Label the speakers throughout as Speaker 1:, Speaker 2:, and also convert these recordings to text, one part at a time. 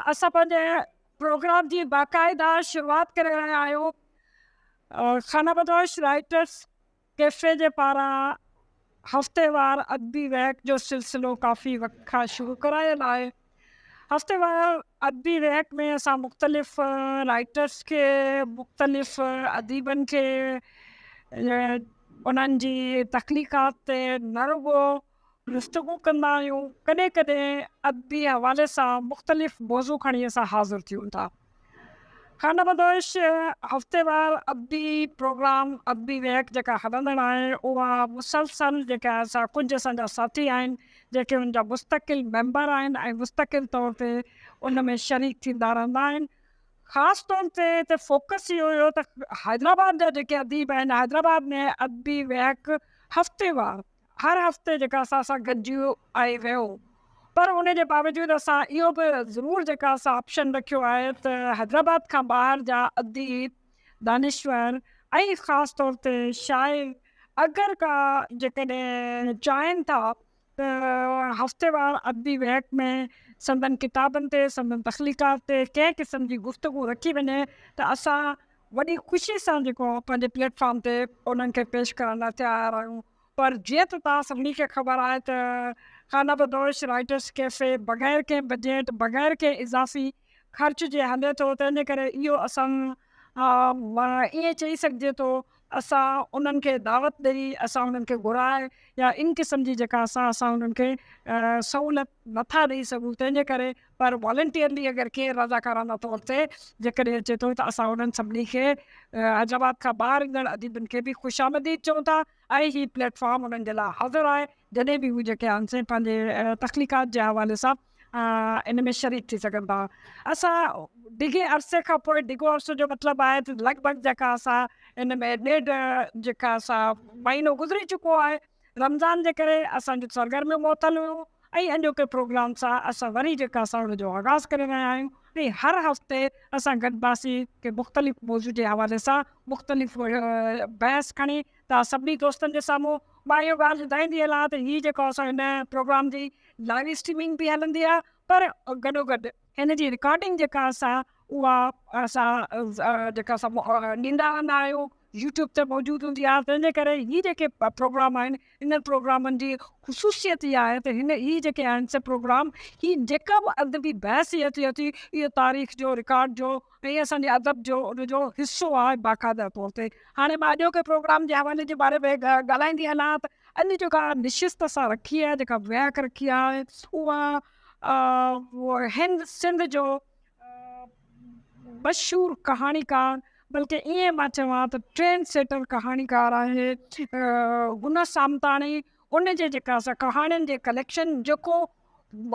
Speaker 1: اسان پنهنجي پروگرام جي باقاعده شروعات ڪري رهيا آهيون. خانه بدوش رائٽرس ڪيفي جي پاران هفتيوار ادبي ويهڪ جو سلسلو ڪافي وقت کان شروع ڪرايل آهي. هفتيوار ادبي ويهڪ ۾ اسان مختلف رائٽرس کي مختلف اديبن کي انهن جي تخليقات تي نه رڳو گفتگو ڪندا آهيون، ڪڏهن ڪڏهن ادبي حوالي سان مختلف موضوع کڻي اسان حاضر ٿيون ٿا. خانه بدوش هفتيوار ادبي پروگرام ادبي ويهڪ جيڪا هلندڙ آهي اها مسلسل جيڪا اسان ڪجهه اسان جا ساٿي آهن جيڪي ان جا مستقل ميمبر آهن ۽ مستقل طور تي ان ۾ شريڪ ٿيندا رهندا آهن. خاص طور تي هتي فوڪس اهو هيو ته حيدرآباد جا جيڪي اديب آهن حيدرآباد ۾ ادبي ويهڪ هفتيوار هر هفتي جيڪا اسان سان گڏجي آئي ويو پر ان جي باوجود اسان اهو به ضرور جيڪا اسان آپشن رکيو آهي ته حيدرآباد کان ٻاهر جا اديب دانشور ۽ خاص طور تي شاعر اگر ڪا جيڪڏهن چاهين ٿا ته هفتيوار ادبي ويهڪ ۾ سندن ڪتابن تي سندن تخليقات تي ڪنهن قسم جي گفتگو رکي وڃي ته اسان وڏي خوشي سان جيڪو پنهنجي پليٽ فارم تي انهن کي پيش ڪرڻ لاء تيار آهيون پر جيئن ته توهان سڀني کي خبر آهي ته خانه بدوش رائٽرس ڪيفي بغير ڪنهن بجيٽ بغير ڪنهن اضافي خرچ جي هلي ٿو تنهن جي ڪري اهو اسان ائين چئي سگهجي ٿو اسان انهن کي دعوت ڏئي اسان انهن کي گهرائي يا ان قسم جي جيڪا اسان اسان انهن کي سهولت نٿا ڏئي سگهون تنهن جي ڪري پر والنٽيئرلي اگر ڪير رضاڪارانه طور تي جيڪڏهن اچي ٿو ته اسان انهن سڀني کي حيدرآباد کان ٻاهر ايندڙ اديبن کي به خوش آمديد چئون ٿا ۽ هي پليٽ فارم انهن جي لاء حاضر آهي جڏهن به هو جيڪي آهن سي پنهنجي تخليقات جي حوالي سان ان ۾ شريڪ ٿي سگهن ٿا. اسان ڊگهي عرصي کان پوء ڊگهو عرصو جو مطلب آهي ته لڳ ڀڳ جيڪا اسان ان ۾ ڏيڍ جيڪا اسان مهينو گذري چڪو آهي رمضان جي ڪري اسان جون سرگرميون معطل هيون ۽ اڄوڪي پروگرام سان اسان وري جيڪا اسان ان جو آغاز ڪري رهيا آهيون ۽ هر هفتي اسان گڏباسين ڪي مختلف موضوع جي حوالي سان مختلف بحث کڻي توهان سڀني دوستن جي سامهون مان اهو ڳالهه ٻڌائيندي هلان ته هي جيڪو اسان هن پروگرام جي لائيو اسٽريمنگ به هلندي آهي پر گڏو گڏ هن جي رڪارڊنگ جيڪا اسان اها اسان جيڪا اسان ڏيندا رهندا آهيون يوٽيوب تي موجود هوندي آهي تنهن جي ڪري هي جيڪي پروگرام آهن انهن پروگرامن جي خصوصيت اها آهي ته هن هي جيڪي آهن سي پروگرام هي جيڪا به ادبي بحث هي ٿئي ٿي اهو تاريخ جو رڪارڊ جو ۽ اسان جي ادب جو ان جو حصو آهي باقاعده طور تي هاڻي مان اڄوڪي پروگرام جي حوالي جي باري ۾ ڳالهائيندي هلان ته اڄ جيڪا نشست اسان رکي آهي جيڪا ويهڪ رکي آهي اها هند سنڌ جو مشهور ڪهاڻيڪار بلڪه ائين مان چوان ته ٽرينڊ سيٽر ڪهاڻيڪار آهي گل سامتاڻي ان جي جيڪا سا ڪهاڻين جي ڪليڪشن جيڪو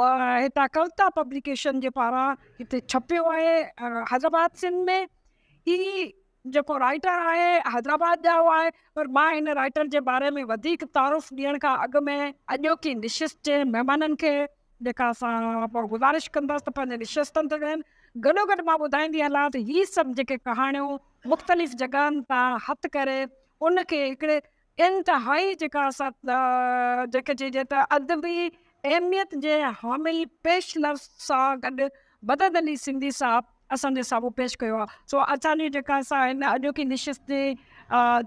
Speaker 1: هتان ڪوتا پبليڪيشن جي پاران هتي ڇپيو آهي حيدرآباد سنڌ ۾ هي جيڪو رائيٽر آهي حيدرآباد ڄائو آهي پر مان هن رائيٽر جي باري ۾ وڌيڪ تعارف ڏيڻ کان اڳ ۾ اڄوڪي نشست جي مهمانن کي جيڪا اسان گذارش ڪندس ته پنهنجي نشستن تي ويهن گڏو گڏ مان ٻڌائيندي هلان ته هي سڀ جيڪي ڪهاڻيون مختلف جڳهن تان هٿ ڪري ان کي هڪڙي انتهائي جيڪا اسان جيڪي چئجي ته ادبي اهميت جي حامل پيش لفظ سان گڏ مدد علي سنڌي صاحب اسان جي سامهون پيش ڪيو آهي سو اسان جي جيڪا اسان هن اڄوڪي نشست جي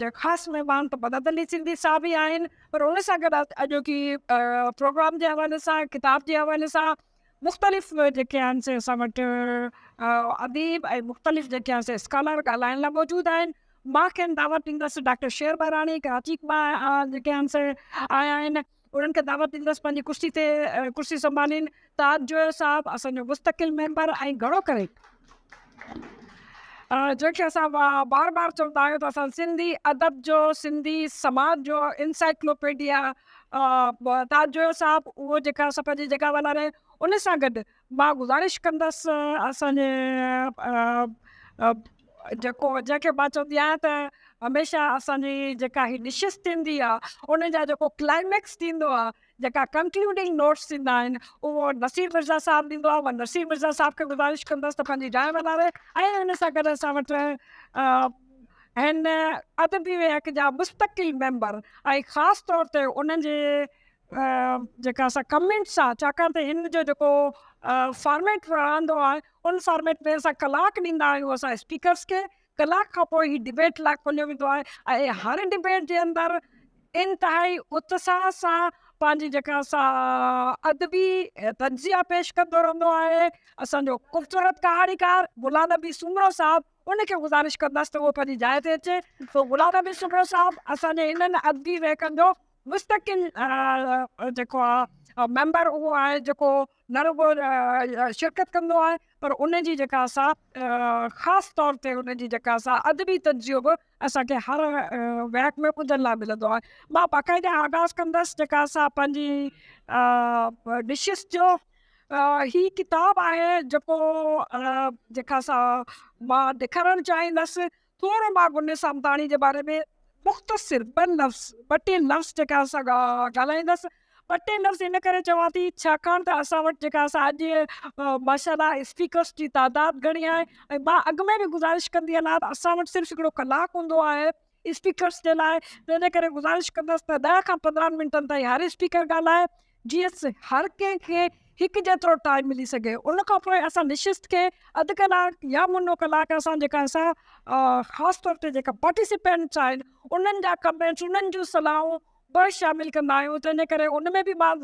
Speaker 1: جا خاص مهمان ته مدد علي سنڌي صاحب ئي آهن پر ان سان گڏ اڄوڪي پروگرام جي حوالي سان ڪتاب جي حوالي سان مختلف جيڪي آهن سي اسان وٽ اديب ۽ مختلف جيڪي آهن سي اسڪالر ڳالهائڻ لاء موجود آهن مان کين دعوت ڏيندس ڊاڪٽر شير بهراڻي ڪراچي مان جيڪي آهن سي آيا آهن انهن کي دعوت ڏيندس پنهنجي ڪرسي تي ڪرسي سنڀالين تاج جويو صاحب اسان جو مستقل ميمبر ۽ گهڻو ڪري جنهن کي اسان بار بار چوندا آهيون ته اسان سنڌي ادب جو سنڌي سماج جو انسائيڪلوپيڊيا تاج جويو صاحب اهو جيڪا اسان پنهنجي جڳهه والاري ان سان گڏ مان گذارش ڪندس اسان جي جيڪو جنهن کي مان چوندي آهيان ته هميشه اسان جي جيڪا هي نشست ٿيندي آهي ان جا جيڪو ڪلائميڪس ٿيندو آهي جيڪا ڪنڪلوڊنگ نوٽس ٿيندا آهن اهو نصير مرزا صاحب ڏيندو آهي مان نصير مرزا صاحب کي گذارش ڪندس ته پنهنجي جاء والاري ۽ ان سان گڏ اسان وٽ هن ادبي ويهڪ جا مستقل ميمبر ۽ خاص طور تي انهن جي جيڪا اسان ڪمينٽس آ ڇاڪاڻ ته هن جو جيڪو فارميٽ رهندو آهي ان فارميٽ ۾ اسان ڪلاڪ ڏيندا آهيون اسان اسپيڪرس کي ڪلاڪ کان پوء هي ڊبيٽ لاء کوليو ويندو آهي ۽ هر ڊبيٽ جي اندر انتهائي اتساهه سان پنهنجي جيڪا سا ادبي تجزيا پيش ڪندو رهندو آهي اسان جو خوبصورت ڪهاڻيڪار غلام نبي سومرو صاحب ان کي گذارش ڪندس ته اهو پنهنجي جاء تي اچي سو غلام نبي سومرو صاحب اسان جي انهن ادبي ويهڪن جو مستقل جيڪو آهي ميمبر اهو آهي جيڪو نه رڳو شرڪت ڪندو آهي پر ان جي جيڪا سا خاص طور تي ان جي جيڪا سا ادبي تجزيو به اسان کي هر ويهڪ ۾ ٻڌڻ لاء ملندو آهي. مان باقاعده آغاز ڪندس جيڪا سا پنهنجي نشست جو. هي ڪتاب آهي جيڪو جيڪا سا مان ڏيکارڻ چاهيندس. ٿورو مان گني سامتاڻي جي باري ۾ مختصر ٻه لفظ ٻه ٽي لفظ جيڪا اسان ڳالهائيندس. ٻه ٽي لفظ ان ڪري چوان ٿي ڇاڪاڻ ته اسان وٽ جيڪا اسان اڄ ماشاء الله اسپيڪرس جي تعداد گهڻي آهي ۽ مان اڳ ۾ به گذارش ڪندي هلان ته اسان وٽ صرف هڪڙو ڪلاڪ هوندو آهي اسپيڪرس جي لاء تنهن ڪري گذارش ڪندس ته 10 کان 15 منٽن تائين هر اسپيڪر ڳالهائي جيئن هر ڪنهن کي هڪ جيترو ٽائيم ملي سگهي. ان کان پوء اسان نشست کي اڌ ڪلاڪ يا منو ڪلاڪ اسان جيڪا اسان خاص طور تي جيڪا پارٽيسپينٽس آهن انهن جا ڪمينٽس انهن جون صلاحون به شامل ڪندا آهيون تنهن جي ڪري ان ۾ به مان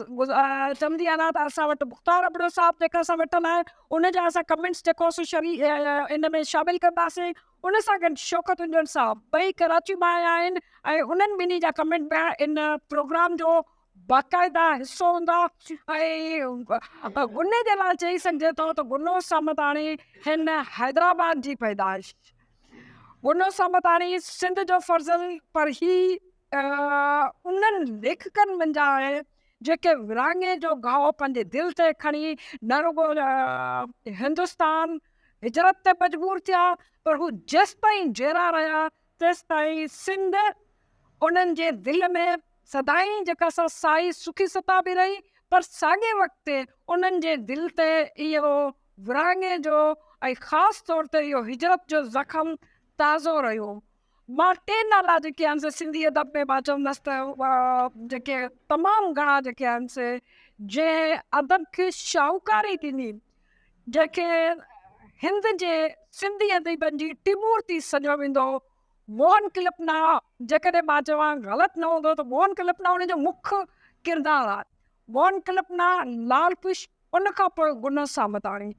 Speaker 1: چوندي آهيان ته اسان وٽ مختار ابڙو صاحب جيڪا اسان ويٺل آهي ان جا اسان ڪمينٽس جيڪو سو شري ان ۾ شامل ڪنداسين ان سان گڏ شوڪت انجڻ صاحب ٻئي ڪراچي مان آيا آهن ۽ انهن ٻنهي جا ڪمينٽ به ان پروگرام جو باقاعده حصو هوندا ۽ گني جي لاء چئي سگهجي ٿو ته گنو سامتاڻي هن حيدرآباد جي پيدائش گنو سامتاڻي سنڌ جو فرزند پر هي انهن ليکڪن منجهان آهي جيڪي ورهاڱي جو گهاء پنهنجي دل تي کڻي نه رڳو هندستان هجرت تي مجبور ٿيا پر هو جيستائين جيئرا رهيا تيستائين سنڌ انهن جي دل ۾ سدائين جيڪا سا سائي سکي ستابي رهي پر ساڳئي وقت تي انهن جي دل تي اهو ورهاڱي جو ۽ خاص طور تي اهو هجرت جو زخم تازو رهيو. مان ٽي نالا جيڪي آهن سي سنڌي ادب ۾ مان چوندس ته جيڪي تمام گهڻا جيڪي آهن سي جنهن ادب کي شاهوڪاري ڏني جنهن کي هند جي سنڌي اديبن جي ٽمورتي سڏيو ويندو هو موهن ڪلپنا، جيڪڏهن مان چوان غلط نه هوندو ته موهن ڪلپنا ان جو مک ڪردار آهي. موهن ڪلپنا، لال پشپ، ان کان پوء گنو سامتاڻي.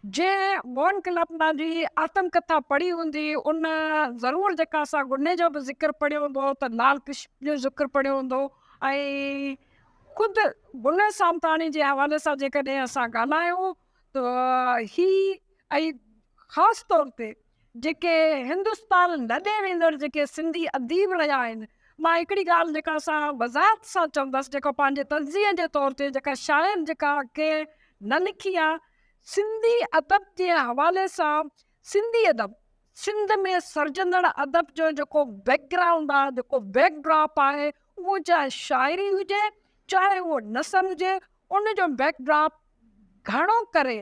Speaker 1: جنهن موهن ڪلپنا جي آتم ڪٿا پڙهي هوندي ان ضرور جيڪا سا گني جو به ذڪر پڙهيو هوندو ته لال پشپ جو ذڪر پڙهيو هوندو ۽ خود گنو سامتاڻي جي حوالي سان جيڪڏهن اسان ڳالهايون ته هي ۽ خاص طور تي جيڪي هندستان لڏي ويندڙ جيڪي سنڌي اديب رهيا آهن، مان هڪڙي ڳالهه جيڪا سا وضاحت سان چوندس جيڪو پنهنجي تجزيي جي طور تي جيڪا شايد جيڪا ڪنهن نه لکي آهي، سنڌي ادب جي حوالي سان سنڌي ادب سنڌ ۾ سرجندڙ ادب جو جيڪو بيڪ گرائونڊ آهي جيڪو بيڪ ڊراپ آهي اهو چاهي شاعري هجي چاهي اهو نثر هجي ان جو بيڪ ڊراپ گهڻو ڪري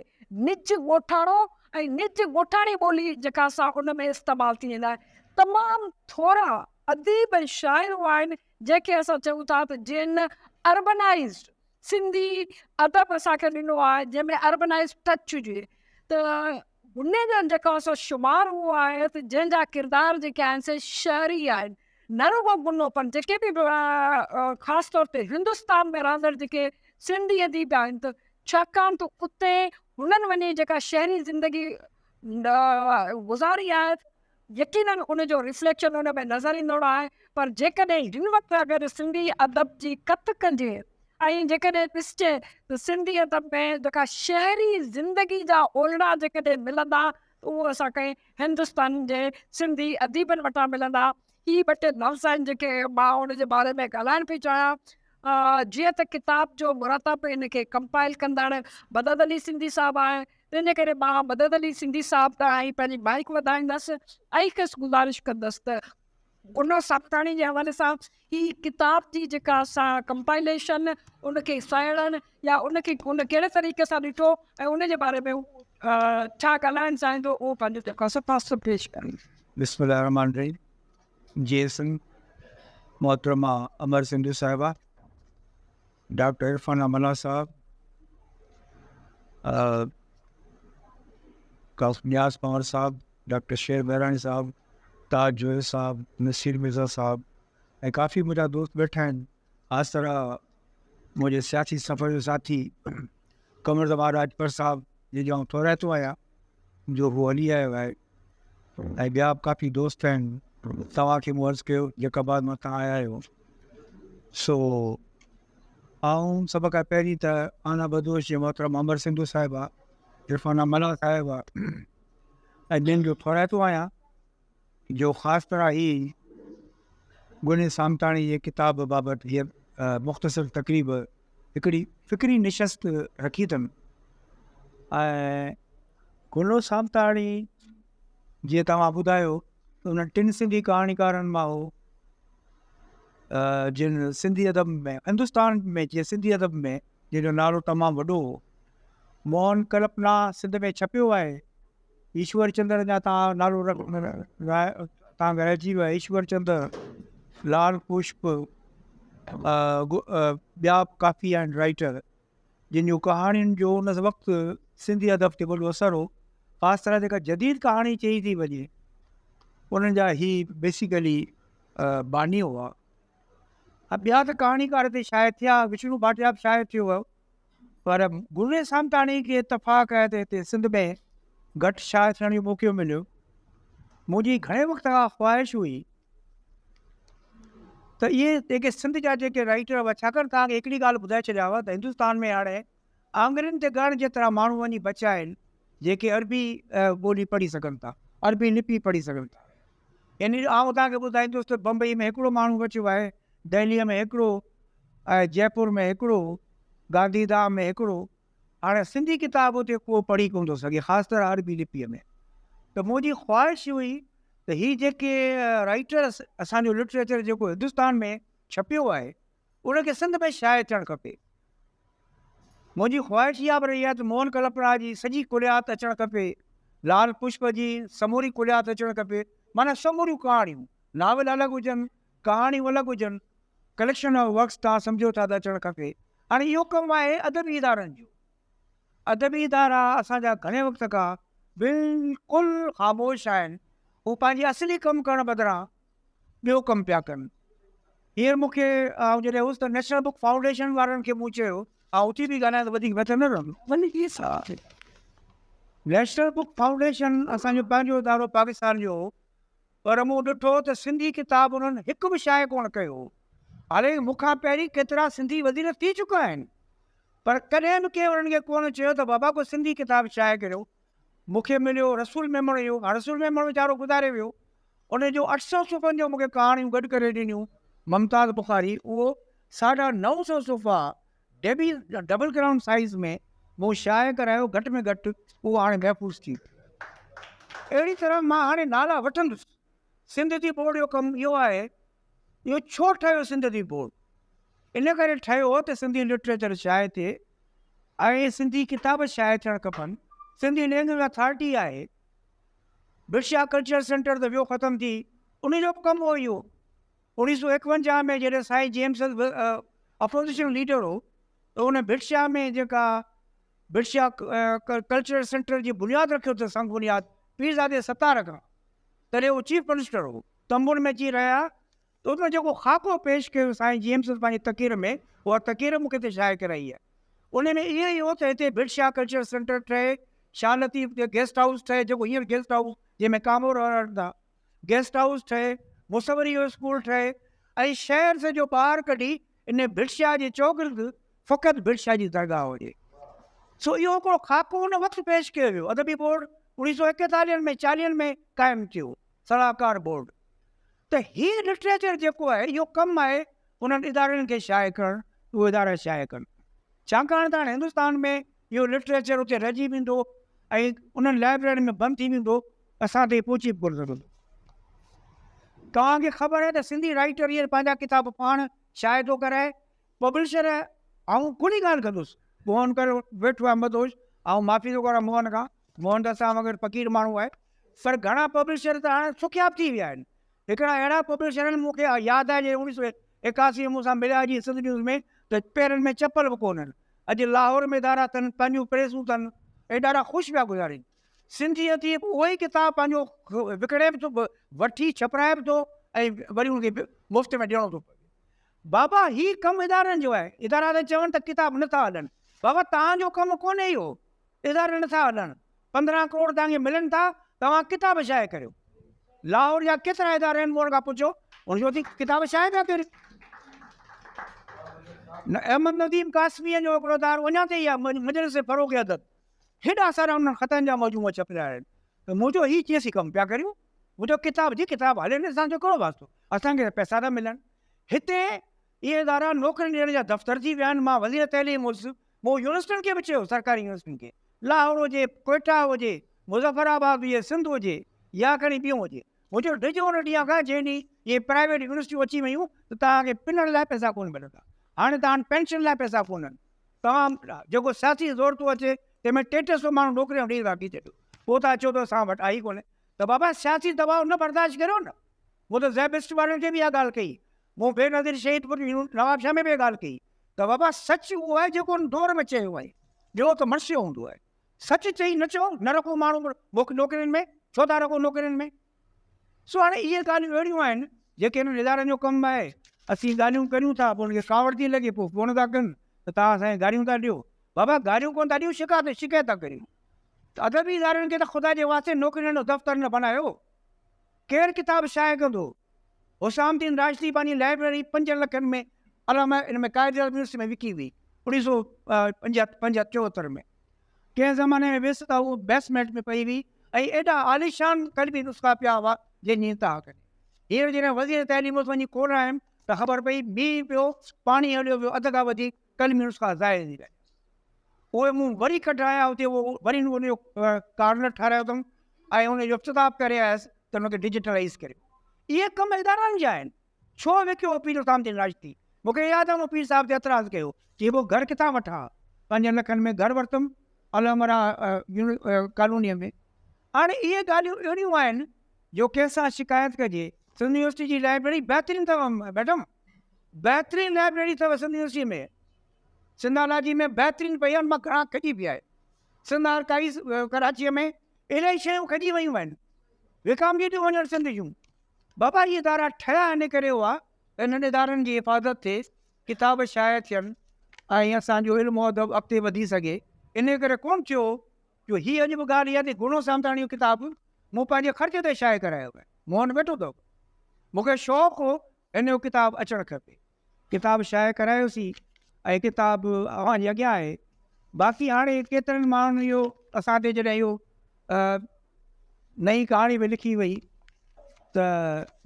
Speaker 1: نج ڳوٺاڻو ۽ نج ڳوٺاڻي ٻولي جيڪا سا ان ۾ استعمال ٿي ويندا آهن. تمام ٿورا اديب ۽ شاعر اهي آهن جنهن کي اسان چئون ٿا ته جن اربنائيزڊ سنڌي ادب اسان کي ڏنو آهي جنهن ۾ اربنائيزڊ ٽچ هجي ته هن جو جيڪو سو شمار اهو آهي ته جنهن جا ڪردار جيڪي آهن سي شهري آهن نه رڳو گنو پر جيڪي به خاص طور تي هندستان ۾ رهندڙ جيڪي سنڌي اديب آهن ته ڇاڪاڻ ته اتي هنن وڃي جيڪا شهري زندگي گذاري آهي يقينن ان جو ريفليڪشن ان ۾ نظر ايندڙ آهي پر جيڪڏهن هن وقت اگر سنڌي ادب جي ڪٿ ڪجي ۽ جيڪڏهن ڏسجي ته سنڌي ادب ۾ جيڪا شهري زندگي جا اولڙا جيڪڏهن ملندا اهو اسان کي هندستان جي سنڌي اديبن وٽان ملندا. هي ٻه ٽي لفظ آهن جيڪي مان ان جي باري ۾ ڳالهائڻ پئي چاهيان. جيئن ته ڪتاب جو مرتب ان کي ڪمپائل ڪندڙ مدد علي سنڌي صاحب آهي، تنهن جي ڪري مان مدد علي سنڌي صاحب ڏانهن ئي پنهنجي مائيڪ وڌائيندس ۽ کيس گذارش ڪندس ته گنو سامتاڻي جي حوالي سان هي ڪتاب جي جيڪا سا ڪمپائليشن ان کي سهيڙڻ يا ان کي ان ڪهڙي طريقي سان ڏٺو ۽ ان جي باري ۾ هو ڇا ڳالهائڻ چاهيندو اهو پنهنجو جيڪو آهي سو تاثر پيش ڪري.
Speaker 2: بسم الله الرحمٰن الرحيم جي سنڌ محترمه امر سنڌو صاحبه ڊاڪٽر عرفان ملاح صاحب نياز پنهور صاحب، ڊاڪٽر شير مهراڻي صاحب، تاج جويو صاحب، نصير مرزا صاحب ۽ ڪافي منهنجا دوست ويٺا آهن. خاص طرح منهنجي سياسي سفر جو ساٿي قمر زمان راڄپر صاحب جنهن جو آئون ٿورائتو آهيان جو هو هلي آيو آهي ۽ ٻيا به ڪافي دوست آهن. توهان کي مون عرض ڪيو جيڪب آباد مان توهان آيا آهيو سو آئون سڀ کان پهرين ته آنا بدوش جي محترم امر سنڌو صاحبه، عرفانه ملاح صاحبه ۽ ٻين جو ٿورائتو آهيان جو خاص طرح هي گني سامتاڻي جي ڪتاب بابت هيء مختصر تقريب هڪڙي فڪري نشست رکي اٿن ۽ گلو سامتاڻي جيئن توهان ٻڌايو ته انهن ٽن سنڌي ڪهاڻيڪارن مان هو جن سنڌي ادب ۾ هندستان ۾ جيئن سنڌي ادب ۾ جنهن جو نالو تمام وڏو هو. موهن ڪلپنا سنڌ ۾ ڇپيو آهي. ايشور چندر جا تان نالو تان کي رهجي ويو آهي ايشور چندر، لال پشپ ٻيا به ڪافي آهن رائيٽر جن جون ڪهاڻين جو ان وقت سنڌي ادب تي وڏو اثر هو. خاص طرح جيڪا جديد ڪهاڻي چئي ٿي وڃي انهن جا هي بيسيڪلي باني هئا. ها ٻيا ته ڪهاڻيڪار هتي شايع ٿيا، وشنو ڀاٽيا به شايع ٿيو هو، پر گلريز سامتاڻي کي اتفاق آهي ته هتي سنڌ ۾ گهٽ شايع ٿيڻ جو موقعو مليو. منهنجي گهڻي وقت کان خواهش هئي ته اهي جيڪي سنڌ جا جيڪي رائيٽر هئا، ڇاڪاڻ توهان کي هڪڙي ڳالهه ٻڌائي ڇڏيانو ته هندستان ۾ هاڻي آڱرين تي ڳڻڻ جيترا ماڻهو وڃي بچيا آهن جيڪي عربي ٻولي پڙهي سگهن ٿا، عربي لپي پڙهي سگهن ٿا. يعني آئون توهان کي ٻڌائيندس ته بمبئي ۾ هڪڙو ماڻهو بچيو آهي، دهليء ۾ هڪڙو ۽ جئپور ۾ هڪڙو، گانڌي ڌام ۾ هڪڙو. هاڻي سنڌي ڪتاب اتي ڪو پڙهي ڪونه ٿو سگهي، خاص طرح عربي لپيء ۾. ته منهنجي خواهش هئي ته هي جيڪي رائيٽرس اسان جو لٽريچر جيڪو هندستان ۾ ڇپيو آهي، ان کي سنڌ ۾ شايع ٿيڻ کپي. منهنجي خواهش اها به رهي آهي ته موهن ڪلپنا جي سڄي ڪليات اچڻ کپي، لال پشپ جي سموري ڪليات اچڻ کپي، معنيٰ سموريون ڪهاڻيون، ناول الڳ هجن، ڪهاڻيون الڳ هجن، ڪليڪشن آف ورڪس توهان سمجهو ٿا ته اچڻ کپي. هاڻي اهو ڪم آهي ادبي ادارن جو. ادبي ادارا اسان جا گهڻي وقت کان بلڪل خاموش آهن، هو پنهنجي اصلي ڪم ڪرڻ بدران ٻيو ڪم پيا ڪن. هينئر مون کي آئون جڏهن هوس ته نيشنل بڪ فائونڊيشن وارن کي مون چيو، آئون اٿي به ڳالهايان ته وڌيڪ بهتر نه رهندو. نيشنل بڪ فائونڊيشن اسان جو پنهنجو ادارو پاڪستان جو هو، پر مون ڏٺو ته سنڌي ڪتاب انهن هڪ به شايع ڪونه ڪيو هو. حالانڪه مون کان پهرين ڪيترا سنڌي وزير ٿي چڪا آهن، پر ڪڏهن به ڪنهن انهن کي ڪونه چيو ته بابا ڪو سنڌي ڪتاب شايع ڪريو. مون کي مليو رسول ميمڻ جو، هاڻ رسول ميمڻ ويچارو گذاري ويو، ان جو 800 صفحن جو مون کي ڪهاڻيون گڏ ڪري ڏنيون ممتاز بخاري، اهو 950 صفحا ڊيبي ڊبل ڪرائون سائيز ۾ مون شايع ڪرايو، گهٽ ۾ گهٽ اهو هاڻي محفوظ ٿي ويو. اهڙي طرح مان هاڻي نالا وٺندس. سنڌ ادبي بورڊ جو ڪم اهو آهي، اهو ڇو ٺهيو سنڌ ادبي بورڊ؟ ان ڪري ٺهيو ته سنڌي لٽريچر شايع ٿئي ۽ سنڌي ڪتاب شايع ٿيڻ کپن. سنڌي لينگويج اٿارٽي آهي، برشا ڪلچرل سينٽر ته ويو ختم ٿي، ان جو به ڪم اهو ئي هو. 1951 ۾ جڏهن سائين جي ايم سيد اپوزيشن ليڊر هو ته ان ڀٽشاهه ۾ جيڪا ڀٽشاهه ڪلچرل سينٽر جي بنياد رکيو ته سنگ بنياد پيرزادي ستار کان، تڏهن هو چيف منسٽر هو، تنبن ۾ اچي رهيا ته ان جيڪو خاڪو پيش ڪيو سائين جي ايم سيد پنهنجي تقرير ۾ اها تقرير مون کي هتي شايع ڪرائي آهي. ان ۾ اهو ئي هو ته هتي ڀٽ شاهه ڪلچرل سينٽر ٺهي، شاهه لطيف تي گيسٽ هائوس ٺهي جيڪو هينئر گيسٽ هائوس جنهن ۾ ڪامورا رهن ٿا، گيسٽ هائوس ٺهي، مصوري جو اسڪول ٺهي ۽ شهر سڄو ٻاهر ڪڍي ان ڀٽ شاهه جي چوگرد فقط ڀٽ شاهه جي درگاهه هجي. سو اهو هڪڙو خاڪو ان وقت پيش ڪيو ويو. ادبي بورڊ 1941 ۾ 40 ۾ قائم ٿيو، صلاحڪار بورڊ. ته هي لٽريچر جيڪو آهي اهو ڪم آهي انهن ادارن کي شايع ڪرڻ اهي ادارا شايع ڪن ڇاڪاڻ ته هاڻي هندستان ۾ اهو لٽريچر اتي رهجي ويندو ۽ انهن لائبريرين ۾ بند ٿي ويندو اسان تائين پهچي به ڪونه سگهندو. توهان کي خبر آهي ته سنڌي رائيٽر هينئر پنهنجا ڪتاب پاڻ شايع ٿو ڪرائي پبلشر آئون ڪهڙي ڳالهه ڪندس موهن ڪري ويٺو آهي مدهوش آئون معافي ٿو گهران موهن کان موهن ته اسان وانگر فقير ماڻهو آهي پر گهڻا پبلشر ته هاڻي سکيا به ٿي ويا آهن هڪڙا اهڙا پبلشر آهن مون کي ياد آهي جڏهن 1981 ۾ مون سان مليا جيئن سنڌ نيوز ۾ ته پيرن ۾ چپل به ڪونهن اڄ لاهور ۾ ادارا اٿن، پنهنجون پريسون اٿن ۽ ڏاڍا خوش پيا گذارين. سنڌي اديب اهو ئي ڪتاب پنهنجو وڪڻي به ٿو، وٺي ڇپرائي به ٿو ۽ وري ان کي مفت ۾ ڏيڻو ٿو پوي. بابا هي ڪم ادارن جو آهي، ادارا ٿا چون ته ڪتاب نه ٿا هلن. بابا توهان جو ڪم ڪونهي اهو، ادارا نه ٿا هلن، 15 ڪروڙ توهان کي ملن ٿا، توهان ڪتاب شايع ڪريو. لاهور جا ڪيترا ادارا آهن مون کان پڇو، ان جو ٿي ڪتاب شايع پيا ڪريو. احمد نديم قاسميء جو هڪڙو ادارو اڃا تائين آهي مجلس فروغ ادب، هيڏا سارا انهن خطن جا مجموعا ڇپيا آهن ته منهنجو هي چيس ڪم پيا ڪريون، منهنجو ڪتاب جي ڪتاب هلي نه اسان جو ڪهڙو واسطو، اسان کي ته پئسا ٿا ملن. هتي اهي ادارا نوڪرين ڏيڻ جا دفتر ٿي ويا آهن، مان وزير تعليم هيس، مون يونيورسٽين کي به چيو، سرڪاري يونيورسٽين کي، لاهور هجي، ڪوئيٽا هجي، مظفر آباد هجي، سنڌ هجي يا کڻي ٻيون هجي، مون چيو ڊڄو ان ڏينهن کان جنهن ڏينهن اهي پرائيويٽ يونيورسٽيون اچي ويون ته توهان کي پنڻ لاء پئسا ڪونه ملندا، هاڻي توهان وٽ پينشن لاء پئسا ڪونهن، توهان جيڪو سياسي زور ٿو اچي تنهن ۾ ٽي ٽي سو ماڻهو نوڪريون ڏئي ٿا ڇڏيو، پوء توهان چئو ته اسان وٽ آهي ئي ڪونهي ته بابا سياسي دٻاء نه برداشت ڪريو نه. مون ته زيبسٽ وارن کي به اها ڳالهه ڪئي، مون بينظير شهيد پٽ نوابشاهه ۾ به اها ڳالهه ڪئي ته بابا سچ اهو آهي جيڪو ان دور ۾ چيو آهي، ٻيو ته مرثيو هوندو آهي. سچ چئي نه چئو، نه رکو ماڻهو نوڪرين ۾، ڇو ٿا رکو نوڪرين ۾؟ سو هاڻي اهي ڳالهيون اهڙيون آهن جيڪي انهن ادارن جو ڪم آهي. اسين ڳالهيون ڪريون ٿا پوء انهن کي ڪاوڙ ٿي لڳي پوء فون ٿا ڪن ته توهان اسان کي گاريون ٿا ڏيو. بابا گاريون ڪونه ٿا ڏيون شڪايت ٿا ڪريون. ته ادبي ادارن کي ته خدا جي واسطي نوڪرين جو دفتر نه بنايو. ڪير ڪتاب شايع ڪندو؟ حسام الدين راشدي پنهنجي لائبريري پنجن لکن ۾ علامه ان ۾ قائد اعظم يونيورسٽي ۾ وڪي هئي اوڻيهه سو پنجهتر چوهتر ۾ ڪنهن زماني ۾ ويس ته هو بيسمينٽ ۾ پئي هئي ۽ ايڏا عاليشان قلمي نسخا پيا هئا جنهن جي انتها ڪونهي. هينئر جڏهن وزير تعليم هوس وڃي کولايم ته خبر پئي مينهن پيو پاڻي هليو ويو اڌ کان وڌيڪ قلمي نسخا ضايع ٿي ويا. اهي مون وري ڪڍرايا اتي اهو وري ان جو ڪارنر ٺهرايو اٿم ۽ ان جو افتتاح ڪري آيس ته ان کي ڊجيٽلائيز ڪريو. اهي ڪم ادارن جا آهن. ڇو وڪيو پير حسام الدين راشدي؟ مون کي ياد آهي مون پير صاحب تي اعتراض ڪيو چي پوء گهر ڪٿان وٺان؟ پنجن لکن ۾ گهر ورتم الحمرا ڪالونيء ۾. هاڻي اهي ڳالهيون اهڙيون آهن جو ڪنهن سان شڪايت ڪجي. سنڌ يونيورسٽي جي لائبريري بهترين اٿو ميڊم، بهترين لائبريري اٿو سنڌ يونيورسٽي ۾. سنڌالاجي ۾ بهترين پئي آهي ان مان گهڻا کڄي پيا آهن. سنڌ آرڪائيز ڪراچيء ۾ الاهي شيون کڄي ويون آهن. وڪامجي ٿيون وڃن سنڌ جون. بابا اهي ادارا ٺهيا ان ڪري هئا ته انهن ادارن جي حفاظت ٿئي، ڪتاب شايع ٿين ۽ اسان جو علم و ادب اڳتي وڌي سگهي. انهيء ڪري ڪونه ٿيو جو هي اڄ به ڳالهه اها ٿي گهڻو سامتاڻي جو ڪتاب مون پنهنجي خرچ تي شايع ڪرايو آهي. مون وٽ ويٺو اٿو. مون کي شوق هو هن جو ڪتاب اچڻ کپي. ڪتاب شايع ڪرايوسين ۽ ڪتاب اوهان جي اڳيان آهي. باقي هاڻي ڪيترن ماڻهن اهو اسان تي جڏهن اهو نئين ڪهاڻي به لکي وئي ته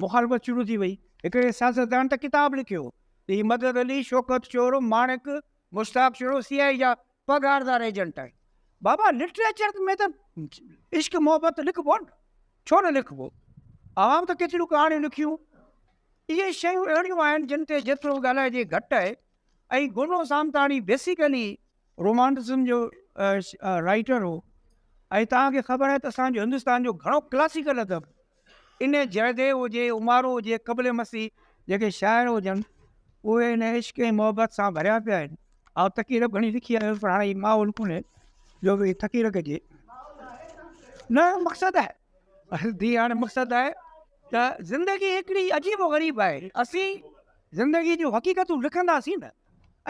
Speaker 2: مخالفت شروع ٿي وئي. هڪڙي سياستدان ته ڪتاب لکيو ته هي مدد علي، شوڪت شورو، ماڻڪ، مشتاق شورو سي آء اي جا پگهاردار ايجنٽ آهن. بابا لٽريچر ۾ ته عشق محبت لکبو نه، ڇو نه لکبو؟ اوهان به ته ڪيتريون ڪهاڻيون لکيون. اهي شيون اهڙيون آهن جن تي جيترو ڳالهائجي گهٽ آهي ۽ گنو سامتاڻي بيسيڪلي رومانٽزم جو رائيٽر هو ۽ توهان کي خبر آهي ته اسان جو هندستان جو گهڻو ڪلاسيڪل ادب ان جئديو هجي امارو هجي قبل مسيح جيڪي شاعر هجن اهي ان عشق ۽ محبت سان ڀريا پيا آهن. آئون تقرير به گهڻي لکي آيو پر هاڻي هي ماحول ڪونهي جو به تقرير ڪجي نه مقصد آهي ڌي هاڻي مقصد آهي ته زندگي هڪڙي عجيب و غريب آهي. اسين زندگي جون حقيقتون لکنداسين نه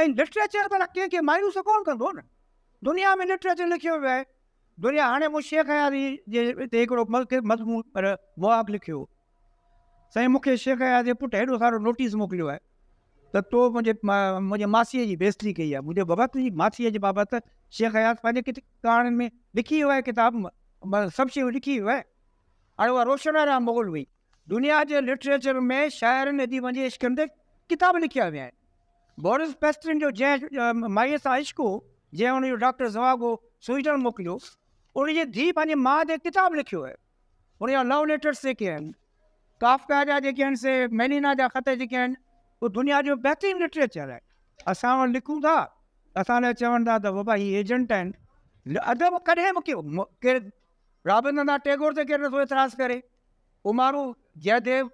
Speaker 2: ۽ لٽريچر ڀلا ڪنهن کي مايوس ڪونه ڪندو نه. دنيا ۾ لٽريچر لکيو ويو آهي. دنيا هاڻي مون شيخ اياز جي تي هڪڙو مضمون پر مواق لکيو هو. سائين مون کي شيخ اياز جي پٽ هيڏو سارو نوٽيس موڪليو آهي ته تو منهنجي ماسيء جي بيعزتي ڪئي آهي. مون چيو بابا تنهنجي ماسيء جي بابت شيخ اياز پنهنجي ڪهاڻين ۾ لکي ويو آهي ڪتاب سڀ شيون لکي ويو آهي. هاڻي اها روشن آرا مغل هئي. دنيا جي لٽريچر ۾ شاعرن اديبن جي عشقن تي ڪتاب لکيا ويا آهن. بورس پيسٽرن جو جنهن مائيء سان عشق هو، جنهن هن جو ڊاڪٽر زواگو سوئيڊن موڪليو، ان جي ڌيء پنهنجي ماء تي ڪتاب لکيو آهي. هن جا لو ليٽرس جيڪي آهن، ڪافڪا جا جيڪي آهن سي ميلينا جا خط جيڪي آهن، اهو دنيا جو بهترين لٽريچر آهي. اسان وٽ لکون ٿا، اسان لاء چون ٿا ته بابا هي ايجنٽ آهن. ادب ڪڏهن به ڪير رابندرناٿ ٽيگور تي ڪير نٿو اعتراض ڪري. امارو جئديو،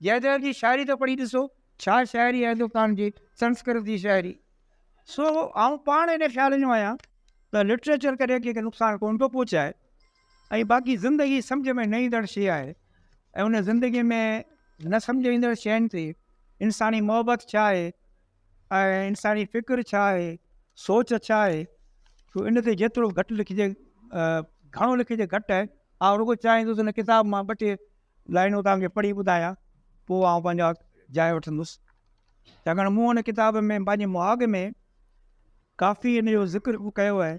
Speaker 2: جئديو جي شاعري ته پڙهي ڏسو، ڇا شاعري آهي هندستان جي سنسڪرت جي شاعري. سو آئون پاڻ ان خيال جو آهيان ته لٽريچر ڪڏهن ڪنهن کي نقصان ڪونه ٿو پهچائي ۽ باقي زندگي سمجهه ۾ نه ايندڙ شيء آهي ۽ ان زندگي ۾ نه سمجهه ايندڙ شين تي انساني محبت ڇا آهي ۽ انساني فڪر ڇا آهي، سوچ ڇا آهي، سو ان تي جيترو گهٽ لکجي گهڻو لکجي گهٽ آهي. آئون رڳو چاهيندس ان ڪتاب مان ٻه ٽي لائنون توهان کي پڙهي ٻڌايان پوء آئون پنهنجا جاء وٺندس. ڇاڪاڻ مون ان ڪتاب ۾ پنهنجي مهاڳ ۾ ڪافي ان جو ذڪر به ڪيو آهي.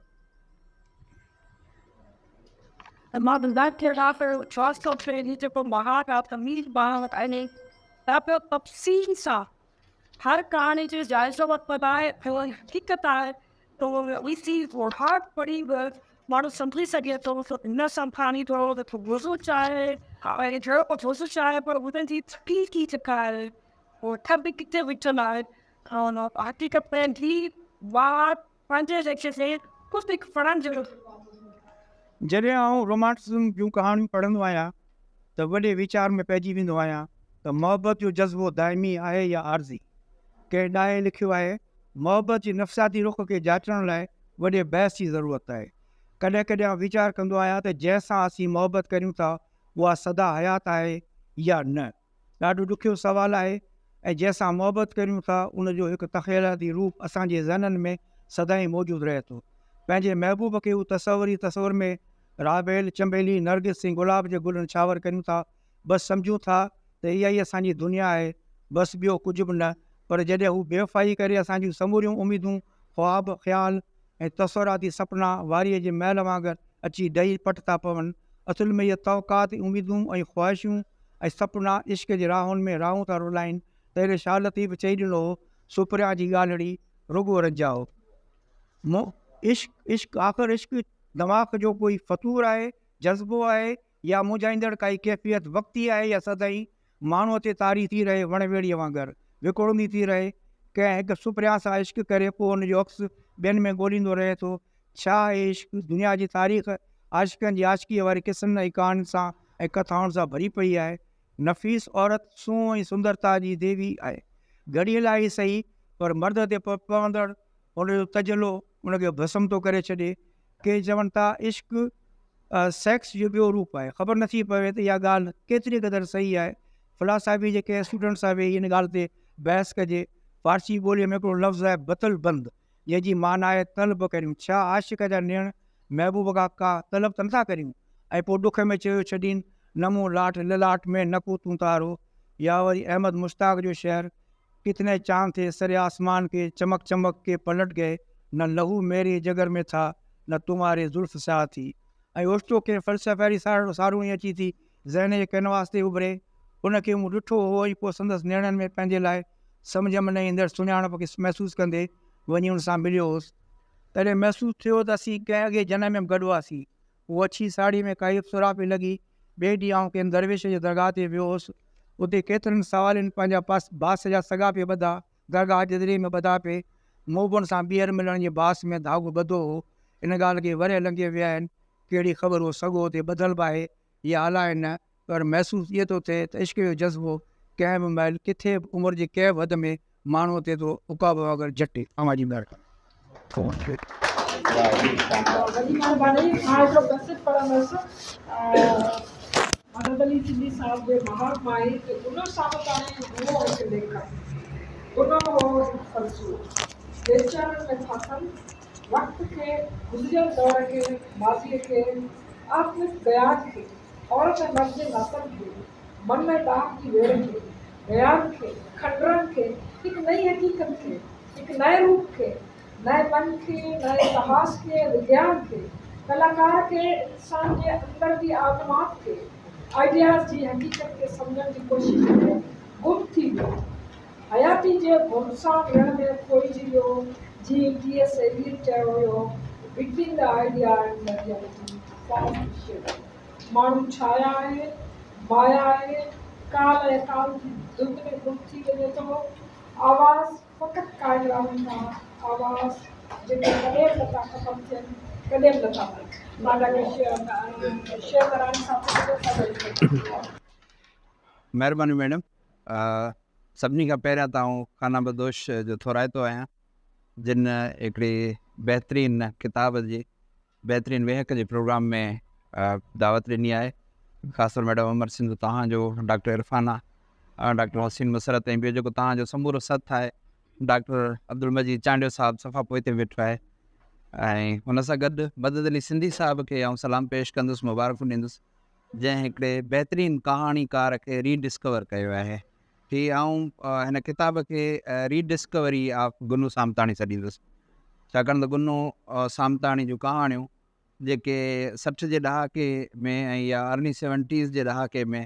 Speaker 1: جيڪو مهاڳ آهي تميز مهاڳ آهي ڏاڍو تفصيل سان هر ڪهاڻي جو جائزو ورتل آهي ۽ حقيقت آهي ته اهو مهاڳ پڙهي به ماڻهو سمجهي سگهي ٿو ته هن سان ڪهاڻي ٿورو گذر ڇا آهي ۽ جهڙو گذر ڇا آهي پر هن جي تخليقي جيڪا آهي اها ٺٻ ڪٿي بيٺل آهي حقيقت ۾ هي مهاڳ پنهنجي ليکي تي خود هڪ پڙهڻ جهڙو ڪتاب هوندو.
Speaker 2: جڏهن آئون رومانٽسزم جون ڪهاڻيون پڙهندو آهيان ته وڏي ويچار ۾ پئجي ويندو آهيان ته محبت جو جذبو دائمي آهي يا عارضي؟ ڪنهن ڏاهي لکيو آهي، محبت جي نفسياتي رخ کي جاچڻ لاء وڏي بحث جي ضرورت آهي. ڪڏهن ڪڏهن آئون ويچار ڪندو آهيان ته جنهن سان اسين محبت ڪريون ٿا اها سدا حيات آهي يا نه؟ ڏاڍو ڏکيو سوال آهي ۽ جنهن سان محبت ڪريون ٿا ان جو هڪ تخيلاتي روپ اسان جي ذهنن ۾ سدائين موجود رهي ٿو. پنهنجي محبوب کي هو تصور ئي تصور ۾ رابيل، چنبيلي، نرگس ۽ گلاب جي گلن ڇاور ڪريون ٿا. بس سمجهون ٿا ته اها ئي اسان جي دنيا آهي، بس ٻيو ڪجهه به نه. پر جڏهن هو بيوفائي ڪري اسان جون سموريون اميدون، خواب، خيال ۽ تصوراتي سپنا واريء جي محل وانگر اچي ڊهي پٽ ٿا پون. اصل ۾ اهي توقعات، اميدون ۽ خواهشون ۽ سپنا عشق جي راهن ۾ راهون ٿا رولائين. تهڙي شاهه لطيف چئي ڏنو هو، سپريان جي ڳالهڙي، رڳو رنجاء. مون عشق، عشق، آخر عشق دماغ جو ڪوئي فتور آهي، جذبو آهي يا منجهائيندڙ ڪائي ڪيفيت وقتي آهي يا سدائين ماڻهوء تي طاري ٿي رهي، وڻ ويڙهيء وانگر وڪوڙندي ٿي رهي. ڪنهن هڪ سپريان سان عشق ڪري پوء ان جو عڪس ٻين ۾ ڳوليندو رهي ٿو. ڇا آهي عشق؟ دنيا جي تاريخ عاشقن جي عاشقيء واري قصن ۽ ڪهاڻين سان ۽ ڪٿائن سان ڀري پئي آهي. نفيس عورت سونهن ۽ سندرتا جي ديوي آهي. گهڙيء لاء ئي سهي پر مرد تي پوندڙ هن جو تجلو ان کي ڀسم ٿو ڪري ڇڏي. ڪي چون ٿا عشق سيڪس جو ٻيو روپ آهي. خبر نٿي پوي ته اها ڳالهه ڪيتري قدر صحيح آهي. فلاسافي جي ڪنهن اسٽوڊنٽ سان ويهي ان ڳالهه تي بحث ڪجي. فارسي ٻوليء ۾ هڪڙو لفظ آهي بطل بند جنهن جي معنيٰ آهي طلب ڪريون. ڇا عاشق جا نيڻ محبوب کان ڪا طلب ته نٿا ڪريون؟ ۽ پوء ڏک ۾ چيو ڇڏين نه مون لاٽ للاٽ ۾ نه ڪو تون تارو. يا وري احمد مشتاق جو شعر ڪتني چاند ٿي سر آسمان ڪي چمڪ چمڪ ڪي پلٽ گئي نه لهو ميري جگر ۾ ٿا نه تمهاري زلف سياه ٿي ۽ اوچتو ڪنهن فلسفياري ساروڻي اچي ٿي ذهن جي ڪينواس تي اڀري. ان کي مون ڏٺو هو ۽ پوء سندس نيڻن ۾ پنهنجي لاء سمجهه ۾ نه ايندڙ سڃاڻپ کي محسوس ڪندي وڃي ان سان مليو هوس. تڏهن محسوس ٿيو ته اسين ڪنهن اڳئين جنم ۾ به گڏ هئاسين. هوء اڇي ساڙهيء ۾ ڪائي اپسرا پئي لڳي. ٻئي ڏينهن آئون ڪنهن درويش جي درگاهه تي ويو هوس. اتي ڪيترن سوالين پنهنجا باس جا سڳا پئي ٻڌا. درگاهه جي دريء ۾ ٻڌا پئي. مون به ان سان ٻيهر ملڻ جي باس ۾ ڌاڳو ٻڌو هو. ان ڳالهه کي ورهيه لنگهي ويا آهن. ڪهڙي خبر اهو سڳو اتي ٻڌل به آهي يا الائي نه، پر محسوس ائين ٿو ٿئي ته عشق جو جذبو ڪنهن به مهل، ڪٿي به، عمر جي ڪنهن به حد ۾ ماڻهوء تي ٿو عقاب وانگر جهٽي. اوهان جي مهرباني.
Speaker 1: وڏي مهرباني. مان هڪڙو پئسيج پڙهندس مدد علي سنڌي صاحب جي مهاڳ مان ئي ته گنو ثابتاڻي هو هڪ ليکڪ، گنو هو هڪ فلسفو، ويچارن ۾ ڦاٿل، وقت کي، گذريل دور کي، ماضيء کي، آتمڪ بيان کي، عورت ۽ مرد جي ناتن کي، من ۽ ڏاهپ جي ويڙهه کي، بيان کي، کنڊرن کي، هڪ نئين حقيقت کي، هڪ نئين روپ کي، نئين من کي، نئين اتهاس کي، وگيان کي، ڪلاڪار کي، انسان جي اندر جي آتمات کي، آئيڊياز جي حقيقت کي سمجهڻ جي ڪوشش ۾ گم ٿي ويو. حياتي جي گهمسان رڻ ۾ کوئجي ويو، جيئن ٽي ايس ايليٽ چيو هيو ته Between the idea and the reality forms the shadow. ماڻهو ڇايا آهي، مايا آهي، ڪال ۽ اڪال جي ڌنڌ ۾ گم ٿي وڃي ٿو. آواز فقط قائم رهن ٿا، آواز جيڪي ڪڏهن به نٿا ختم ٿين، ڪڏهن به نٿا مرن. مان ڊاڪٽر شيخ راڻي صاحب کي چوندس.
Speaker 3: جن هڪڙي بهترين ڪتاب جي بهترين ويهڪ جي پروگرام ۾ دعوت ڏني آهي. خاص طور ميڊم امر سنڌو توهان جو، ڊاڪٽر عرفانه، ڊاڪٽر حسين مسرت ۽ ٻيو جيڪو توهان جو سمورو سٿ آهي، ڊاڪٽر عبدالمجيد چانڊيو صاحب صفا پوئتي ويٺو آهي ۽ ان سان گڏ مدد علي سنڌي صاحب کي آئون سلام پيش ڪندس، مبارڪون ڏيندس، جنهن هڪڙي بهترين ڪهاڻيڪار کي ري ڊسڪور ڪيو آهي. هي آئون هن ڪتاب کي ري ڊسڪوري آف گنو سامتاڻي سڏيندس، ڇاڪاڻ ته گنو سامتاڻي جون ڪهاڻيون جيڪي 60 جي ڏهاڪي ۾ ۽ يا ارلي سيونٽيز جي ڏهاڪي ۾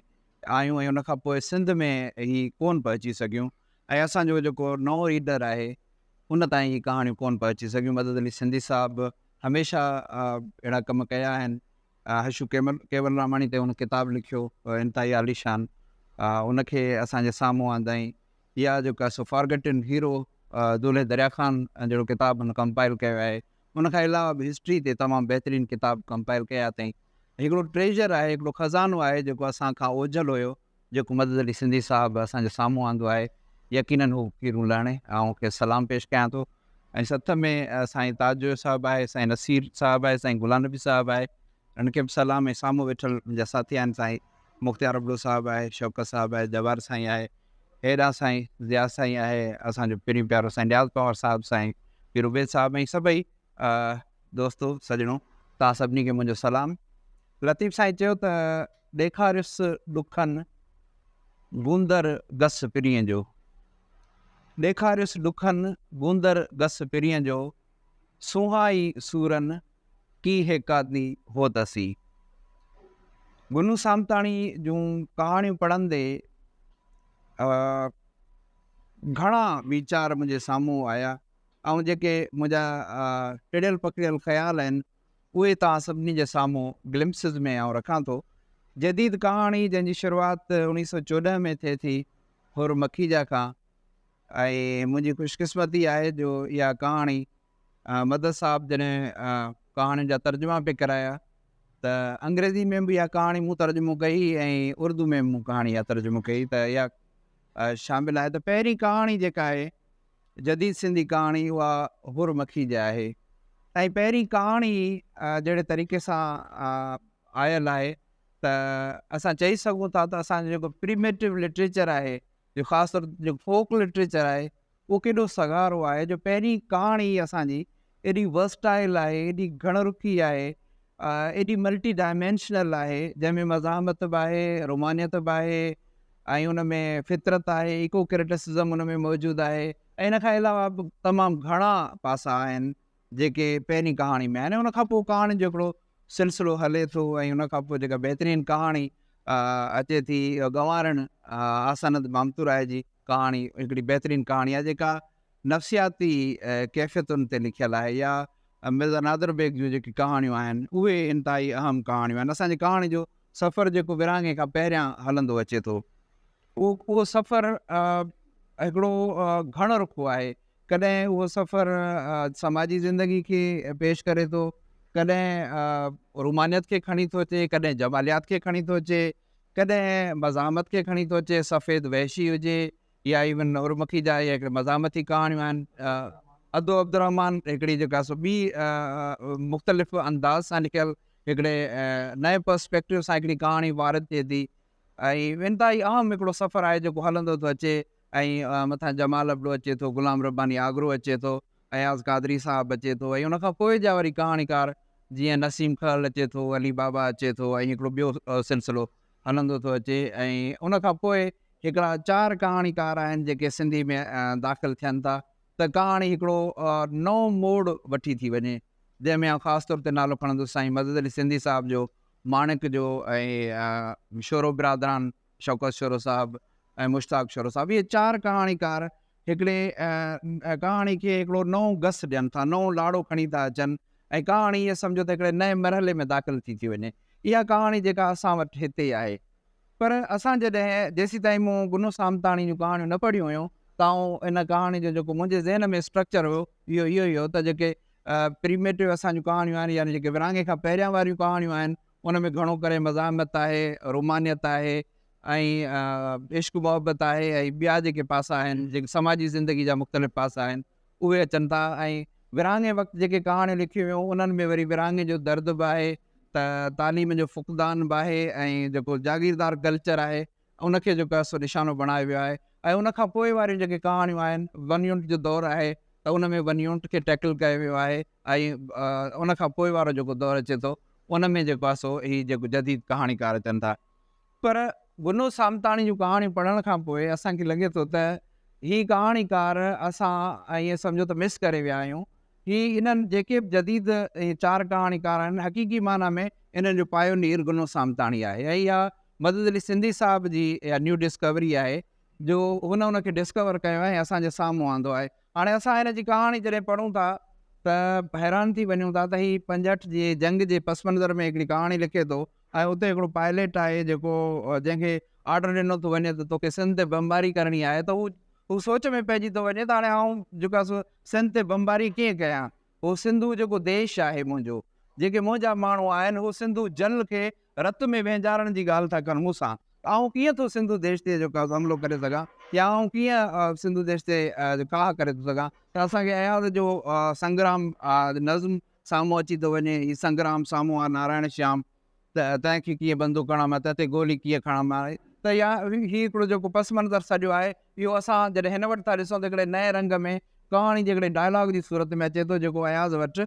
Speaker 3: آيون ۽ ان کان پوء سنڌ ۾ هي ڪونه پهچي سگهيون ۽ اسان جو جيڪو نئون ريڊر آهي ان تائين هي ڪهاڻيون ڪونه پهچي سگهيون. مدد علي سنڌي صاحب هميشه اهڙا ڪم ڪيا آهن. حشو ڪيول راماڻي تي هن ڪتاب لکيو انتهائي عاليشان، ان کي اسان جي سامهون آندائين. يا جيڪا سو فارگٽن هيرو دولهه دريا خان جهڙو ڪتاب هن ڪمپائل ڪيو آهي. ان کان علاوه به هسٽري تي تمام بهترين ڪتاب ڪمپائل ڪيا اٿائين. هڪڙو ٽريجر آهي، هڪڙو خزانو آهي جيڪو اسان کان اوجهل هيو، جيڪو مدد علي سنڌي صاحب اسان جي سامهون آندو آهي. يقينن هو کيرون لهڻي، آئون کيس سلام پيش ڪيان ٿو. ۽ سٿ ۾ سائين تاج جويو صاحب آهي، سائين نصير صاحب آهي، سائين غلام نبي صاحب آهي، انهن کي به سلام. ۽ سامهون ويٺل منهنجا ساٿي آهن، سائين مختيار ابڙو صاحب آهي، شوڪت صاحب آهي، جبار سائين آهي، هيڏانهن سائين ضياء سائين آهي، اسان جو پرين پيارو سائين نياز پنهور صاحب، سائين پير عبيد صاحب ۽ سڀئي دوستو سڄڻو، توهان سڀني کي منهنجو سلام. لطيف سائين چيو ته ڏيکاريس ڏکن گوندر گس پرينء جو، ڏيکاريس ڏکن گوندر گس پرينء جو، سونهان ئي سورن ڪي هيڪاتي هوت اسين. گنو سامتاڻي جون ڪهاڻيون پڙهندي گهڻا ويچار منهنجي سامهون آيا ۽ جيڪي منهنجا ٽڙيل پکڙيل خيال آهن اهي توهان سڀني جي سامهون گلمپسز ۾ آئون رکان ٿو. جديد ڪهاڻي جنهن جي شروعات 1914 ۾ ٿئي ٿي حر مکيجا کان ۽ منهنجي خوشقسمتي آهي جو اها ڪهاڻي مدد صاحب جڏهن ڪهاڻين جا ترجما پئي ڪرايا ته انگريزي ۾ به اها ڪهاڻي مون ترجمو ڪئي ۽ اردو ۾ به مون ڪهاڻي اها ترجمو ڪئي ته اها شامل آهي ته پهرين ڪهاڻي جيڪا آهي جديد سنڌي ڪهاڻي اها حر مکيجا آهي ۽ پهرين ڪهاڻي جهڙي طريقي سان آيل آهي ته اسان چئي سگهون ٿا ته اسان جو جيڪو پريميٽو لٽريچر آهي جو خاص طور جيڪو فوڪ لٽريچر آهي اهو ڪيڏو سگهارو آهي جو پهرين ڪهاڻي ئي اسان جي ايڏي ورسٽائل آهي، ايڏي گهڻ رخي آهي، ايڏي ملٽي ڊائمينشنل آهي، جنهن ۾ مزاحمت به آهي، رومانيت به آهي ۽ ان ۾ فطرت آهي، ايڪو ڪرٽسزم ان ۾ موجود آهي ۽ ان کان علاوه به تمام گهڻا پاسا آهن جيڪي پهرين ڪهاڻي ۾ آهن ۽ ان کان پوء ڪهاڻين جو هڪڙو سلسلو هلي ٿو ۽ ان کان پوء جيڪا بهترين ڪهاڻي اچي ٿي گنوارڻ آسانند مامتورائي جي ڪهاڻي هڪڙي بهترين ڪهاڻي آهي جيڪا نفسياتي ڪيفيتن تي لکيل آهي يا مرزا نادر بيگ جون جيڪي ڪهاڻيون آهن اهي انتهائي اهم ڪهاڻيون آهن. اسان جي ڪهاڻي جو سفر جيڪو ورهاڱي کان پهريان هلندو اچي ٿو اهو سفر هڪڙو گهڻ رخو آهي. ڪڏهن اهو سفر سماجي زندگي کي پيش ڪري ٿو، ڪڏهن رومانيت کي کڻي ٿو اچي، ڪڏهن جماليات کي کڻي ٿو اچي، ڪڏهن مزاحمت کي کڻي ٿو اچي، سفيد وحشي هجي يا ايون حرمکي جا اهي هڪڙي مزاحمتي ڪهاڻيون آهن. ادو عبدالرحمان هڪڙي جيڪا سو ٻي مختلف انداز سان لکيل هڪڙي نئين پرسپيڪٽو سان هڪڙي ڪهاڻي وارد ٿئي ٿي ۽ انتهائي اهم هڪڙو سفر آهي جيڪو هلندو ٿو اچي ۽ مٿان جمال ابڙو اچي ٿو، غلام رباني آگرو اچي ٿو، اياز قادري صاحب اچي ٿو ۽ ان کان پوء جا وري ڪهاڻيڪار جيئن نسيم کهڙ اچي ٿو، علي بابا اچي ٿو ۽ هڪڙو ٻيو سلسلو هلندو ٿو اچي ۽ ان کان پوء هڪڙا چار ڪهاڻيڪار آهن جيڪي سنڌي ۾ داخل ٿين ٿا ته ڪهاڻي هڪڙو نئون موڙ وٺي ٿي وڃي جنهن ۾ آئون خاص طور تي نالو کڻندس سائين مدد علي سنڌي صاحب جو، ماڻڪ جو ۽ شورو برادران شوڪت شورو صاحب ۽ مشتاق شورو صاحب اهي چار ڪهاڻيڪار هڪڙي ڪهاڻي کي هڪڙو نئون گس ڏين ٿا، نئون لاڙو کڻي ٿا اچن ۽ ڪهاڻي ائين سمجهو ته هڪڙي نئين مرحلي ۾ داخل ٿي ٿي وڃي. اها ڪهاڻي جيڪا اسان وٽ هتي آهي. پر اسان جڏهن جيسيتائين مون گنو سامتاڻي جون ڪهاڻيون نه پڙهيون هيون ته آئون ان ڪهاڻي جو جيڪو منهنجي ذهن ۾ اسٽرڪچر هيو اهو اهو ئي هو ته جيڪي پريميٽو اسان جون ڪهاڻيون آهن يعني جيڪي ورهاڱي کان پهريان واريون ڪهاڻيون آهن ان ۾ گهڻو ڪري مزاحمت آهي، رومانيت آهي ۽ عشق محبت آهي ۽ ٻيا جيڪي پاسا آهن جيڪي سماجي زندگي جا مختلف پاسا آهن اهي اچن ٿا ۽ ورهاڱي وقت جيڪي ڪهاڻيون لکيون ويون انهن ۾ وري ورهاڱي جو درد به آهي ته تعليم جو فقدان به آهي ۽ جيڪو جاگيردار ڪلچر آهي ان کي جيڪو آهي سو نشانو بڻايو ويو آهي ۽ ان کان پوء واريون جيڪي ڪهاڻيون آهن ون يونٽ جو دور آهي ته ان ۾ ون يونٽ کي ٽيڪل ڪيو ويو آهي ۽ ان کان پوء وارو جيڪو دور اچي ٿو ان ۾ جيڪو آهي سو هي جيڪو جديد ڪهاڻيڪار اچن ٿا پر گنو سامتاڻي جون ڪهاڻيون پڙهڻ کان پوء اسان کي لڳي ٿو ته هي ڪهاڻيڪار اسان ائين سمجهو ته مس ڪري ويا آهيون. هي انهن جيڪي به جديد اهي چار ڪهاڻيڪار آهن حقيقي معنيٰ ۾ انهن جو پايو نير گنو سامتاڻي آهي ۽ اها مدد علي سنڌي صاحب جي اها نيو ڊسڪوري آهي جو هن ان کي ڊسڪور ڪيو آهي ۽ اسان جي سامهون آندو آهي. هاڻي اسان هن جي ڪهاڻي جڏهن پڙهون ٿا ته حيران ٿي وڃون ٿا ته هي 65 جي جنگ جي پس منظر ۾ هڪڙي ڪهاڻي لکي ٿو ۽ اتي هڪڙو پائليٽ آهي جيڪو جنهن کي آرڊر ڏنو ٿو وڃي ته توکي سنڌ تي بمباري ڪرڻي آهي ته هو هو سوچ ۾ پئجي ٿو وڃي ته هاڻي آئون جيڪو آهي سو سنڌ تي بمباري ڪيئن ڪيان هو سنڌو جيڪو ديش آهي منهنجو جيڪي منهنجا ماڻهو آهن هو سنڌو جل کي رت ۾ وهنجارڻ جي ڳالهه ٿا ڪن مون سان ته آئون ڪيئن ٿو سنڌو ديش تي جيڪو آهي حملو ڪري سگهان يا آئون ڪيئن سنڌو ديش تي ڪاهه ڪري ٿو سگهان ته اسان کي اياز جو سنگرام نظم سامهون اچي ٿو وڃي، هي سنگرام سامهون آ نارائڻ شيام ته تنهن کي ڪيئن بندوق هڻان مان، تنهن تي گولي ڪيئن کڻان مان ته يا هي هڪڙو جيڪو پس منظر سڄو آهي اهو اسان جڏهن هن وٽ ٿا ڏسون ته هڪڙي نئين رنگ ۾ ڪهاڻي جي هڪڙي ڊائلاگ جي صورت ۾ اچي ٿو جيڪو اياز وٽ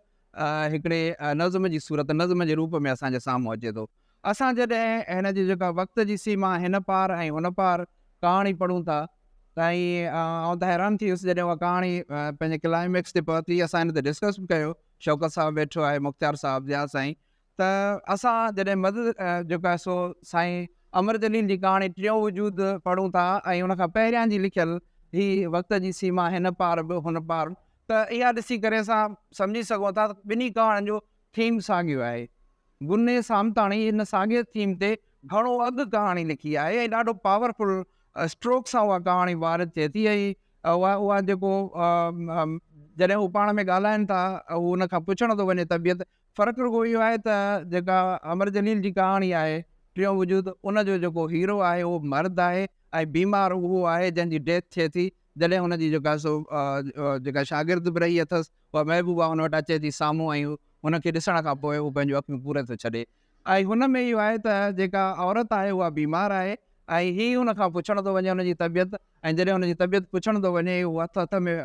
Speaker 3: هڪڙي نظم جي صورت نظم جي روپ ۾ اسان جي سامهون اچي ٿو. اسان جڏهن هن جي جيڪا وقت جي سيما هن پار ۽ هن پار ڪهاڻي پڙهون ٿا ته ۽ آئون ته حيران ٿي ويس جڏهن اها ڪهاڻي پنهنجي ڪلائميڪس تي پهتي اسان هن تي ڊسڪس به ڪيو شوڪت صاحب ويٺو آهي مختيار صاحب ضياء سائين ته اسان جڏهن مدد جيڪو آهي سو سائين امر جليل جي ڪهاڻي ٽيون وجود پڙهون ٿا ۽ ان کان پهريان جي لکيل هي وقت جي سيما هن پار به هن پار ته اها ڏسي ڪري اسان سمجهي سگهون ٿا ته ٻنهي ڪهاڻين جو ٿيم ساڳيو آهي گني سامتاڻي ان ساڳئي ٿيم تي گهڻو اڳ ڪهاڻي لکي آهي ۽ ڏاڍو پاورفل اسٽروڪ سان اها ڪهاڻي وارد ٿئي ٿي ۽ اها اها جيڪو جڏهن هو پاڻ ۾ ڳالهائن ٿا هو ان کان پڇڻ ٿو وڃي طبيعت فرق رڳو اهو آهي ته جيڪا امر جليل جي ڪهاڻي آهي ٽيون وجود ان جو جيڪو هيرو آهي اهو مرد آهي ۽ بيمار اهو آهي جنهن جي ڊيٿ ٿئي ٿي جڏهن هن جي جيڪا سو جيڪا شاگرد به رهي اٿس اها محبوبا هن وٽ اچي ٿي سامهون ۽ هن کي ڏسڻ کان پوء هو پنهنجون اکيون پوري ٿو ڇڏي ۽ هن ۾ اهو آهي ته جيڪا عورت آهي اها بيمار آهي ۽ هي هن کان پڇڻ ٿو وڃي هن جي طبيعت ۽ جڏهن هن جي طبيعت پڇڻ ٿو وڃي هو هٿ هٿ ۾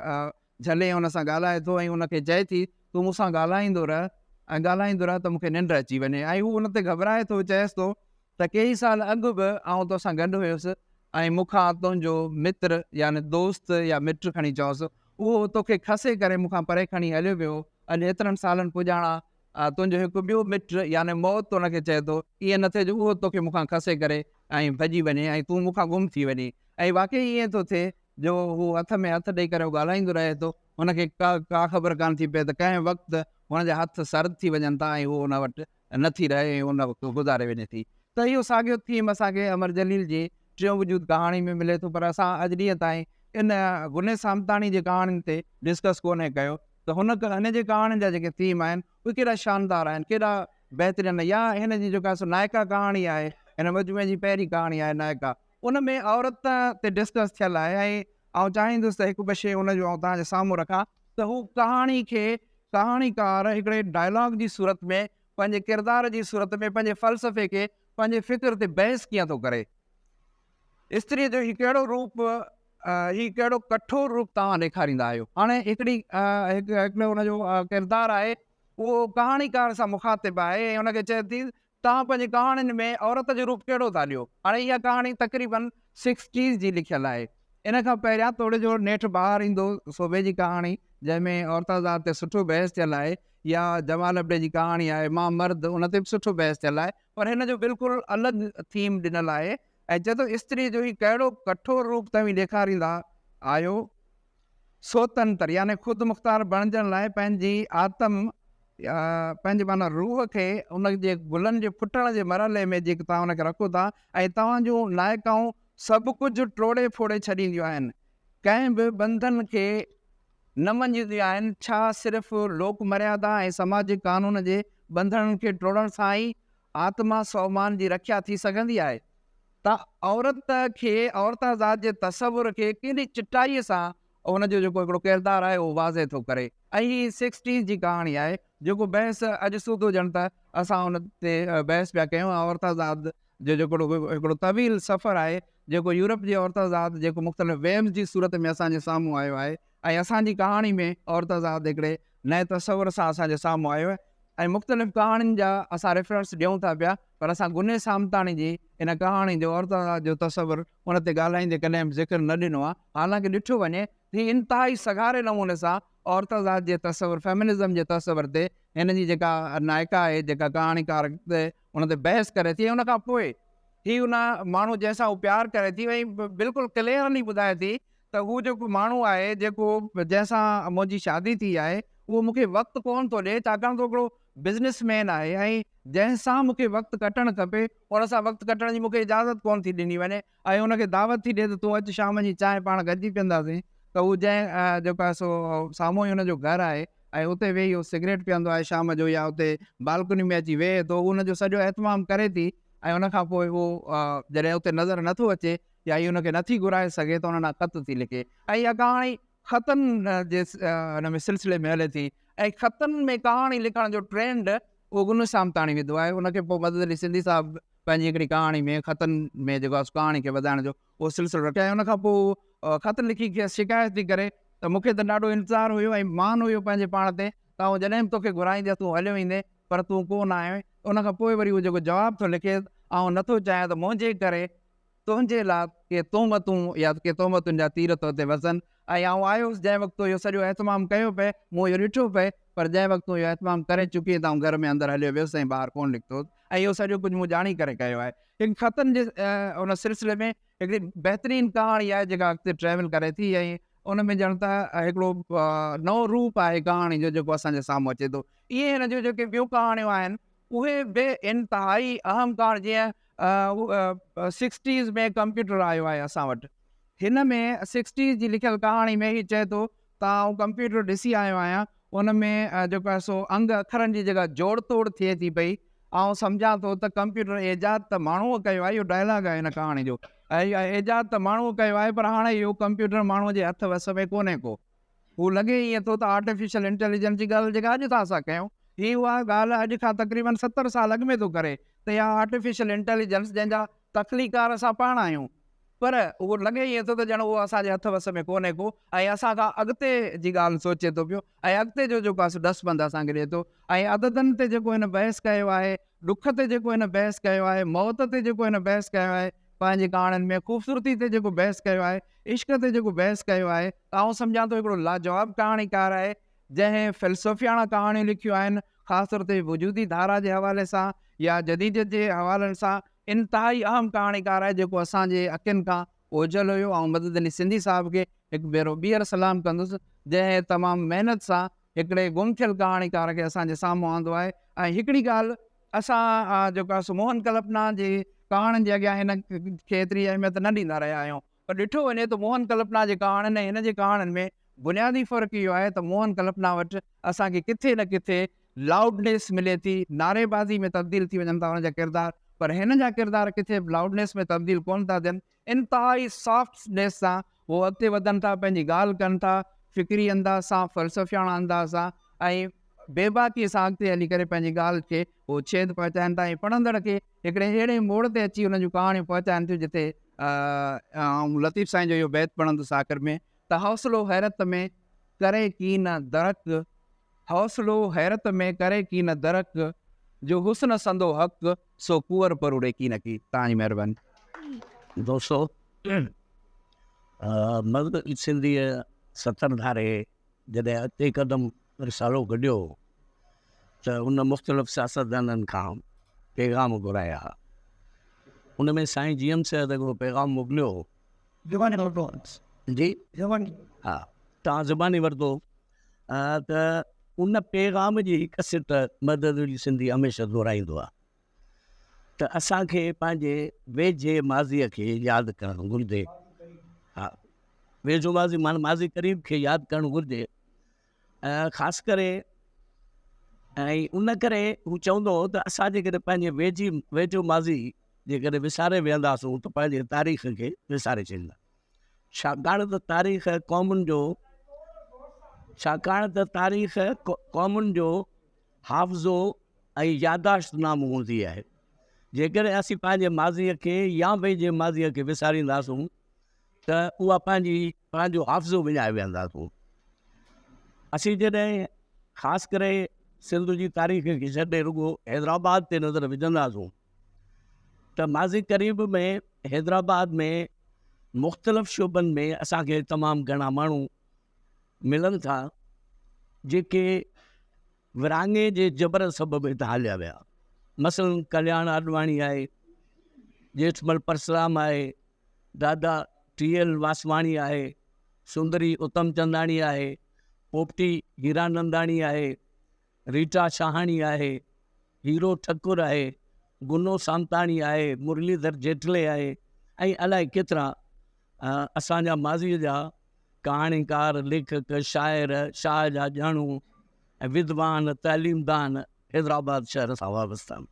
Speaker 3: جهلي هن سان ڳالهائي ٿو ۽ هن کي چئي ٿي تون مون سان ڳالهائيندو رهه ۽ ڳالهائيندو رهه ته مون کي ننڊ اچي وڃي ۽ هو هن تي گهٻرائي ٿو چئيس ٿو ته ڪيئي سال اڳ به آئون توسان گڏ هيس ۽ مون کان تنهنجو متر يعني دوست يا مٽ کڻي چئوس، اهو توکي کسي ڪري مون کان پري کڻي هليو ويو. اڄ ايترن سالن پڄاڻان تنهنجو هڪ ٻيو مٽ يعني موت ان کي چئي ٿو، ائين نه ٿئي جو اهو توکي مون کان کسي ڪري ۽ ڀڄي وڃي ۽ تون مون کان گم ٿي وڃين. ۽ واقعي ائين ٿو ٿئي جو هو هٿ ۾ هٿ ڏئي ڪري ڳالهائيندو رهي ٿو. هن کي ڪا خبر ڪانه ٿي پئي ته ڪنهن وقت هن جا هٿ سرد ٿي وڃن ٿا ۽ هو ان وٽ نه ٿي رهي ۽ ان وقت گذاري وڃي ٿي ته اهو ساڳيو ٿيم اسان کي امر جليل جي ٽيون وجود ڪهاڻي ۾ ملي ٿو پر اسان اڄ ڏينهن تائين ان گني سامتاڻي جي ڪهاڻين تي ڊسڪس ڪونهي ڪيو ته هن هن جي ڪهاڻين جا جيڪي ٿيم آهن اهي ڪيڏا شاندار آهن ڪيڏا بهترين يا هن جي جيڪا سو نائڪا ڪهاڻي آهي هن مجموعي جي پهرين ڪهاڻي آهي نائڪا ان ۾ عورت تي ڊسڪس ٿيل آهي ۽ آئون چاهيندس ته هڪ ٻه شيء ان جو آئون توهان جي سامهون رکان ته هو ڪهاڻي کي ڪهاڻيڪار هڪڙي ڊائلاگ جي صورت ۾ پنهنجي ڪردار جي صورت ۾ پنهنجي فلسفي کي پنهنجي فڪر تي بحث ڪيئن ٿو ڪري. استريء جو هي ڪهڙو روپ هي ڪهڙو ڪٺور روپ توهان ڏيکاريندا آهيو. هاڻي هڪڙي هڪ هڪڙو ان جو ڪردار آهي اهو ڪهاڻيڪار سان مخاطب آهي ۽ ان کي چئي ٿي توهان پنهنجي ڪهاڻين ۾ عورت جو روپ ڪهڙو ٿا ڏيو؟ هاڻي اها ڪهاڻي تقريباً سڪسٽيز جي لکيل آهي. ان کان پهريان توڙي جو نيٺ بهار ايندو صوبي جي ڪهاڻي جنهن ۾ عورت آزاد تي سٺو بحث ٿيل آهي يا جمال ابڙي جي ڪهاڻي آهي مان مرد ان تي به سٺو بحث ٿيل آهي پر هن جو بلڪل الڳ ٿيم ڏنل آهي ۽ چئي ٿو استريء جو هي ڪهڙو ڪٺور روپ توهين ڏيکاريندا آهيو؟ سوتنتر يعني خودمختار بڻجڻ لاء پنهنجي آتم پنهنجي معنيٰ روح کي ان جي گلن جي ڦٽڻ جي مرحلي ۾ جيڪي توهان ان کي رکو ٿا ۽ توهان جون نائڪائون سڀ ڪجهه ٽوڙي ڦوڙي ڇڏينديون آهن ڪنهن به ٻنڌن کي نه مڃينديون آهن ڇا صرف لوڪ مريادا ۽ سماجي قانون جي ٻنڌڻن کي ٽوڙڻ سان ئي آتما سومان جي رکيا ٿي سگهندي آهي ته عورت کي عورتازاد جي تصور کي ڪيڏي چٽائيء سان ان جو جيڪو هڪڙو ڪردار آهي اهو واضح ٿو ڪري ۽ هي سڪسٽيز جي ڪهاڻي آهي جيڪو بحث اڄ سوڌو ڄڻ ته اسان ان تي بحث پيا ڪيون عورت آزاد جو جيڪو هڪڙو طويل سفر آهي جيڪو يورپ جي عورت آزاد جيڪو مختلف ويوز جي صورت ۾ اسان جي سامهون آيو آهي ۽ اسان جي ڪهاڻي ۾ عورت آزاد هڪڙي نئين تصور سان اسان جي سامهون آيو آهي ۽ مختلف ڪهاڻين جا اسان ريفرنس ڏيون ٿا پيا پر اسان گني سامتاڻي جي ان ڪهاڻي جو عورت آزاد جو تصور ان تي ڳالهائيندي ڪڏهن به ذڪر نه ڏنو آهي حالانڪه ڏٺو وڃي ته هي انتهائي سگهاري نموني سان عورت آزاد جي تصور فيمنزم جي تصور تي هن جي جيڪا نائڪا آهي جيڪا ڪهاڻيڪار تي ان تي بحث ڪري ٿي ۽ ان کان پوء هي ان ماڻهو جنهن سان هو پيار ڪري ٿي ۽ بلڪل ڪليئرلي ٻڌائي ٿي ته هو جيڪو ماڻهو آهي جيڪو جنهن سان منهنجي شادي ٿي آهي اهو مون کي وقت ڪونه ٿو ڏئي ڇاڪاڻ ته هڪڙو بزنس مين آهي ۽ جنهن سان مون کي وقت ڪٽڻ کپي ان سان وقت ڪٽڻ جي مون کي اجازت ڪونه ٿي ڏني وڃي ۽ ان کي دعوت ٿي ڏئي ته تون اچ شام جي چانهه پاڻ گڏجي پيئنداسين ته هو جنهن جيڪو آهي سو سامهون ئي ان جو گهر آهي ۽ اتي ويهي هو سگريٽ پيئندو آهي شام جو يا اتي بالڪني ۾ اچي ويهي ٿو هو ان جو سڄو اهتمام ڪري ٿي ۽ ان کان پوء هو جڏهن اتي نظر نٿو اچي يا هي ان کي نٿي گهرائي سگهي ته ان ڏانهن خط ٿي لکي ۽ اها ڪهاڻي خطن جي ان ۾ سلسلي ۾ هلي ٿي ۽ خطن ۾ ڪهاڻي لکڻ جو ٽرينڊ اهو گنو سامتاڻي وڌو آهي ان کي پوء مدد علي سنڌي صاحب پنهنجي هڪڙي ڪهاڻي ۾ خطن ۾ جيڪو آهي ڪهاڻي کي وڌائڻ جو اهو سلسلو رکيو ۽ ان کان پوء خط لکي کيس شڪايت ٿي ڪري ته مون کي ته ڏاڍو انتظار هيو ۽ مان هيو پنهنجي پاڻ تي ته آئون جڏهن به توکي گهرائينديس تون هليو ايندين پر تون ڪو نه آيو ان کان پوء وري اهو جيڪو جواب ٿو لکي آئون نٿو چاهيان ته منهنجي ڪري تنهنجي لاء ڪي تهمتون يا ڪي تهمتن جا تير تو تي وسن ۽ آئون آيو هوس جنهن وقت تو اهو سڄو اهتمام ڪيو پئي، مون اهو ڏٺو پئي، پر جنهن وقت تون اهو اهتمام ڪري چڪين ته آئون گهر ۾ اندر هليو ويس ۽ ٻاهر ڪونه نڪتو هوس ۽ اهو سڄو ڪجهه مون ڄاڻي ڪري ڪيو آهي. هڪ خطن جي ان سلسلي ۾ هڪڙي بهترين ڪهاڻي آهي جيڪا اڳتي ٽريول ڪري ٿي ۽ ان ۾ ڄڻ ته هڪڙو نئون روپ آهي ڪهاڻي جو جيڪو اسان جي سامهون اچي ٿو. ائين هن جون جيڪي ٻيون ڪهاڻيون آهن اهي به انتهائي اهم ڪهاڻي جيئن سڪسٽيز ۾ ڪمپيوٽر آيو آهي اسان وٽ هن ۾ سڪسٽيز جي لکيل ڪهاڻي ۾ هي چئي ٿو ته آئون ڪمپيوٽر ڏسي آيو آهيان ان ۾ جيڪو آهي سو انگ اکرن جي جيڪا جوڙ توڙ ٿئي ٿي پئي آئون سمجهان ٿو ته ڪمپيوٽر ايجاد ته ماڻهوء ڪيو آهي اهو ڊائلاگ آهي هن ڪهاڻي جو ايجاد ته ماڻهوء ڪيو آهي پر هاڻي اهو ڪمپيوٽر ماڻهوء جي هٿ وس ۾ ڪونهي ڪو هو لڳي ائين ٿو ته آرٽيفيشل انٽيليجنس جي ڳالهه جيڪا اڄ ٿا اسان ڪيون، هي اها ڳالهه اڄ کان تقريبن 70 سال اڳ ۾ ٿو ڪري ته اها آرٽيفيشل انٽيليجنس جنهن جا تخليقار اسان پاڻ آهيون پر اهو لڳي ائين ٿو ته ڄڻ اهو اسان جي هٿ وس ۾ ڪونهي ڪو ۽ اسان کان اڳتي جي ڳالهه سوچي ٿو پيو ۽ اڳتي جو جيڪو آهي سو ڏس پنڌ اسان کي ڏئي ٿو ۽ عددن تي جيڪو هن بحث ڪيو آهي، ڏک تي جيڪو هن بحث ڪيو آهي، موت تي جيڪو هن بحث ڪيو آهي، پنهنجي ڪهاڻين ۾ خوبصورتي تي جيڪو بحث ڪيو آهي، عشق تي جيڪو بحث ڪيو آهي ته آئون سمجهان ٿو هڪڙو لاجواب ڪهاڻيڪار آهي جنهن فلسفياڻا ڪهاڻيون لکيون آهن خاص طور تي وجودي ڌارا جي حوالي سان يا جديديت جي حوالن سان انتهائي اهم ڪهاڻيڪار آهي جيڪو اسان جي اکين کان اوجهل هيو آئون مدد علي سنڌي صاحب کي هڪ ڀيرو ٻيهر سلام ڪندس جنهن تمام محنت سان هڪڙي گم ٿيل ڪهاڻيڪار کي اسان جي سامهون آندو آهي ۽ هڪڙي ڳالهه اسان جيڪو آهي سو موهن ڪلپنا جي ڪهاڻين جي اڳيان هن کي ايتري اهميت نه ڏيندا رهيا آهيون پر ڏٺو وڃي ته موهن ڪلپنا جي ڪهاڻين ۽ هن جي ڪهاڻين ۾ بنيادي فرق اهو آهي ته موهن ڪلپنا وٽ اسان کي ڪٿي نه ڪٿي لائوڊنيس ملي ٿي، نعريبازي ۾ تبديل ٿي وڃن ٿا هن جا ڪردار پر هن جا ڪردار ڪٿي به لائوڊنيس ۾ تبديل ڪونه ٿا ٿين، انتهائي سافٽنيس سان هو اڳتي وڌن ٿا، پنهنجي ڳالهه ڪن ٿا، فڪري انداز سان، فلسفياڻا انداز سان ۽ بيباڪيء سان اڳتي هلي ڪري پنهنجي ڳالهه کي هو ڇيد پهچائن ٿا ۽ پڙهندڙ کي هڪڙي اهڙي موڙ تي اچي انهن جون ڪهاڻيون پهچائن ٿيون جتي آئون لطيف سائين جو اهو بيت پڙهندس آخر ۾ ته حوصلو حيرت ۾ ڪري ڪين درڪ حوصلو حيرت ۾ ڪري ڪين درڪ جو حسن سندو حق سو ڪوئر پروڙي ڪين ڪي. توهان جي مهرباني.
Speaker 4: دوستو مغربي سنڌيء ستر ڌاري جڏهن اڳتي قدم رسالو ڪڍيو ته ان مختلف سياستدانن کان پيغام گهرايا. ان ۾ سائين جي ايم سيد هڪڙو پيغام موڪليو هو.
Speaker 2: زباني ورتو.
Speaker 4: جي
Speaker 2: زباني.
Speaker 4: ها توهان زباني ورتو ته ان پيغام جي هڪ سٽ مدد علي سنڌي هميشه دهرائيندو آهي ته اسان کي پنهنجي ويجهي ماضيء کي ياد ڪرڻ گهرجي. ها ويجهو ماضي معنيٰ ماضي قريب کي ياد ڪرڻ گهرجي خاص ڪري ۽ ان ڪري هو چوندو هو ته اسان جيڪڏهن پنهنجي ويجهي ويجهو ماضي جيڪڏهن وساري ويهنداسون ته پنهنجي تاريخ کي وساري ڇڏيندا. ڇاڪاڻ ته تاريخ قومن جو ڇاڪاڻ ته تاريخ قومن جو حافظو ۽ ياداشت نامو هوندي آهي. جيڪڏهن اسين پنهنجي ماضيء کي يا ويجهي ماضيء کي وسارينداسون ته اها پنهنجي پنهنجو حافظو وڃائي ويهنداسون. اسين جڏهن خاص ڪري سنڌ جي تاريخ کي ڇڏي رڳو حيدرآباد تي نظر وجهنداسون ته ماضي قريب ۾ حيدرآباد ۾ مختلف شعبن ۾ اسان کي تمام گهڻا ماڻهو ملن ٿا جيڪي ورهاڱي جي جبر سبب هتان هليا ويا. مثلاً ڪلياڻ آڏواڻي آهي، ڄيٺمل پرسرام آهي، دادا ٽي ايل واسواڻي آهي، سندري اتم چنداڻي آهي، پوپٽي هيراننداڻي آهي، ريٽا شاهاڻي آهي، هيرو ٺڪر آهي، گنو سامتاڻي آهي، مرليڌر جيٽلي آهي ۽ الائي ڪيترا اسان جا ماضيء جا ڪهاڻيڪار، ليکڪ، شاعر، شاهه جا ڄاڻو ۽ ودوان، تعليمدان حيدرآباد شهر سان وابسته آهن.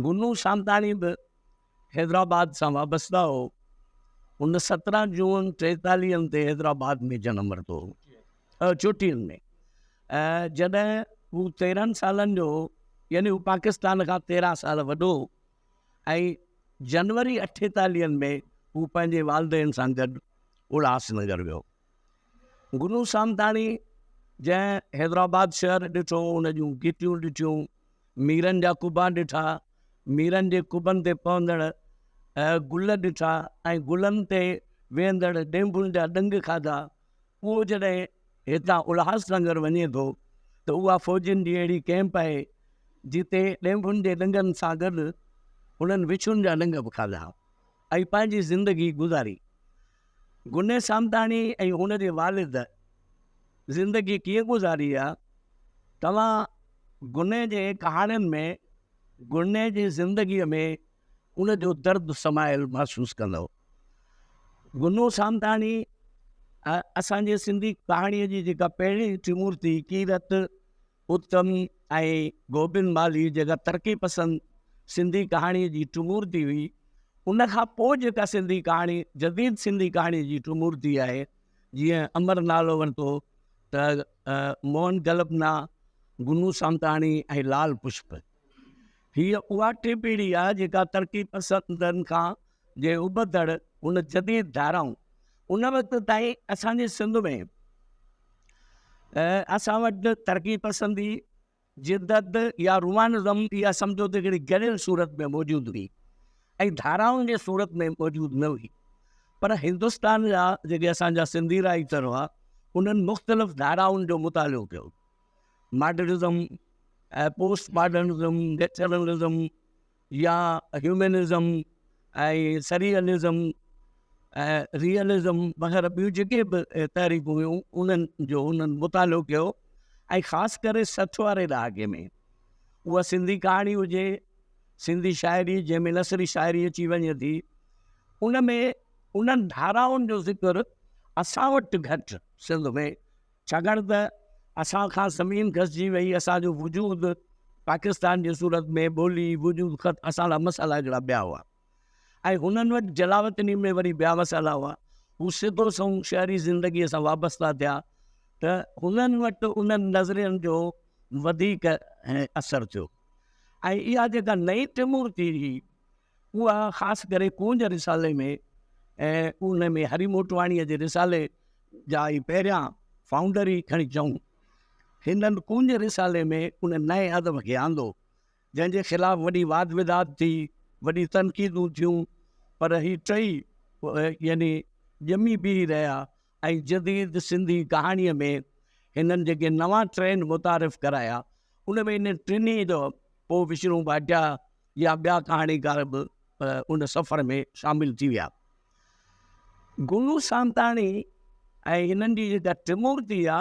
Speaker 4: گنو سامتاڻي به حيدرآباد سان وابسته هو. هن 17 جون ٽيتاليهن تي حيدرآباد ۾ جنم ورتو هو. چوٽيهن ۾ جڏهن هو 13 سالن جو هو يعني هو پاڪستان کان 13 سال وڏو هو ۽ جنوري اٺيتاليهن ۾ هو پنهنجي والدين سان گڏ الهاس نگر ويو. گنو سامتاڻي جنهن حيدرآباد شهر ڏٺو، ان جون گهٽيون ڏٺيون، ميرن جا قبا ڏٺا، ميرن جي قبن تي پوندڙ گل ڏٺا ۽ گلن تي ويهندڙ ڏينڀن جا ڏنگ کاڌا، اهو جڏهن هتان الهاس نگر وڃي ٿو ته اها فوجين جي اهڙي ڪئمپ آهي جتي ڏينڀن جي ڏنگن سان گڏ هنن وڇون جا ڏنگ به کاڌا ۽ پنهنجي زندگي گذاري. گني سامتاڻي ۽ هن جي والد زندگي ڪيئن گذاري آ، توهان گني جي ڪهاڻين ۾ گني جي زندگيء ۾ ان جو درد سمايل محسوس ڪندؤ. گنو سامتاڻي اسان جي سنڌي ڪهاڻيء جي جيڪا پهرين ٽريمورتي ڪيرت، اتم ۽ گوبند مالهي جيڪا ترقي پسند سنڌي ڪهاڻيء جي ٽريمورتي هئي، ان کان پوء جيڪا سنڌي ڪهاڻي جديد سنڌي ڪهاڻيء جي ٽريمورتي آهي، جيئن امر نالو ورتو ته موهن ڪلپنا، گنو سامتاڻي ۽ لال پشپ. هيء اها ٽين پيڙهي آهي جيڪا ترقي پسندن کان جي ابتڙ ان جديد ڌارائون ان وقت تائين اسان جي سنڌ ۾ اسان وٽ ترقي پسندي، جدت يا رومانزم اها سمجهو ته هڪڙي گڏيل صورت ۾ موجود هئي ۽ ڌارائن جي صورت ۾ موجود نه هئي پر هندستان جا جيڪي اسان جا سنڌي رائيٽر هئا انهن مختلف ڌارائن جو مطالعو ڪيو. ماڊرنزم ۽ پوسٽ ماڊرنزم، نيچرلزم يا هيومنزم ۽ سريئلزم ۽ ريئلزم وغيره ٻيون جيڪي به تحريڪون هيون انهن جو انهن مطالعو ڪيو ۽ خاص ڪري 60 واري ڏهاڪي ۾ اها سنڌي ڪهاڻي هجي، سنڌي شاعري جنهن ۾ نثري شاعري اچي وڃي ٿي، ان ۾ انهن ڌارائن جو ذڪر اسان وٽ گهٽ سنڌ ۾ ڇاڪاڻ ته اسان کان زمين کسجي وئي، اسان جو وجود پاڪستان جي صورت ۾ ٻولي، وجود، خط اسان لاء مسئلا هڪڙا ٻيا هئا ۽ هنن وٽ جلاوطني ۾ وري ٻيا مسئلا هئا. هو سڌو سنئون شهري زندگيء سان وابسته ٿيا ته هنن وٽ انهن نظرين جو وڌيڪ اثر ٿيو ۽ اها جيڪا نئين ٽمورتي هئي اها خاص ڪري ڪونج رسالي ۾ ۽ ان ۾ هري موٽواڻيء جي رسالي جا ئي پهريان فائونڊر ئي کڻي چئون، هنن ڪونج رسالي ۾ ان نئين ادب کي آندو، جنهن جي خلاف وڏي واد وداد ٿي، وڏي تنقيدون ٿيون، پر هي ٽئي يعني ڄمي بيهي رهيا ۽ جديد سنڌي ڪهاڻيء ۾ هنن جيڪي نوان ٽرينڊ متعارف ڪرايا، ان ۾ انهن ٽنهي جو پوء وشنو ڀاٽيا يا ٻيا ڪهاڻيڪار به ان سفر ۾ شامل ٿي ويا. گنو سامتاڻي ۽ هنن جي جيڪا ٽمورتي آ،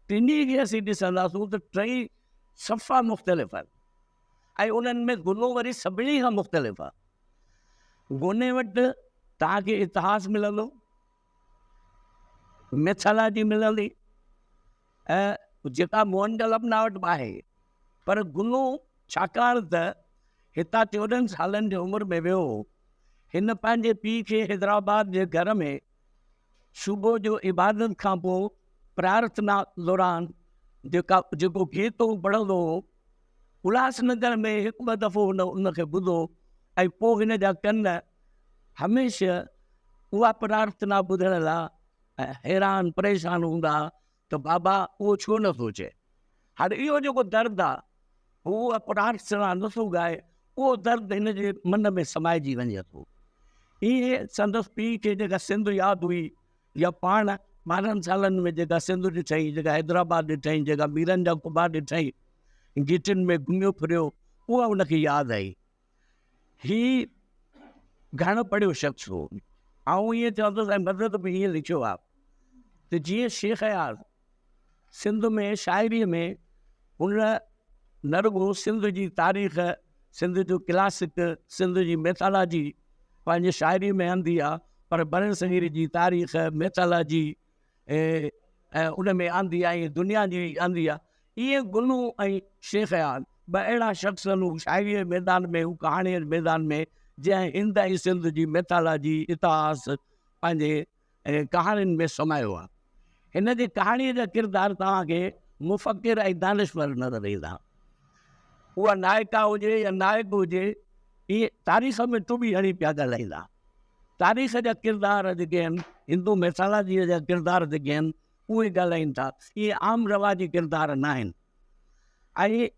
Speaker 4: ٽنهي کي اسين ڏسنداسون ته ٽئي صفا مختلف آهن ۽ انهن ۾ گنو وري سڀني کان مختلف آ. گني وٽ توهان کي اتهاس ملندو، ميٿالاجي ملندي ۽ جيڪا موهن ڪلپنا وٽ به آهي پر گنو ڇاڪاڻ ته هتان 14 سالن جي عمر ۾ ويو هو، هن پنهنجي پيء کي حيدرآباد جي گهر ۾ صبح جو عبادت کان پوء پرارٿنا دوران جيڪا جيڪو گيت هو پڙهندو هو، الهاس نگر ۾ هڪ ٻه دفعو هن ان کي ٻڌو ۽ پوء هن جا ڪن هميشه اها پرارٿنا ٻڌڻ لاء حيران پريشان هوندا ها ته بابا اهو ڇو نه ٿو چئي. هاڻي اهو جيڪو درد آ، هو اها پرارٿنا نه ٿو ڳائي، اهو درد هن جي من ۾ سمائجي وڃي ٿو. ائين سندس پيء کي جيڪا سنڌ ياد هئي يا پاڻ 12 سالن ۾ جيڪا سنڌ ڏٺائين، جيڪا حيدرآباد ڏٺائين، جيڪا ميرن جا قبا ڏٺائين، گهٽين ۾ گهميو ڦريو، اها هن کي ياد آئي. هي گهڻ پڙهيو شخص هو. آئون ائين چوندس ۽ مدد به ائين لکيو آهي ته جيئن شيخ اياز سنڌ ۾ شاعريء ۾ هن نه رڳو سنڌ جي تاريخ، سنڌ جو ڪلاسڪ، سنڌ جي ميٿالاجي پنهنجي شاعريء ۾ آندي آهي پر برصغير جي تاريخ، ميٿالاجي ۽ ان ۾ آندي آهي ۽ دنيا جي آندي آهي. ائين گنو ۽ شيخ اياز ٻه اهڙا شخص آهن هو شاعريء جي ميدان ۾ هو ڪهاڻيء جي ميدان ۾ جنهن هند ۽ سنڌ جي ميٿالاجي، اتهاس پنهنجي ڪهاڻين ۾ سمايو آهي. هن جي ڪهاڻيء جا ڪردار توهان کي مفڪر ۽ دانشور نظر ايندا. اها نائڪا هجي يا نائڪ هجي، اهي تاريخ ۾ ٽٻي هڻي پيا ڳالهائيندا. تاريخ جا ڪردار جيڪي آهن، هندو ميٿالاجيء جا ڪردار جيڪي آهن، اهي ڳالهائين ٿا. اهي عام رواجي ڪردار ناهن ۽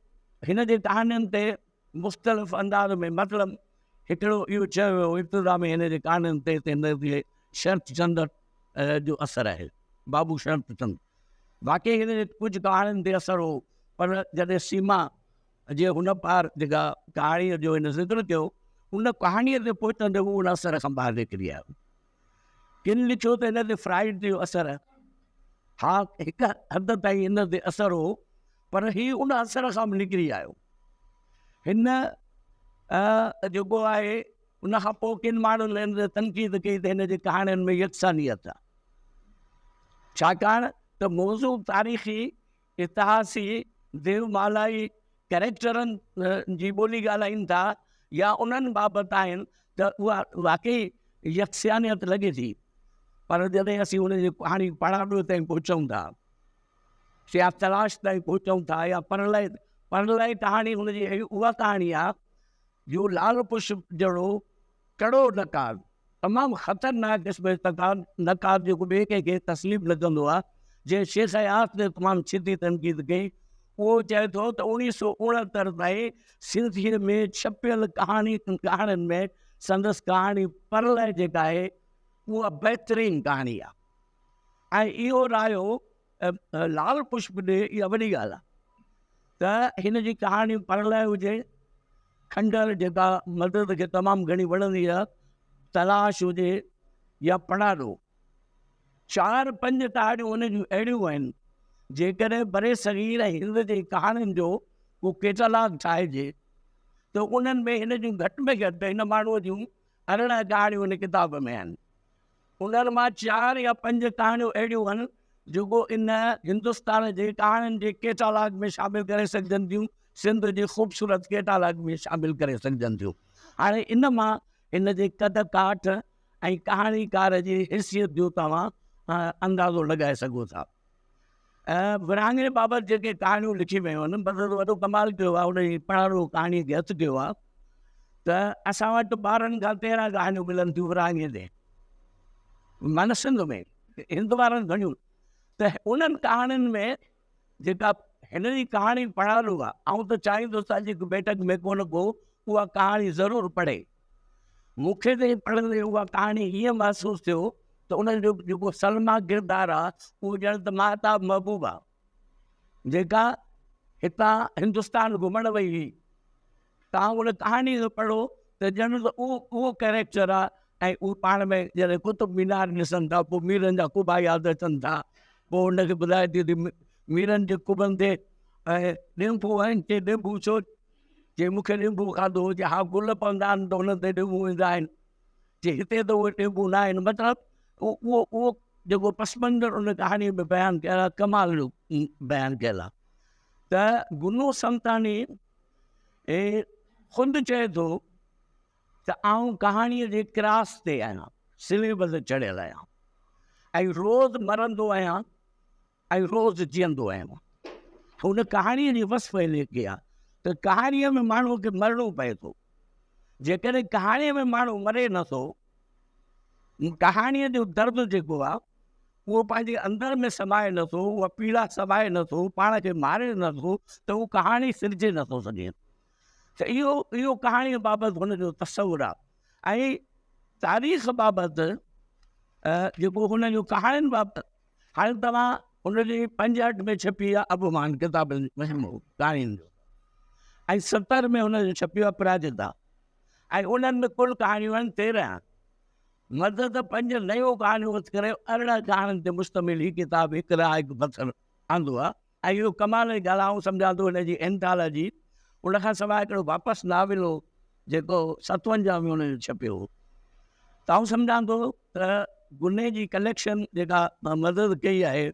Speaker 4: هن جي ڪهاڻين تي مختلف انداز ۾ مطلب هڪڙو اهو چيو ويو ابتدا ۾ هن جي ڪهاڻين تي ته هن تي شرت چندر جو اثر آهي، بابو شرت چند. واقعي هن جي ڪجهه ڪهاڻين تي اثر هو پر جڏهن سيما جي هن پار جيڪا ڪهاڻيء جو هن ذڪر ڪيو ان ڪهاڻيء تي پهچندي هو ان اثر کان ٻاهر نڪري آيو. ڪن لکيو ته هن تي فرائيڊ جو اثر آهي. ها هڪ حد تائين هن تي اثر هو پر هي ان اثر کان به نڪري آيو. هن جيڪو آهي ان کان پوء ڪن ماڻهن هن تي تنقيد ڪئي ته هن جي ڪهاڻين ۾ يڪسانيت آهي. ڇاڪاڻ ته موضوع تاريخي اتهاسي ديومالائي ڪئريڪٽرن جي ٻولي ڳالهائين ٿا يا انهن بابت آهن ته اها واقعي يڪسانيت لڳي ٿي پر جڏهن اسين ان جي ڪهاڻي پڙاڏو تائين پهچون ٿا يا تلاش تائين پهچون ٿا يا پرلئه پرلئه ڪهاڻي هن جي اها ڪهاڻي آهي جو لال پشپ جهڙو ڪڙو نقاد، تمام خطرناڪ قسم جو نقاد جيڪو ٻئي ڪنهن کي تسليم نه ڪندو آهي، جنهن شيخ اياز تي تمام ڇتي تنقيد ڪئي، اهو چئي ٿو ته 1969 تائين سنڌيء ۾ ڇپيل ڪهاڻي ڪهاڻين ۾ سندس ڪهاڻي پرلئه جيڪا آهي اها بهترين ڪهاڻي آهي ۽ اهو رايو لال پشپ ڏي اها وڏي ڳالهه آهي ته هن جي ڪهاڻي پرلئه هجي، کنڊر جيڪا مدد کي تمام گهڻي وڻندي آهي، تلاش هجي يا پڙاڏو. چار پنج ڪهاڻيون هن جون اهڙيون آهن، جيڪڏهن برصغير ۽ هند جي ڪهاڻين جو ڪو ڪيٽالاگ ٺاهجي ته انهن ۾ هن جون گهٽ ۾ گهٽ هن ماڻهوء جون 18 ڪهاڻيون هن ڪتاب ۾ آهن. انهن مان چار يا پنج ڪهاڻيون اهڙيون آهن، جيڪو ان هندستان جي ڪهاڻين جي ڪيٽالاگ ۾ شامل ڪري سگهجن ٿيون، سنڌ جي خوبصورت ڪيٽالاگ ۾ شامل ڪري سگهجن ٿيون. هاڻي ان مان هن جي قد ڪاٺ ۽ ڪهاڻيڪار جي حيثيت جو توهان اندازو لڳائي سگهو ٿا. ورهاڱي بابت جيڪي ڪهاڻيون لکي ويون آهن، مطلب وڏو ڪمال ڪيو آهي، ان جي پڙاڏو ڪهاڻيء کي هٿ ڪيو آهي ته اسان وٽ 12 کان 13 ڪهاڻيون ملن ٿيون ورهاڱي تي، معنيٰ سنڌ ۾ هند وارن گهڻيون، ته انهن ڪهاڻين ۾ جيڪا هن جي ڪهاڻي پڙاڏو آهي، آئون ته چاهيندس ته اڄ هڪ بيٺڪ ۾ ڪو نه ڪو اها ڪهاڻي ضرور پڙهي. مون کي ته پڙهندي اها ڪهاڻي ائين محسوس ٿيو ته ان جو جيڪو سلميٰ ڪردار آ اهو ڄڻ ته ماهتاب محبوب آ جيڪا هتان هندستان گهمڻ وئي هئي. توهان ان ڪهاڻي کي پڙهو ته ڄڻ ته اهو اهو ڪئريڪٽر آ ۽ اهو پاڻ ۾ جڏهن قطب مينار ڏسن ٿا پوء ميرن جا قبا ياد اچن ٿا پوء ان کي ٻڌائي ٿي ته ميرن جي قبن تي ڏينڀو آهن چي ڏينڀو ڇو؟ چي مون کي ڏينڀو کاڌو هو، چي ها گل پوندا آهن ته انهن تي ڏينڀو ايندا آهن، چي هتي ته اهي ڏينڀو نه آهن، مطلب اهو اهو جيڪو پس منظر ان ڪهاڻيء ۾ بيان ڪيل آهي ڪمال جو بيان ڪيل آهي ته گنو سمتاڻي خود چئي ٿو ته آئون ڪهاڻيء جي ڪراس تي آهيان، سليب تي چڙهيل آهيان. ۽ روز مرندو آهيان ۽ روز جيئندو آهيان. هن ڪهاڻيء جي وصف هن ڪئي آهي ته ڪهاڻيء ۾ ماڻهوء کي مرڻو پئي ٿو. جيڪڏهن ڪهاڻيء ۾ ماڻهو مري نه ٿو، ڪهاڻيء جو درد جيڪو آهي اهو پنهنجي اندر ۾ سمائي نه ٿو، اها پيڙا سمائي نه ٿو، پاڻ کي ماري نه ٿو ته اهو ڪهاڻي سرجي نه ٿو سگهي. ته اهو اهو ڪهاڻيء بابت هن جو تصور آهي ۽ تاريخ بابت جيڪو هن جو ڪهاڻين بابت هاڻي توهان هن جي 65 ۾ ڇپي آهي اڀمان ڪتاب مجموعو ڪهاڻين جو ۽ 70 ۾ هن جو ڇپيو آهي پراجتا ۽ انهن ۾ ڪل ڪهاڻيون آهن 13. مدد پنج نيون ڪهاڻيون هٿ ڪري 18 ڪهاڻين تي مشتمل هي ڪتاب هڪ راهه هڪ پٿر آندو آهي ۽ اهو ڪمال جي ڳالهه آئون سمجهان ٿو هن جي اينٿالاجي ان کان سواء هڪڙو واپس ناول هو جيڪو 57 ۾ هن جو ڇپيو هو ته آئون سمجهان ٿو ته گني جي ڪليڪشن جيڪا مدد ڪئي آهي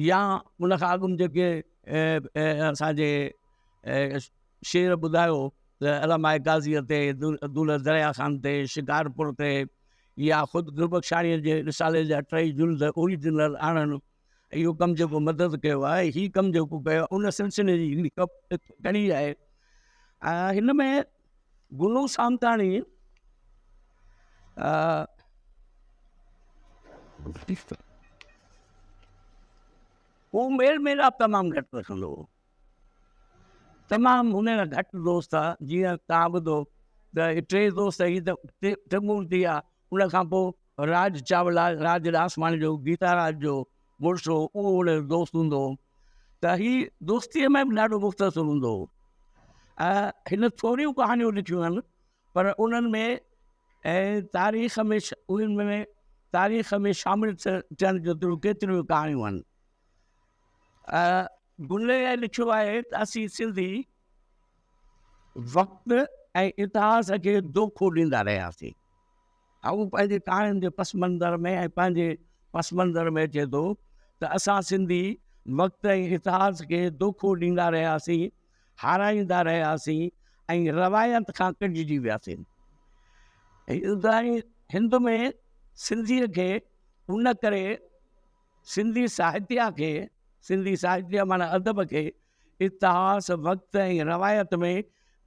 Speaker 4: يا ان کان اڳ جيڪي اسانجي شعر ٻڌايو ته علامه قاضيء تي، دولهه دريا خان تي، شڪارپور تي يا خود گربخشاڻيء جي رسالي جا ٽئي جلد اوريجنل آڻڻ، اهو ڪم جيڪو مدد ڪيو آهي، هي ڪم جيڪو ڪيو آهي، ان سلسلي جي هڪڙي ڪڙي آهي. هن ۾ گلو سامتاڻي هو ميل ميلاپ تمام گهٽ رکندو هو. تمام هن جا گهٽ دوست ها، جيئن توهان ٻڌو ته هي ٽي دوست هي ته ٽمورتي آ، ان کان پوء راج چاولا، راج ڏاسواڻي جو، گيتا راج جو مڙس هو، اهو هن جو دوست هوندو هو ته هي دوستيء ۾ به ڏاڍو مختصر هوندو هو. ۽ هن ٿوريون ڪهاڻيون لکيون آهن پر انهن ۾ ۽ تاريخ ۾ انهن ۾ تاريخ ۾ شامل ٿيڻ جيتريون ڪيتريون ڪهاڻيون آهن. گلي لکيو آهي ته اسين سنڌي وقت ۽ اتهاس کي دوکو ڏيندا رهياسين. هو پنهنجي ڪهاڻين جي پس منظر ۾ ۽ پنهنجي پس منظر ۾ اچي ٿو ته اسان سنڌي وقت ۽ اتهاس کي دوکو ڏيندا رهياسين، هارائيندا رهياسين ۽ روايت کان ڪڍجي وياسين. هند ۾ سنڌيء کي ان ڪري سنڌي ساهتيه کي، سنڌي ساهتيه معنيٰ ادب کي، اتهاس، وقت ۽ روايت ۾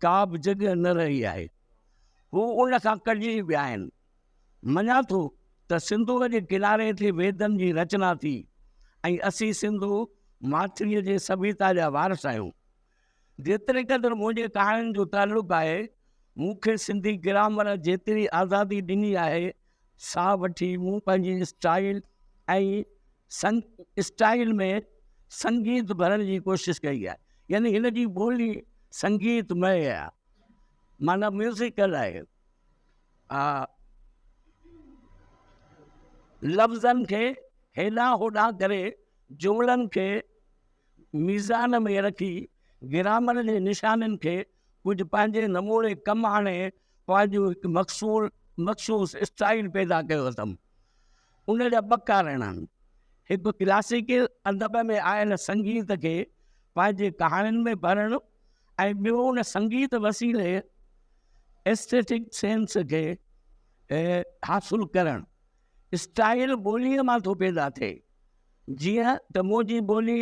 Speaker 4: ڪا به جڳهه نه رهي آهي. هو ان کان ڪڍجي ويا آهن. مڃان ٿو ته سنڌوء جي ڪناري تي ويدن جي رچنا ٿي ۽ اسين سنڌو ماٿريء جي سڀيتا جا وارث آهيون. جيتري قدر منهنجي ڪهاڻين جو تعلق آهي، مون کي سنڌي گرامر جيتري آزادي ڏني آهي، سا وٺي مون پنهنجي اسٽائيل ۽ اسٽائيل ۾ سنگيت ڀرڻ جي ڪوشش ڪئي آهي. يعني هن جي ٻولي سنگيت مئي آهي، معنيٰ ميوزيڪل آهي. لفظن کي هيڏانهن هوڏانهن ڪري جملن کي ميزان ۾ رکي گرامر جي نشانين کي ڪجهه پنهنجي نموني ڪم آڻي پنهنجو هڪ مقصول مخصوص اسٽائيل پيدا ڪيو اٿم. ان جا ٻه ڪارڻ آهن. هڪ ڪلاسيڪي ادب ۾ آيل سنگيت کي پنهنجي ڪهاڻين ۾ ڀرڻ ۽ ٻيو ان سنگيت وسيلي Aesthetic Sense کي حاصل ڪرڻ. اسٽائيل ٻوليء مان ٿو پيدا ٿئي. جيئن ته منهنجي ٻولي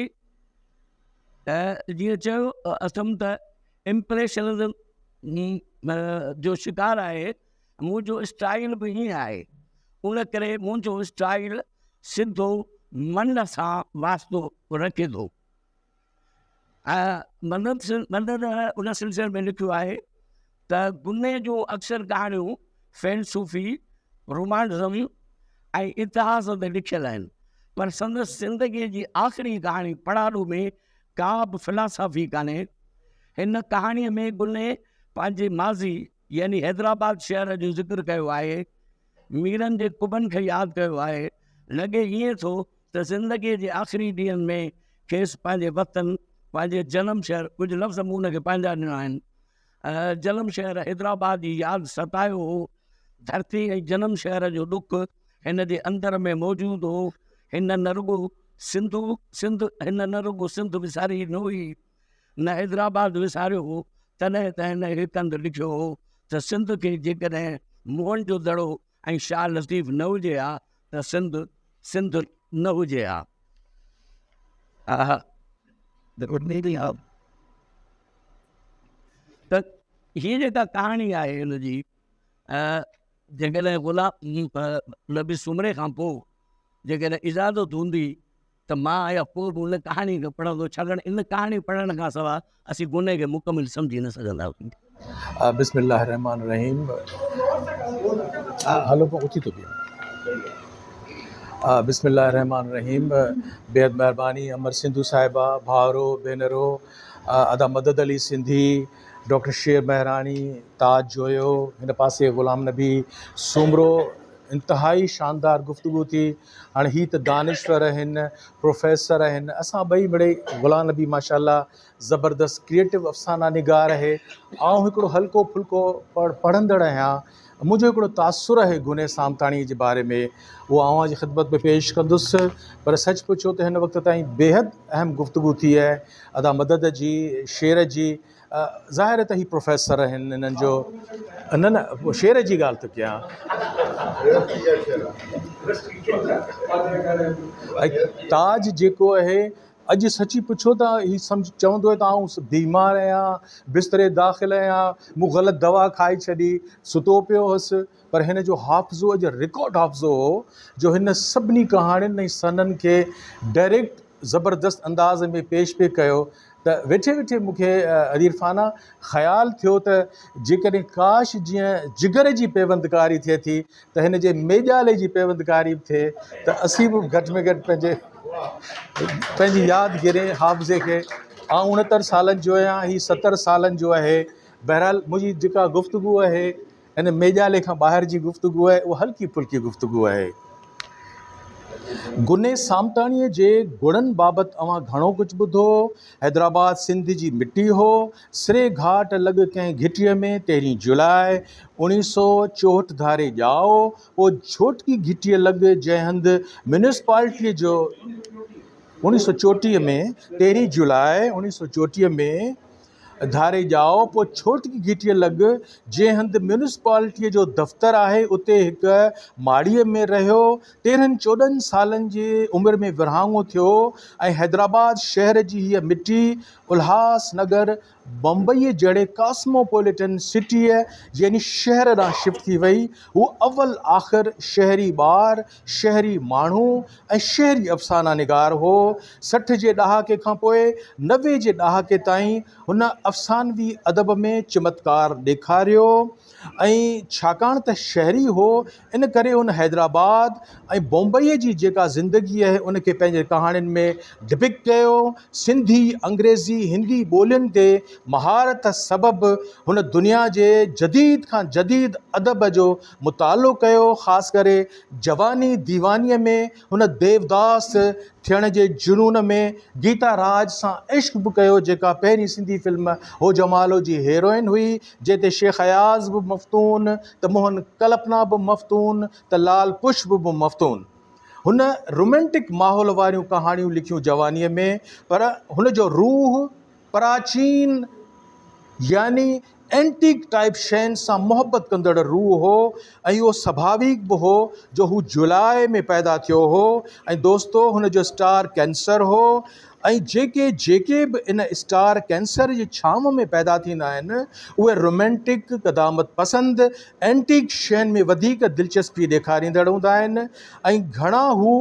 Speaker 4: جيئن چيو اٿم ته امپريشنزم جو شڪار آهي، منهنجو اسٽائيل به ائين آهي، ان ڪري منهنجو اسٽائيل سڌو من سان واسطو رکي ٿو. مدد ان سلسلي ۾ لکيو آهي ته گني جون اڪثر ڪهاڻيون فيلسوفي، رومانٽزم ۽ اتهاس تي لکيل آهن، پر سندس زندگيء جي آخري ڪهاڻي پڙاڏو ۾ ڪا به فلاسافي ڪانهي. هن ڪهاڻيء ۾ گني پنهنجي ماضي يعني حيدرآباد شهر جو ذڪر ڪيو آهي، ميرن جي قبن کي ياد ڪيو آهي. لڳي ائين ٿو ته زندگيء جي آخري ڏينهن ۾ کيس پنهنجي وطن، پنهنجي جنم شهر، ڪجهه لفظ مون هن کي پنهنجا ڏنا آهن، جنم شهر حيدرآباد جي ياد ستايو هو. ڌرتي ۽ جنم شهر جو ڏک هن جي اندر ۾ موجود هو. هن نه رڳو سنڌو، سنڌ، هن نه رڳو سنڌ وساري نه هئي، نه حيدرآباد وساريو هو، تڏهن ته هن هڪ هنڌ لکيو هو ته سنڌ کي جيڪڏهن موهن جو دڙو ۽ شاهه لطيف نه هجي ها ته سنڌ سنڌ نه هجي ها. ته هيء جيڪا ڪهاڻي آهي هن جي جيڪڏهن غلام نبي سومري کان پوء جيڪڏهن اجازت هوندي ته مان يا ڪو به ان ڪهاڻي کي پڙهندو ڇاڪاڻ ان ڪهاڻي پڙهڻ کان سواء اسين گني کي مڪمل سمجهي نه سگهنداسين.
Speaker 5: بسم الله الرحمٰن الرحيم هلو پوء اٿي ٿو بيهان بسم الله الرحمٰن الرحيم بيحد مهرباني امر سنڌو صاحبه ڀائرو ڀينرو ادا مدد علي سنڌي ڊاڪٽر شير مهراڻي تاج جويو هن پاسي غلام نبي سومرو انتهائي شاندار گفتگو ٿي هاڻي هي ته دانشور آهن، پروفيسر آهن، اسان ٻئي مڙئي غلام نبي ماشاء الله زبردست ڪريئيٽو افسانه نگار آهي، آئون هڪڙو هلڪو ڦلڪو پڙهندڙ آهيان، منهنجو هڪڙو تاثر آهي گني سامتاڻي جي باري ۾ اهو اوهان جي خدمت ۾ پيش ڪندس پر سچ پڇو ته هن وقت تائين بيحد اهم گفتگو ٿي آهي ادا مدد جي شعر جي ظاهر آهي ته هي پروفيسر آهن انهن جو نه نه شعر جي ڳالهه ٿو ڪيان تاج جيڪو آهي اڄ سچي پڇو ته هي سمجھ چوندو آهي ته آئون بيمار آهيان بستري داخل آهيان مون غلط دوا کائي ڇڏي ستو پيو هوس پر هن جو حافظو اڄ رڪارڊ حافظو هو جو هن سڀني ڪهاڻين ۽ سنن کي ڊائريڪٽ زبردست انداز ۾ پيش پئي ڪيو ته ويٺي ويٺي مون کي ادي عرفانه خيال ٿيو ته جيڪڏهن ڪاش جيئن جگر جي پيوندڪاري ٿئي ٿي ته هن جي ميڄالي جي پيوندڪاري به ٿئي ته اسين به گهٽ ۾ گهٽ پنهنجي پنهنجي يادگيري حافظي کي آئون اڻهتر سالن جو آهيان هي ستر سالن جو آهي بهرحال منهنجي جيڪا گفتگو آهي هن ميڄالي کان ٻاهر جي گفتگو آهي، اها هلڪي ڦلڪي گفتگو آهي. گني سامتاڻيء جي گڻن بابت اوهان گهڻو ڪجهه ٻڌو. حيدرآباد سنڌ جي مٽي هو. سري گهاٽ لڳ ڪنهن گهٽيء ۾ تيرهين جولاء اوڻيهه سؤ چوهٺ ڌاري ڄائو. پوء جهوٽڪي گهٽيء لڳ جنهن هنڌ ميونسپالٽيء جو اوڻيهه سؤ چوٽيهه ۾ تيرهين جولاء اوڻيهه سؤ چوٽيهه ۾ ڌاري ڄائو، پوء ڇوٽڪي گهٽيء لڳ جنهن هنڌ ميونسپالٽيء جو دفتر آهي، اتي هڪ ماڙيء ۾ رهيو. تيرهن چوڏهن سالن جي عمر ۾ ورهاڱو ٿيو ۽ حيدرآباد شهر جي هيء مٽي الهاس نگر، بمبئيء جهڙي ڪاسموپوليٽن سٽيء يعني شهر ڏانهن شفٽ ٿي وئي. هو اول آخر شهري ٻار، شهري ماڻهو ۽ شهري افسانه نگار هو. 60 جي ڏهاڪي کان پوء 90 جي ڏهاڪي تائين هن افسانوي ادب ۾ چمتڪار ڏيکاريو ۽ ڇاڪاڻ ته شهري هو ان ڪري هن حيدرآباد ۽ بمبئيء جي جيڪا زندگي آهي ان کي پنهنجي ڪهاڻين ۾ ڊپڪٽ ڪيو. سنڌي، انگريزي، هندي ٻولين تي مهارت سبب هن دنيا جي جديد کان جديد ادب جو مطالعو ڪيو، خاص ڪري جواني ديوانيء ۾ هن ديوداس ٿيڻ جي جنون ۾ گيتا راج سان عشق به ڪيو جيڪا پهرين سنڌي فلم هو جمالو جي هيروئن هئي جنهن تي شيخ اياز به مفتون ته موهن ڪلپنا به مفتون ته لال پشپ به مفتون. هن رومينٽڪ ماحول واريون ڪهاڻيون لکيون جوانيء ۾ پر هن جو روح پراچين يعني اينٽيڪ ٽائيپ شين سان محبت ڪندڙ روح هو ۽ اهو سڀاويڪ به هو جو هو جولاء ۾ پيدا ٿيو هو ۽ دوستو هن جو اسٽار ڪينسر هو ۽ جيڪي جيڪي به ان اسٽار ڪينسر جي ڇانو ۾ پيدا ٿيندا آهن اهي رومينٽڪ، قدامت پسند، اينٽيڪ شين ۾ وڌيڪ دلچسپي ڏيکاريندڙ هوندا آهن ۽ گهڻا هو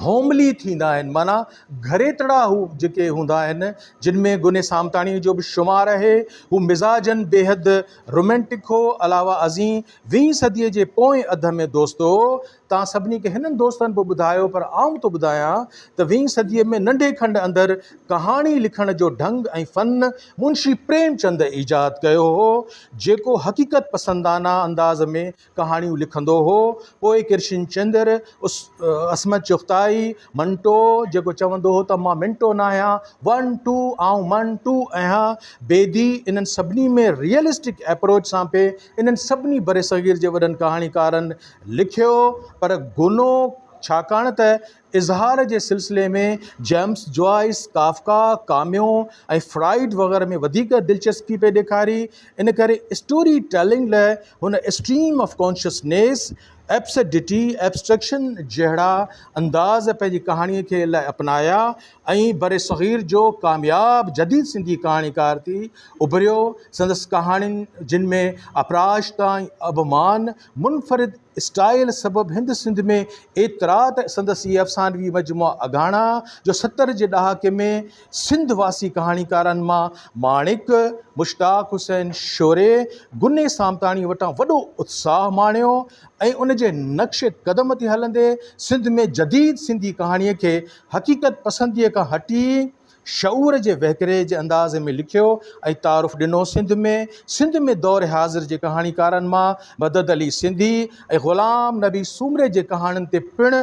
Speaker 5: هوملي ٿيندا آهن معنيٰ گهريتڙا هو جيڪي هوندا آهن جن ۾ گني سامتاڻيء جو به شمار آهي. هو مزاجن بيحد رومينٽڪ هو. علاوه ازين ويهين صديء جي پوئين اڌ ۾ دوستو توهان سڀني کي هنن دوستن به ٻڌايو پر آئون ٿو ٻڌايان ته ويهين صديء ۾ ننڍي کنڊ اندر ڪهاڻي لکڻ جو ڍنگ ۽ فن منشي پريم چند ايجاد ڪيو هو جيڪو حقيقت پسندانه انداز ۾ ڪهاڻيون لکندو هو. پوء ڪرشن چندر، عصمت چغتائي، منٽو، جيڪو چوندو هو ته مان منٽو ناهيان، ون ٽو، آئون من ٽو آهيان، بيدي، انهن سڀني ۾ ريئلسٽڪ ايپروچ سان پئي انهن سڀني برصغير جي وڏن ڪهاڻيڪارن لکيو پر گنو ڇاڪاڻ ته اظهار جي سلسلي ۾ James Joyce, Kafka, Camus ۽ Freud وغيره ۾ وڌيڪ دلچسپي پئي ڏيکاري، ان ڪري اسٽوري ٽيلنگ لاء هن stream of consciousness Absurdity, Abstraction، جهڙا انداز پنهنجي ڪهاڻيء کي لاء اپنايا ۽ برصغير جو ڪامياب جديد سنڌي ڪهاڻيڪار ٿي اڀريو. سندس ڪهاڻين جن ۾ اپراشتا ۽ اڀمان منفرد اسٽائيل سبب هند سنڌ ۾ ايترا ته سندس اهي افسانوي مجموعا اگهاڻا جو 70 جي ڏهاڪي ۾ سنڌ واسي ڪهاڻيڪارن مان ماڻڪ، مشتاق حسين شوري، گني سامتاڻي وٽان وڏو اتساهه ماڻيو ۽ ان جي نقش قدم تي هلندي سنڌ ۾ جديد سنڌي ڪهاڻيء کي حقيقت پسنديء کان هٽي شعور جي وهڪري جي انداز ۾ لکيو ۽ تعارف ڏنو. سنڌ ۾ سنڌ ۾ دور حاضر جي ڪهاڻيڪارن مان مدد علي سنڌي ۽ غلام نبي سومري جي ڪهاڻين تي پڻ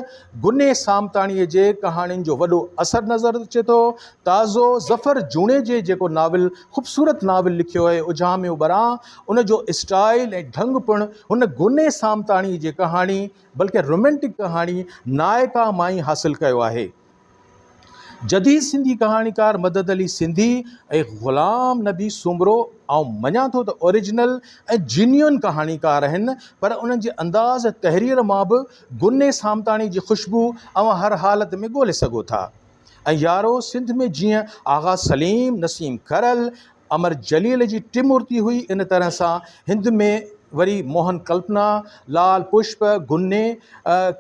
Speaker 5: گني سامتاڻيء جي ڪهاڻين جو وڏو اثر نظر اچي ٿو. تازو ظفر جوڻيجي جيڪو ناول خوبصورت ناول لکيو آهي اجهاميو ٻران ان جو اسٽائيل ۽ ڍنگ پڻ هن گني سامتاڻيء جي ڪهاڻي بلڪه رومينٽڪ ڪهاڻي نائڪا مان ئي حاصل ڪيو آهي. جديد سنڌي ڪهاڻيڪار مدد علي سنڌي ۽ غلام نبي سومرو آئون مڃان ٿو ته اوريجنل ۽ جينيئن ڪهاڻيڪار آهن پر انهن جي انداز تحرير مان به گني سامتاڻي جي خوشبو اوهان هر حالت ۾ ڳولي سگهو ٿا ۽ يارو سنڌ ۾ جيئن آغا سليم، نسيم کرل، امر جليل جي ٽمورتي هئي ان طرح سان هند ۾ وري موهن ڪلپنا، لال پشپ، گني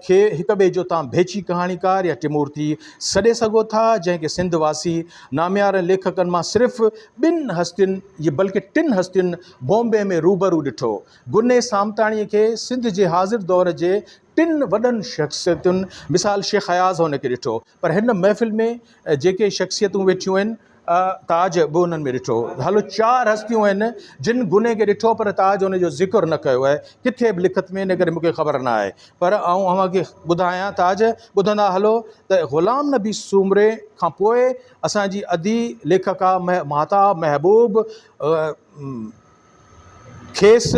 Speaker 5: کي هڪ ٻئي جو تان ڀيچي ڪهاڻيڪار يا ٽمورتي سڏي سگهو ٿا جنهن کي سنڌ واسي ناميارن ليکڪن مان صرف ٻن هستين بلڪه ٽن هستين بومبي ۾ روبرو ڏٺو. گني سامتاڻيء کي سنڌ جي حاضر دور جي ٽن وڏن شخصيتن مثال شيخ اياز هن کي ڏٺو پر هن محفل ۾ جيڪي شخصيتون ويٺيون آهن تاج به انهن ۾ ڏٺو. هلو چار هستيون آهن جن گني کي ڏٺو پر تاج ان جو ذڪر نه ڪيو آهي ڪٿي به لکت ۾ ان ڪري مون کي خبر نه آهي پر آئون اوهان کي ٻڌايان تاج ٻڌندا هلو ته غلام نبي سومري کان پوء اسان جي ادي ليکڪا ماهتاب محبوب کيس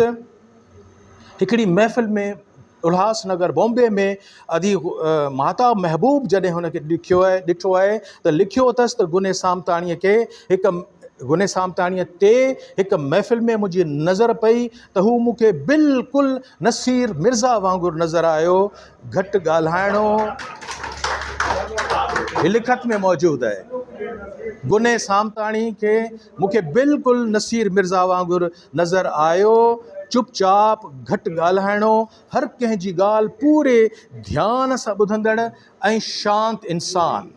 Speaker 5: هڪڙي محفل ۾ الهاس نگر بامبي ۾ ادي ماهتاب محبوب جڏهن هن کي لکيو آهي ڏٺو آهي ته لکيو اٿس ته گني سامتاڻيء کي هڪ گني سامتاڻيء تي هڪ محفل ۾ منهنجي نظر پئي ته هو مون کي بلڪل نصير مرزا وانگر نظر آيو گهٽ ڳالهائڻو هي لکت ۾ موجود آهي گني سامتاڻي کي مون کي بلڪل نصير مرزا وانگر نظر آيو. چپ چاپ، گهٽ ڳالهائڻو، هر ڪنهن جي ڳالهه پوري ڌيان سان ٻڌندڙ ۽ شانت انسان.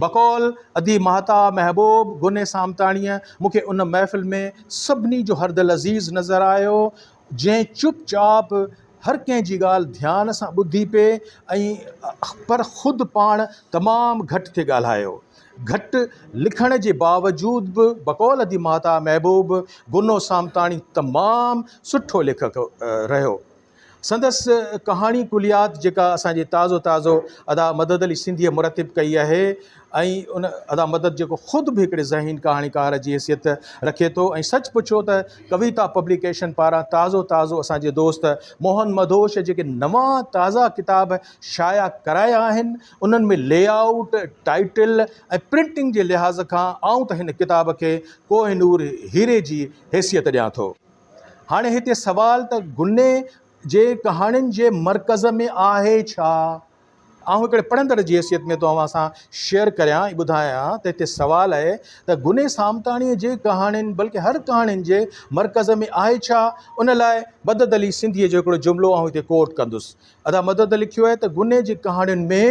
Speaker 5: بقول ادي ماهتاب محبوب گني سامتاڻيء مون کي ان محفل ۾ سڀني جو هردلعزيز نظر آيو، جنهن چپ چاپ هر ڪنهن جي ڳالهه ڌيان سان ٻڌي پئي ۽ پر خود پاڻ تمام گهٽ ٿي ڳالهايو. گهٽ لکڻ جي باوجود به بقول ادي ماهتاب محبوب گنو سامتاڻي تمام سٺو ليکڪ رهيو. سندس ڪهاڻي ڪليات جيڪا اسان جي تازو تازو ادا مدد علي سنڌيء مرتب ڪئي آهي ۽ ان ادا مدد جيڪو خود به هڪڙي ذهين ڪهاڻيڪار جي حيثيت رکي ٿو ۽ سچ پڇو ته ڪويتا پبليڪيشن پاران تازو تازو اسان جي دوست موهن مدهوش جيڪي نوان تازا ڪتاب شايع ڪرايا آهن انهن ۾ لي آئوٽ، ٽائيٽل ۽ پرنٽنگ جي لحاظ کان آئون ته هن ڪتاب کي ڪوهه نور هيري جي حيثيت ڏيان ٿو. هاڻي هتي سوال ته گني جي ڪهاڻين جي مرڪز ۾ آهي ڇا؟ آئون هڪڙي پڙهندڙ جي حيثيت ۾ ٿو اوهان سان شيئر ڪريان ۽ ٻڌايان ته هتي سوال آهي ته گني سامتاڻيء جي ڪهاڻين بلڪه هر ڪهاڻين جي مرڪز ۾ آهي ڇا؟ ان لاء مدد علي سنڌيء جو هڪڙو جملو آئون هتي ڪوٽ ڪندس. ادا مدد لکيو آهي ته گني جي ڪهاڻين ۾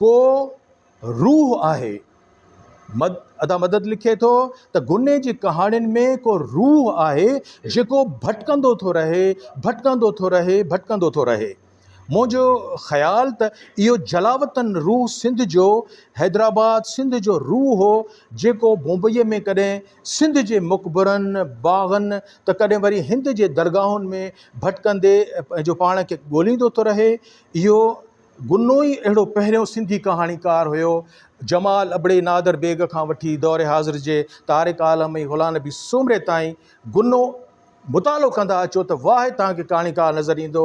Speaker 5: ڪو روح آهي. ادا مدد لکي ٿو ته گني جي ڪهاڻين ۾ ڪو روح آهي جيڪو ڀٽڪندو ٿو رهي، ڀٽڪندو ٿو رهي، ڀٽڪندو ٿو رهي. منهنجو خيال ته اهو جلاوطن روح سنڌ جو، حيدرآباد سنڌ جو روح هو جيڪو بمبئيء ۾ ڪڏهن سنڌ جي مقبرن، باغن ته ڪڏهن وري هند جي درگاهن ۾ ڀٽڪندي پنهنجو پاڻ کي ڳوليندو ٿو رهي. اهو گنو ئي اهڙو پهريون سنڌي ڪهاڻيڪار هيو. جمال ابڙي نادر بيگ کان وٺي دور حاضر جي طارق عالم ۽ غلام نبي سومري تائين گنو مطالعو ڪندا اچو ته واحد توهان کي ڪهاڻيڪار نظر ايندو،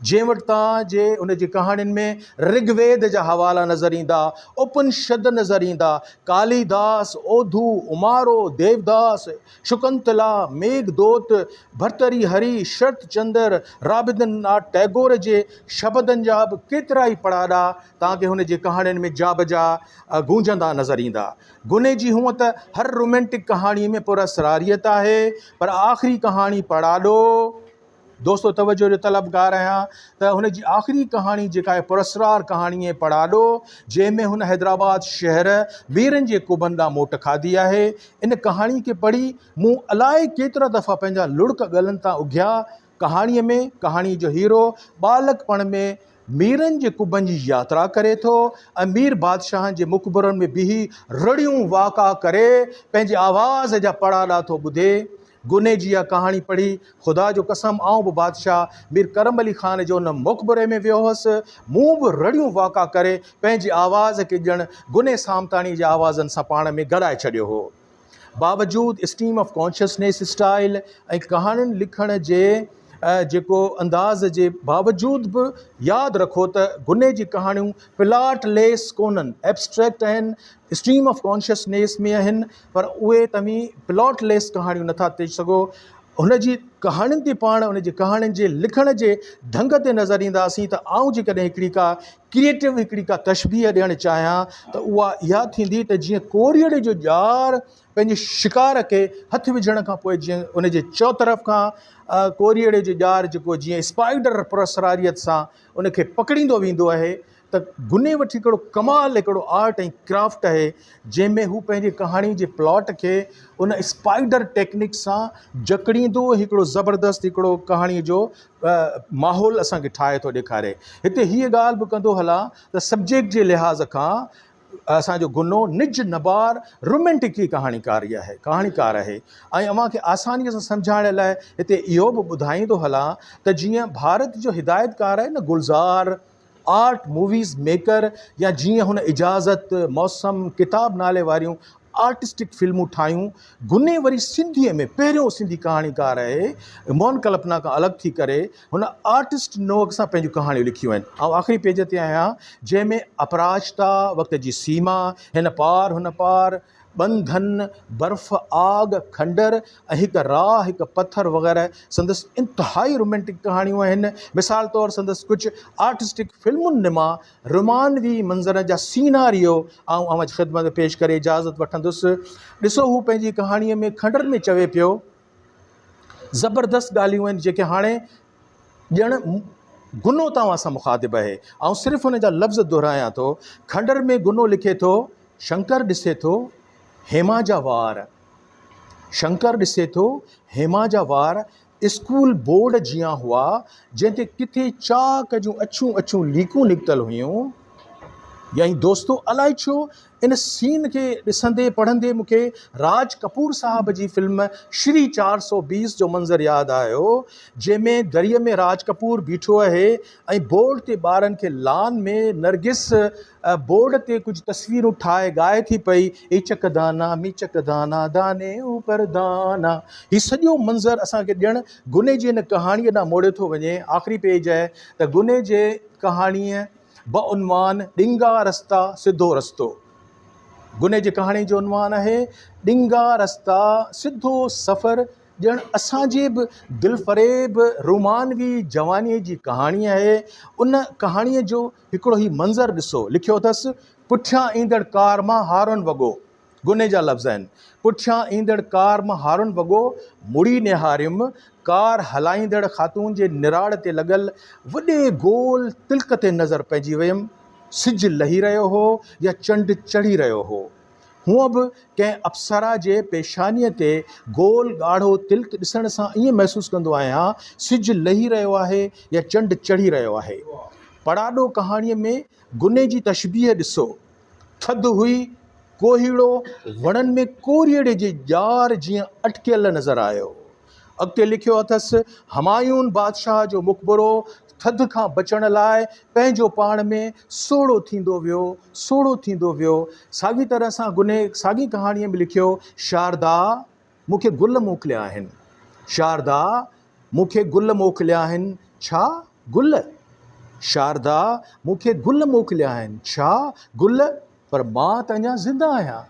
Speaker 5: جنهن وٽ توهان جي ان جي ڪهاڻين ۾ رگ ويد جا حوالا نظر ايندا، اپنشد نظر ايندا، ڪاليداس، اوڌو، امارو، ديوداس، شڪنتلا، ميگھ دوت، ڀرتري هري، شرت چندر، رابندر ناٿ ٽئگور جي شبدن جا به ڪيترائي پڙاڏا توهان کي هن جي ڪهاڻين ۾ جابجا گونجندا نظر ايندا. گني جي هونء ته هر رومينٽڪ ڪهاڻيء ۾ پراسراريت آهي، پر آخري ڪهاڻي پڙاڏو، دوستو توجهه جو طلبگار آهيان ته هن جي آخري ڪهاڻي جيڪا آهي پراسرار ڪهاڻي آهي پڙاڏو، جنهن ۾ هن حيدرآباد شهر ميرن جي قبن ڏانهن موٽ کاڌي آهي. ان ڪهاڻي کي پڙهي مون الائي ڪيترا دفعا پنهنجا لڙڪ ڳلن تان اگهيا. ڪهاڻيء ۾ ڪهاڻيء جو هيرو ٻالڪپڻ ۾ ميرن جي قبن جي ياترا ڪري ٿو ۽ مير بادشاهن جي مقبرن ۾ بيهي رڙيون واڪا ڪري پنهنجي آواز جا پڙاڏا ٿو ٻڌي. گني جي اها ڪهاڻي پڙهي خدا جو قسم آئون به بادشاهه مير ڪرم علي خان جي ان مقبري ۾ ويو هوس، مون به رڙيون واڪا ڪري پنهنجي آواز کي ڄڻ گني سامتاڻي جي آوازن سان پاڻ ۾ گڏائي ڇڏيو هو. باوجود اسٽريم آف ڪانشسنيس اسٽائيل ۽ ڪهاڻين لکڻ جي جيڪو انداز جي باوجود به ياد رکو ته گني جي ڪهاڻيون پلاٽ ليس ڪونهن، ائبسٽريڪٽ آهن، اسٽريم آف ڪانشسنيس ۾ آهن پر اهي توهين پلاٽ ليس ڪهاڻيون نٿا چئي سگهو. هن جي ڪهاڻين تي پاڻ ان جي ڪهاڻين جي لکڻ جي ڍنگ تي نظر اينداسين ته آئون جيڪڏهن هڪڙي ڪا ڪريئيٽو هڪڙي ڪا تشبيهه ڏيڻ چاهيان ته اها اها ٿيندي ته جيئن ڪوريئڙي جو ڄار پنهنجي شڪار کي هٿ وجهڻ کان پوء جيئن ان جي چؤطرف کان ڪوريئڙي جو ڄار جيڪو جيئن اسپائيڊر پراسراريت سان ان کي پڪڙيندو ويندو آهي ته گني وٺ هڪڙو ڪمال هڪڙو آرٽ ۽ ڪرافٽ آهي جنهن ۾ هو پنهنجي ڪهاڻي جي پلاٽ کي ان اسپائيڊر ٽيڪنڪ سان جڪڙيندو هڪڙو زبردست هڪڙو ڪهاڻي جو ماحول اسان کي ٺاهي ٿو ڏيکاري هتي هيء ڳالهه به ڪندو هلان ته سبجيڪٽ جي لحاظ کان اسان جو گنو نج نبار رومينٽڪي ڪهاڻيڪاري آهي ڪهاڻيڪار آهي ۽ اوهان کي آسانيء سان سمجهائڻ لاء هتي اهو به ٻڌائيندو هلان ته جيئن ڀارت جو هدايتڪار آهي نه گلزار آرٽ موويز ميڪر يا جيئن هن اجازت، موسم، ڪتاب نالي واريون آرٽسٽڪ فلمون ٺاهيون. گني وري سنڌيء ۾ پهريون سنڌي ڪهاڻيڪار آهي. موهن ڪلپنا کان الڳ ٿي ڪري هن آرٽسٽ نوع سان پنهنجون ڪهاڻيون لکيون آهن. آئون آخري پيج تي آهيان جنهن ۾ اپراجتا، وقت جي سيما، هن پار هن پار، ٻنڌن، برف، آگ، کنڊر ۽ هڪ راهه هڪ پٿر وغيره سندس انتهائي رومينٽڪ ڪهاڻيون آهن. مثال طور سندس ڪجهه آرٽسٽڪ فلمن نما رومانوي منظرن جا سيناريو آئون اوهان جي خدمت ۾ پيش ڪري اجازت وٺندس. ڏسو هو پنهنجي ڪهاڻيء ۾ کنڊر ۾ چوي پيو. زبردست ڳالهيون آهن جيڪي هاڻي ڄڻ گنو توهان سان مخاطب آهي. آئون صرف ان جا لفظ دهرايان ٿو. کنڊر ۾ گنو لکي ٿو، شنڪر ڏسي ٿو هيما جا وار، شنڪر ڏسي ٿو هيما جا وار اسڪول بورڊ جيان هئا، جنهن تي ڪٿي چاڪ جون اڇيون اڇيون ليڪون نڪتل هيون. يعني دوستو الائي ڇو ان سين کي ڏسندي پڙهندي مون کي راج ڪپور صاحب جي فلم شري 420 جو منظر ياد آيو جنهن ۾ دريء ۾ راج ڪپور بيٺو آهي ۽ بورڊ تي ٻارن کي لان ۾ نرگس بورڊ تي ڪجهه تصويرون ٺاهي ڳائي ٿي پئي ايچڪ دانا ميچڪ دانا داني اوپر دانا هي سڄو منظر اسان کي ڄڻ گني جي ان ڪهاڻيء ڏانهن موڙي ٿو وڃي آخري پيج آهي ته گني جي ڪهاڻيء بعنوان ڏنگا رستا سڌو رستو گني جي ڪهاڻي جو عنوان آهي ڏنگا رستا سڌو سفر ڄڻ اسان جي به دلفريب رومانوي جوانيء جي ڪهاڻي آهي. ان ڪهاڻيء جو هڪڙو هي منظر ڏسو، لکيو اٿس، پٺيان ايندڙ ڪار مان هارن وڳو، گني جا لفظ آهن، پٺيان ايندڙ ڪار مان هارن وڳو، مڙي نهاريم، ڪار هلائيندڙ خاتون جي نراڙ تي لڳل وڏي گول تلڪ تي نظر پئجي ويم، سج لهي رهيو هو يا چنڊ چڙهي رهيو هو. هونء به ڪنهن اپسرا جي پيشانيء تي گول ڳاڙهو تلڪ ڏسڻ سان ائين محسوس ڪندو آهيان، سج لهي رهيو آهي يا چنڊ چڙهي رهيو آهي. پڙاڏو ڪهاڻيء ۾ گني جي تشبيهه ڏسو. ٿڌ هئي، ڪوهيڙو وڻن ۾ ڪوريئڙي جي ڄار جيئن اٽڪيل نظر آيو. اڳتي لکيو اٿس، همايون بادشاهه جو مقبرو ٿڌ کان بچڻ لاء پنهنجو پاڻ ۾ سوڙهو ٿيندو ويو، سوڙهو ٿيندو ويو. ساڳي طرح سان گني ساڳي ڪهاڻيء ۾ لکيو، شاردا مون کي گل موڪليا آهن. شاردا، مون کي گل موڪليا آهن. ڇا؟ گل؟ شاردا، مون کي گل موڪليا آهن. ڇا؟ گل؟ پر مان ته اڃا زنده آهيان.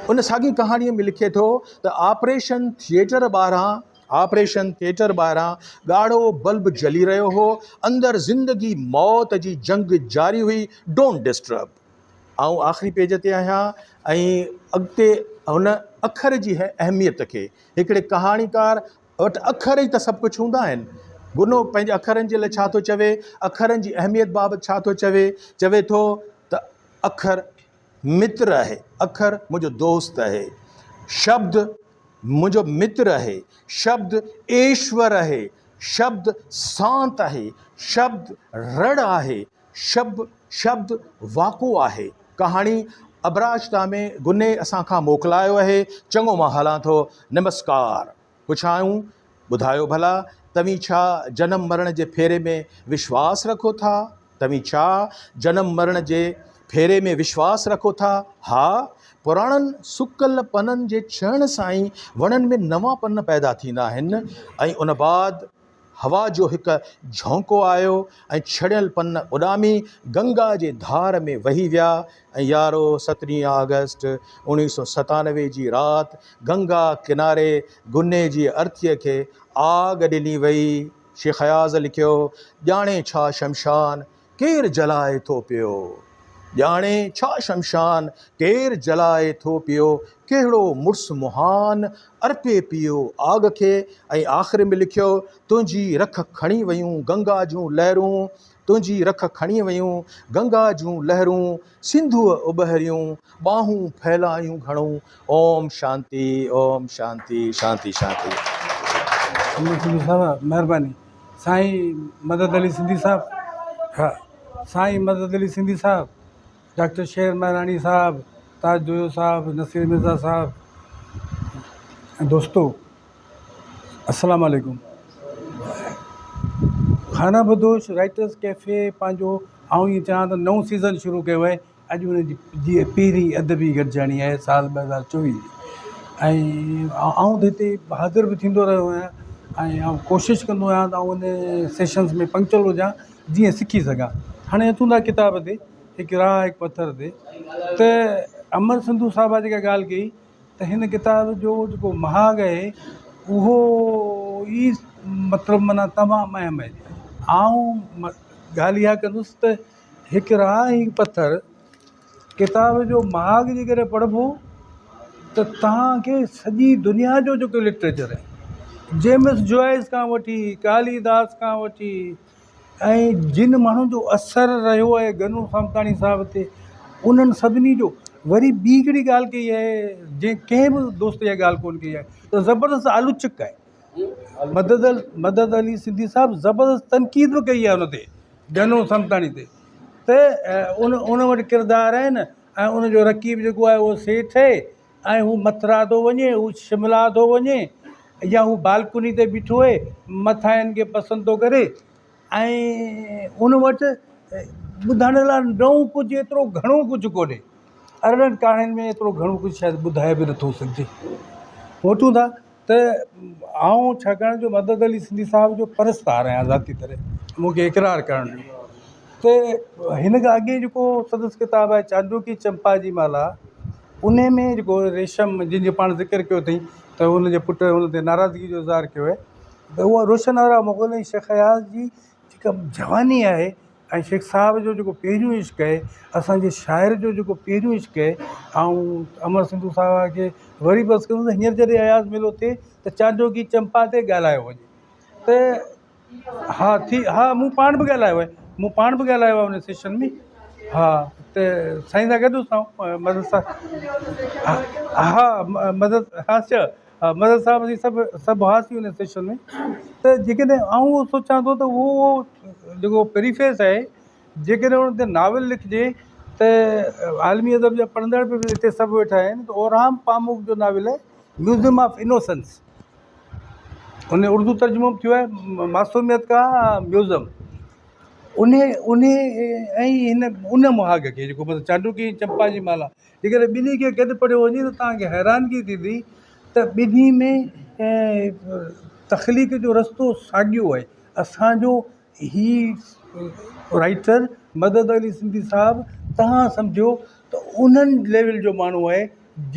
Speaker 5: ان ساڳي ڪهاڻيء ۾ لکي ٿو ته آپريشن ٿيئٽر ٻاهران آپريشن ٿيئٽر ٻاهران ڳاڙهو بلب جلي رهيو هو. اندر زندگي موت جي جنگ جاري هئي. Don't disturb. آئون آخري پيج تي آهيان ۽ اڳتي هن اکر جي اهميت کي هڪڙي ڪهاڻيڪار وٽ اکر ئي ته سڀ ڪجهه هوندا آهن. گنو پنهنجي اکرن جي لاء ڇا ٿو چوي، اکرن جي اهميت بابت ڇا ٿو چوي، چوي ٿو ته اکر متر آهي، اکر منهنجو دوست آهي، شبد منهنجو متر آهي، شبد ايشور آهي، شبد سانت آهي، شبد رڙ آهي، شب شبد واقعو آهي. ڪهاڻي ابراجتا ۾ گني اسان کان موڪلايو اهي. چڱو مان هلان ٿو. نمسڪار. پڇايون، ٻڌايو ڀلا، توهين ڇا جنم مرڻ جي ڦيري ۾ وشواس رکو ٿا؟ توهين ڇا جنم مرڻ جي ڦيري ۾ وشواس رکو ٿا؟ ها، پراڻن سڪل پنن جي ڇهڻ سان ئي وڻن ۾ نوان پن پيدا ٿيندا آهن ۽ ان بعد هوا جو هڪ جهونڪو آيو ۽ ڇڙيل پن اڏامي گنگا جي ڌار ۾ وهي ويا ۽ يارو سترهين آگسٽ اوڻيهه سو 97 جي رات گنگا ڪناري گني جي ارٿيء کي آگ ڏني وئي. شيخ اياز لکيو، ڄاڻي ڇا شمشان ڪير جلائي ٿو پيو. ڄاڻي ڇا شمشان ڪير جلائي ٿو پيو ڪهڙو مڙس مهان ارپي پيو آگ کي ۽ آخر ۾ لکيو تنهنجي رک کڻي ويون گنگا جون لهرون تنهنجي رک کڻي ويون گنگا جون لهرون سنڌوء اٻهريون ٻانهون ڦهلايون گهڻو اوم شانتي اوم شانتي شانتي شانتي.
Speaker 6: امر سنڌو صاحب مهرباني. سائين مدد علي سنڌي صاحب ها سائين مدد علي سنڌي صاحب ڊاڪٽر شير مهراڻي صاحب تاج جويو صاحب نصير مرزا صاحب ۽ دوستو السلام عليڪم خانه بدوش رائٽرس ڪيفي پنهنجو آئون ائين چوان ته نئون سيزن شروع ڪيو آهي اڄ ان جي جي پهرين ادبي گڏجاڻي آهي سال 2024 جي ۽ آئون ته هتي حاضر به ٿيندو رهيو آهيان ۽ آئون ڪوشش ڪندو آهيان ته آئون ان سيشنز ۾ پنڪچوئل هجان جيئن سکي سگهان هاڻي اچون ٿا ڪتاب تي هڪ راهه هڪ پٿر تي ته امر سنڌو صاحب جيڪا ڳالهه ڪئي ته هن ڪتاب جو جيڪو مهاڳ آهي اهو ئي مطلب معنيٰ تمام اهم آهي آئون ڳالهه اها ڪندس ته هڪ راهه هڪ پٿر ڪتاب جو مهاڳ جيڪڏهن پڙهبو ته توهان کي سڄي دنيا جو جيڪو لٽريچر آهي جيمس جوائس کان وٺي ڪالي داس کان وٺي ۽ جن ماڻهن جو اثر رهيو آهي گنو سامتاڻي صاحب تي انهن سڀني جو وري ٻي هڪڙي ڳالهه ڪئي آهي جنهن ڪنهن به دوست اها ڳالهه ڪونه ڪئي آهي ته زبردست آلوچڪ آهي مدد مدد علي سنڌي صاحب زبردست تنقيد به ڪئي آهي ان تي گنو سمتاڻي تي ته ان ان وٽ ڪردار آهن ۽ ان جو رقيب جيڪو آهي اهو سيٺ آهي ۽ هو مٿرا ٿو وڃي هو شملا ٿو وڃي يا هو بالڪني تي بيٺو آهي مٿان هن کي پسند ٿو ڪري ۽ ان وٽ ٻڌائڻ لاء نئون ڪجهه ايترو گهڻو ڪجهه ڪونهي. 18 ڪهاڻين ۾ ايترو گهڻو ڪجهه شايد ٻڌائي به نٿو سگهجي. موٽون ٿا ته آئون ڇاڪاڻ جو مدد علي سنڌي صاحب جو پرستار آهيان ذاتي طرح مون کي اقرار ڪرڻ ڏيو ته هن کان اڳي جيڪو سندس ڪتاب آهي چانڊوڪي چمپا جي مالا ان ۾ جيڪو ريشم جنهن جو پاڻ ذڪر ڪيو اٿئي ته ان جي پٽ ان تي ناراضگي جو اظهار ڪيو آهي ته اها روشن آرا مغل ۽ شيخ اياز جي جيڪا جواني آهي ۽ شيخ صاحب جو جيڪو پهريون عشق آهي اسان جي شاعر جو جيڪو پهريون عشق آهي آئون امر سنڌو صاحب کي وري به عرض ڪندس هينئر جڏهن اياز ميلو ٿئي ته چانڊوڪي چمپا تي ڳالهايو وڃي ته ها ٿي ها مون پاڻ به ڳالهايو آهي مون پاڻ به ڳالهايو آهي ان سيشن ۾ ها ته سائين سان گڏ هوس آئون مدد صاحب ها مدد ها اڇا ها مدد صاحب اسين سڀ سڀ هئاسين ان سيشن ۾ ته جيڪڏهن آئون اهو سوچان ٿو ته اهو جيڪو پريفيس آهي جيڪڏهن ان تي ناول لکجي ته عالمي ادب جا پڙهندڙ به هتي سڀ ويٺا آهن ته اورهام پاموڪ جو ناول آهي ميوزيم آف انوسنس ان جو اردو ترجمو به ٿيو آهي معصوميت کا ميوزم ان ان ۽ هن ان مهاڳ کي جيڪو مطلب چانڊوڪي چمپا جي مالا جيڪڏهن ٻنهي کي گڏ پڙهيو وڃي ته توهان کي حيرانگي ٿيندي ته ٻنهي ۾ تخليق جو رستو ساڳيو آهي. اسان جو هي رائيٽر مدد علي سنڌي صاحب توهان سمجهو ته انهن ليول جو ماڻهو آهي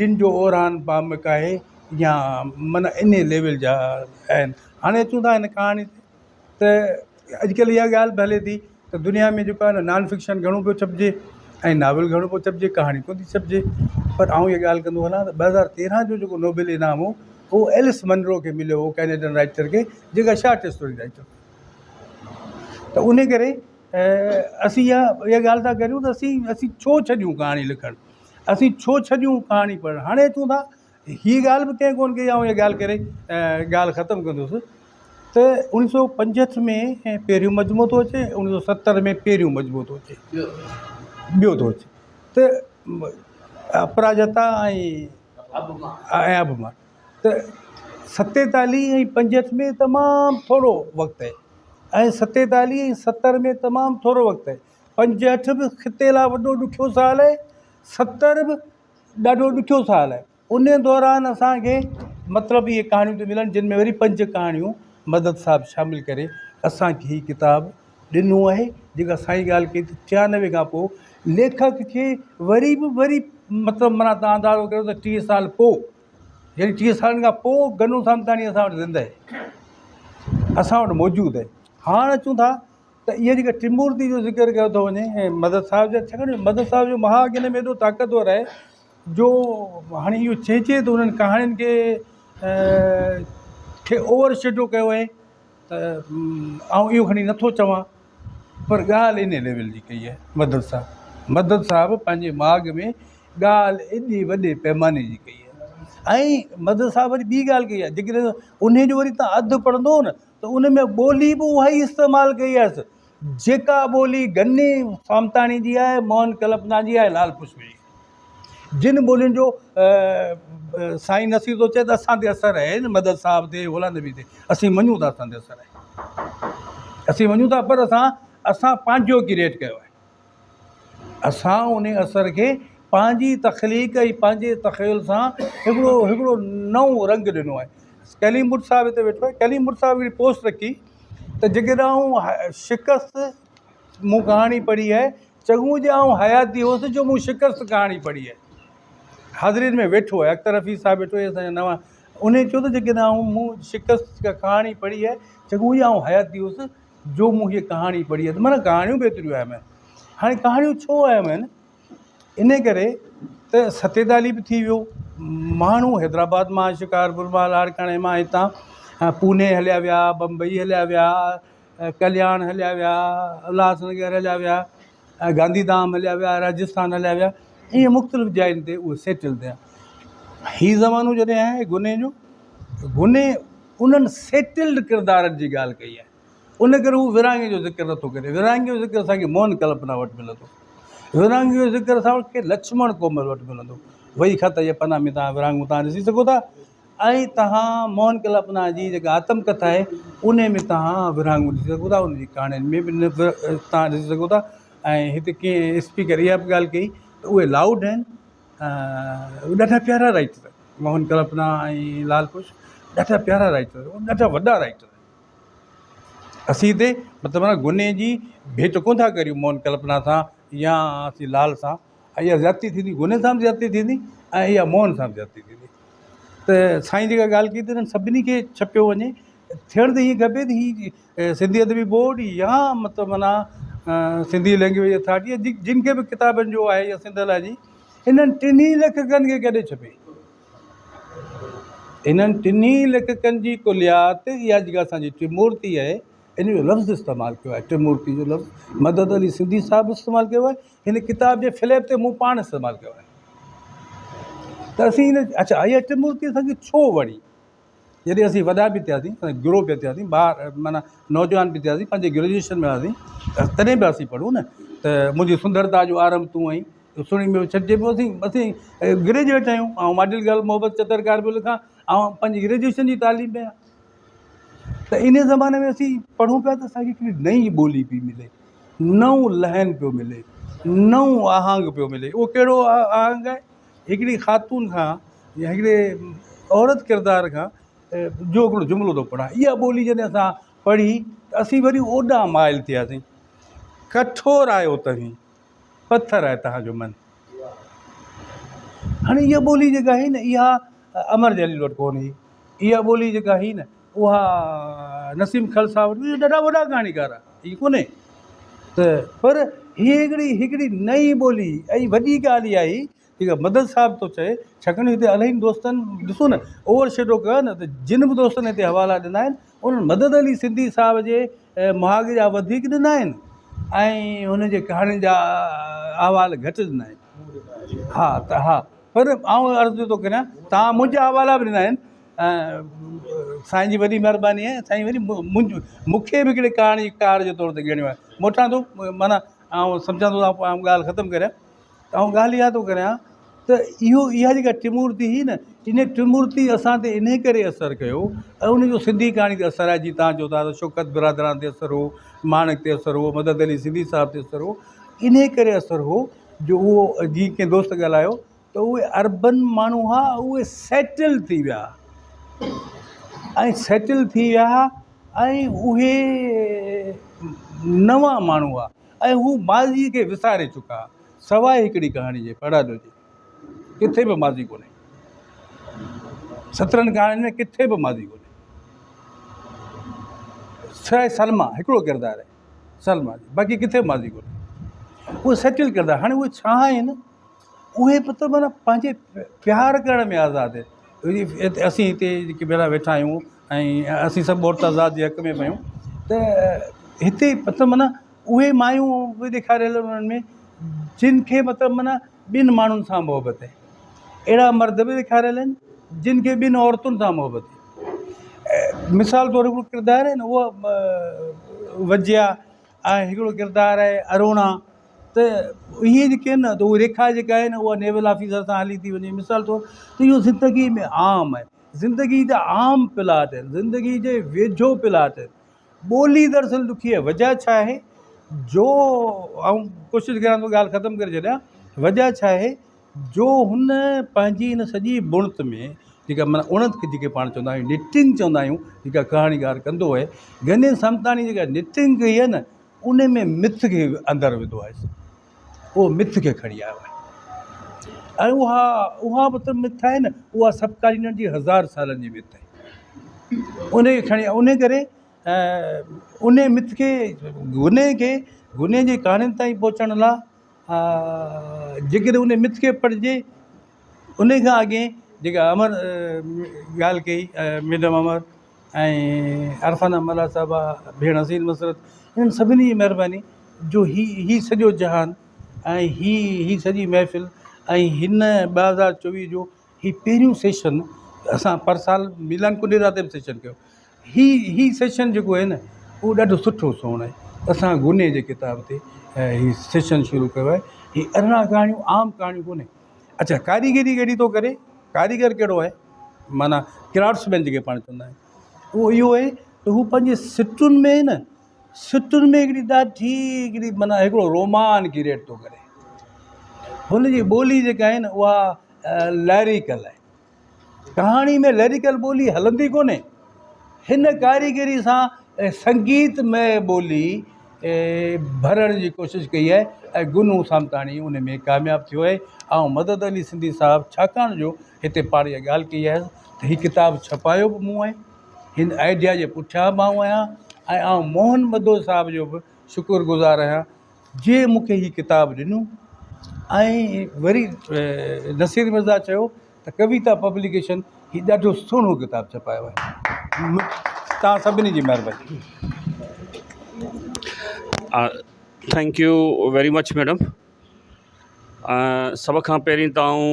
Speaker 6: جن جو اوران بامڪ آهي يا معنيٰ انهي ليول جا آهن. هاڻي اچون ٿا هن ڪهاڻي تي ته اڄڪلهه اها ڳالهه به هلي ٿي ته دنيا ۾ جيڪو آهي نه نان فڪشن گهڻو پيو ڇپجي ۽ ناول گهڻو پيو ڇپجي ڪهاڻي ڪونه ٿي ڇپجي پر آئون اها ڳالهه ڪندو هلان ته 2013 جو جيڪو نوبل انعام هو اهو ايلس منرو کي مليو هو ڪينيڊن رائيٽر کي جيڪا شارٽ اسٽوري رائيٽر ته ان ڪري اسين اها اها ڳالهه ٿا ڪريون ته اسين اسين ڇو ڇڏيون ڪهاڻي لکڻ اسين ڇو ڇڏيون ڪهاڻي پڙهڻ هاڻي اچون ٿا هيء ڳالهه به ڪنهن ڪونه ڪئي آئون اها ڳالهه ڪري ڳالهه ختم ڪندس ته 1965 ۾ پهريون مجموعو ٿو اچي 1970 ۾ پهريون مجموعو ٿو اچي ٻيو ٿو اچي ته اپراجتا ۽ اڀمان ته 47 ۽ 65 ۾ تمام ٿورو وقت آهي ۽ 47 ۽ 70 ۾ تمام ٿورو وقت آهي 65 به خطي لاء وڏو ڏکيو سال آهي 70 به ڏاڍو ڏکيو سال آهي ان دوران اسان کي مطلب اهي ڪهاڻيون ٿيون ملن جن ۾ وري پنج ڪهاڻيون مدد صاحب شامل ڪري اسان کي هي ڪتاب ڏنو آهي جيڪا سائين ڳالهه ڪئي ته 93 کان پوء ليکڪ کي وري به وري مطلب معنيٰ تان اندازو ڪريو ته 30 سال پوء يعني 30 سالن کان پوء گنو سامتاڻي اسان وٽ زنده آهي اسان وٽ موجود آهي هاڻ اچون ٿا ته اها جيڪا ٽرمورتي جو ذڪر ڪيو ٿو وڃي ۽ مدد صاحب جا ڇاڪاڻ جو مدد صاحب جو مهاڳ ان ۾ ايڏو طاقتور آهي جو هاڻي اهو چئجي ته انهن ڪهاڻين کي کي اوور شيڊو ڪيو آهي ته آئون اهو کڻي نٿو چوان پر ڳالهه ان ليول جي ڪئي آهي مدد صاحب مدد صاحب پنهنجي مهاڳ ۾ ڳالهه ايڏي وڏي پيماني جي ڪئي آهي ۽ مدد صاحب وري ٻي ڳالهه ڪئي آهي جيڪڏهن انهي جو وري تان اڌ پڙهندو نه ته ان ۾ ٻولي به اها ئي استعمال ڪئي آهي جيڪا ٻولي گني سامتاڻي جي آهي، موهن ڪلپنا جي آهي، لال پشپ جي آهي. جن ٻولين جو سائين نصير ٿو چئي ته اسان تي اثر آهي مدد صاحب تي غلام نبي تي اسين مڃون ٿا اسان تي اثر آهي اسين مڃون ٿا پر اسان اسان پنهنجو ڪريئيٽ ڪيو آهي اسان ان اثر کي پنهنجي تخليق ۽ پنهنجي تخيل سان هڪڙو هڪڙو نئون رنگ ڏنو آهي ڪليم ٻٽ صاحب هتي ويٺو آهي ڪليم ٻٽ صاحب هڪڙي پوسٽ رکي ته جيڪڏهن آئون شڪست مون ڪهاڻي پڙهي آهي چڱو جي آئون حياتي هوس جو مون شڪست ڪهاڻي پڙهي آهي حاضرين ۾ ويٺو آهي اختر حفيظ صاحب ويٺو آهي اسان جا نوان انهي چيو ته جيڪڏهن آئون مون شڪست ڪهاڻي پڙهي آهي چڱو جي آئون حياتي هوس جو مون هيء ڪهاڻي پڙهي آهي ته معنيٰ ڪهاڻيون به ايتريون اهم آهن هاڻي ڪهاڻيون ڇو اهم آهن ان ڪري ته ستيتاليهه به ٿي ويو ماڻهو حيدرآباد مان شڪارپور مان لاڙڪاڻي مان هتان پوني هليا ويا بمبئي هليا ويا ڪلياڻ هليا ويا الهاس نگر هليا ويا گانڌي ڌام هليا ويا راجسٿان هليا ويا ائين مختلف جاين تي اهي سيٽل ٿيا هي زمانو جڏهن آهي گني جو گني انهن سيٽلڊ ڪردارن جي ڳالهه ڪئي آهي ان ڪري هو ورهاڱي جو ذڪر نٿو ڪري. ورهاڱي جو ذڪر اسان کي موهن ڪلپنا وٽ ملندو. ورهاڱي جو ذڪر اسان کي لڇمڻ ڪومل وٽ ملندو. وهي خط جي پنا ۾ توهان ورهاڱو توهان ڏسي سگهو ٿا ۽ توهان موهن ڪلپنا جي جيڪا آتم ڪٿا آهي ان ۾ توهان ورهاڱو ڏسي سگهو ٿا ان جي ڪهاڻين ۾ به توهان ڏسي سگهو ٿا ۽ هتي ڪنهن اسپيڪر اها به ڳالهه ڪئي ته اهي لائوڊ آهن ڏاڍا پيارا رائيٽر موهن ڪلپنا ۽ لال پشپ ڏاڍا پيارا رائيٽر ڏاڍا وڏا رائيٽر اسين هتي مطلب معنيٰ گني جي ڀيٽ ڪونه ٿا ڪريون موهن ڪلپنا سان يا اسين لال سان ۽ اها زيادتي ٿيندي گني سان به زيادتي ٿيندي ۽ اها موهن سان به زيادتي ٿيندي ته سائين جيڪا ڳالهه ڪئي ته انهن سڀني کي ڇپيو وڃي ٿيڻ ته ائين کپي ته هي سنڌي ادبي بورڊ يا مطلب معنيٰ سنڌي لينگويج اٿارٽي جن کي به ڪتابن جو آهي يا سنڌ الاجي انهن ٽنهي ليکڪن کي گڏي ڇپي انهن ٽنهي ليکڪن جي ڪليات اها جيڪا اسان جي ٽرمورتي آهي ان جو لفظ استعمال ڪيو آهي ٽرمورتي جو لفظ مدد علي سنڌي صاحب استعمال ڪيو آهي هن ڪتاب جي فليپ تي مون پاڻ استعمال ڪيو آهي ته اسين هن اڇا اها ٽرمورتي اسان کي ڇو وڻي جڏهن اسين وڏا به ٿياسين گرو به ٿياسين ٻار معنيٰ نوجوان به ٿياسين پنهنجي گريجوئيشن ۾ هئاسين تڏهن به اسين پڙهون نه ته منهنجي سندرتا جو آرنڀ تون آهين سهڻي ۾ ڇڏجي پيو اسين اسين گريجوئيٽ آهيون آئون ماڊل گرل محبت چترڪار پيو لکان آئون پنهنجي گريجوئيشن جي تعليم ۾ آهيان ته ان زماني ۾ اسين پڙهون پيا ته اسانکي هڪڙي نئين ٻولي پئي ملي نئون لحن پيو ملي نئون آهنگ پيو ملي اهو ڪهڙو آهنگ آهي هڪڙي خاتون کان يا هڪڙي عورت ڪردار کان جو هڪڙو جملو ٿو پڙهان. اها ٻولي جڏهن اسان پڙهي ته اسين وري اوڏانهن مائل ٿياسين. ڪٺور آهيو توهين، پٿر آهي توهان جو من. هاڻي اها ٻولي جيڪا هئي نه اها امر جليل وٽ ڪونه هئي. اها ٻولي جيڪا هئي نه اها نسيم کل صاحب وٽ، اهي ڏاڍا وڏا ڪهاڻيڪار آهن، ائين ڪونهي ته پر هيء هڪڙي هڪڙي نئين ٻولي ۽ وڏي ڳالهه اها هئي جيڪا مدد صاحب ٿو چئي، ڇاڪاڻ هتي الاهين دوستن ڏسو نه اوور شيڊو ڪيو نه ته جن به دوستن هتي حوالا ڏنا آهن انهن مدد علي سنڌي صاحب جي مهاڳ جا وڌيڪ ڏنا آهن ۽ هن جي ڪهاڻين جا احوال گهٽ ڏنا آهن. ها ته ها پر آئون عرض ٿو ڪريان توهان منهنجا حوالا به ڏنا آهن سائين جي وڏي مهرباني آهي سائين وري منهنجو مون کي به هڪڙي ڪهاڻيڪار جي طور تي ڳڻيو آهي موٽان ٿو معنيٰ آئون سمجهان ٿو ته آئون ڳالهه ختم ڪريان ته آئون ڳالهه اها ٿو ڪريان ته اهو اها جيڪا ٽمورتي هئي نه ان ٽمورتي اسان تي انهي ڪري اثر ڪيو ۽ ان جو سنڌي ڪهاڻي تي اثر آهي جيئن توهان چئو ٿا ته شوڪت برادران تي اثر هو ماڻڪ تي اثر هو مدد علي سنڌي صاحب تي اثر هو انهي ڪري اثر هو جو اهو جيئن ڪنهن دوست ڳالهايو ته اهي اربن ماڻهو هئا اهي سيٽل ٿي ويا ۽ سيٽل ٿي ويا ۽ اهي نوان ماڻهو هئا ۽ هو ماضيء کي وساري چڪا ها. سواء هڪڙي ڪهاڻي جي، پڙاڏو جي، ڪٿي به ماضي ڪونهي. سترهن ڪهاڻين ۾ ڪٿي به ماضي ڪونهي. سواء سلميٰ، هڪڙو ڪردار آهي سلميٰ جو، باقي ڪٿي به ماضي ڪونهي. اهي سيٽل ڪردار، هاڻي اهي ڇا آهن؟ اهي مطلب معنيٰ پنهنجي پيار ڪرڻ ۾ آزاد آهن. اسين هتي جيڪي ڀيرا ويٺا آهيون ۽ اسين سڀ عورت آزاد جي حق ۾ به آهيون ته هتي مطلب معنيٰ اهي مايون به ڏيکاريل انهن ۾ جن کي مطلب معنيٰ ٻن ماڻهن سان محبت آهي. اهڙا مرد به ڏيکاريل آهن جن کي ٻن عورتن سان محبت آهي. مثال طور هڪڙو ڪردار آهي نه اها وجيا ۽ هڪڙو ڪردار آهي اروڻا. ته اهي جيڪي آهن نه ته اهي ريکا جيڪا آهي نه اها نيول آفيسر سان هلي ٿي وڃي مثال طور ته اهو زندگي ۾ عام آهي زندگي جا عام پلاٽ آهن زندگي جي ويجهو پلاٽ آهن ٻولي دراصل ڏکي آهي وجه ڇا آهي جو آئون ڪوشش ڪريان ٿو ڳالهه ختم ڪري ڇڏيان وجه ڇا آهي جو هن پنهنجي هن سڄي بڻت ۾ جيڪا معنيٰ اڻت جيڪي پاڻ چوندا آهيون نٽنگ چوندا آهيون جيڪا ڪهاڻيڪار ڪندو آهي گني سمتاڻي جيڪا نٽنگ ڪئي آهي نه ان ۾ مٿ کي اندر وڌو آهي اهو مٿ کي کڻي آيو آهي ۽ اها اها به ته مٿ آهي نه اها سبڪالينن جي هزار سالن جي مٿ آهي ان کي کڻي ان ڪري ان مٿ کي گني کي گني جي ڪهاڻين تائين پهچڻ لاء جيڪڏهن ان مٿ کي پڙهجي ان کان اڳي جيڪا امر ڳالهه ڪئي ميڊم امر ۽ عرفانه ملاح صاحبه، ڀيڻ حسين مسرت انهن سڀني جي مهرباني جو هي هي سڄو جهان ۽ هي هي سڄي محفل ۽ هن 2024 جو هي پهريون سيشن اسان پر سال ميلان ڪنڊيرا تي به سيشن ڪيو هي هي سيشن جيڪو آهي نه اهو ڏاڍو سٺو سهڻو آهي اسان گني جي ڪتاب تي هي سيشن شروع ڪيو آهي هي 18 ڪهاڻيون عام ڪهاڻيون ڪونهي اڇا ڪاريگري ڪهڙي ٿو ڪري ڪاريگر ڪهڙو آهي معنيٰ ڪرافٽس مين جيڪي پاڻ چوندا آهيون اهو اهو آهي ته هو پنهنجي سٽن ۾ نه سٽن ۾ هڪڙي ڏاڍي هڪڙي معنيٰ هڪڙو رومان ڪريئيٽ ٿو ڪري هن جي ٻولي جيڪا آهي نه اها ليريڪل آهي ڪهاڻي ۾ ليريڪل ٻولي هلندي ڪونهي. هن ڪاريگري سان سنگيت مئي ٻولي ڀرڻ جي ڪوشش ڪئي آهي ۽ گنو سامتاڻي ان ۾ ڪامياب ٿيو آهي. آئون مدد علي سنڌي صاحب ڇاڪاڻ جو هتي پاڻ اها ڳالهه ڪئي آهي ته هي ڪتاب ڇپايو به مون آهي، هن آئيڊيا جي پٺيان به آئون آهيان ۽ آئون موهن مڌو صاحب جو به شڪر گذار آهيان جنهن مون کي هي ڪتاب ڏنو ۽ وري نصير مرزا چيو ته ڪويتا پبليڪيشن هي ڏاڍو سهڻو ڪتاب ڇپايو آهي توهان سڀني جي مهرباني.
Speaker 7: Thank you very much madam سڀ کان پهرين ته آئون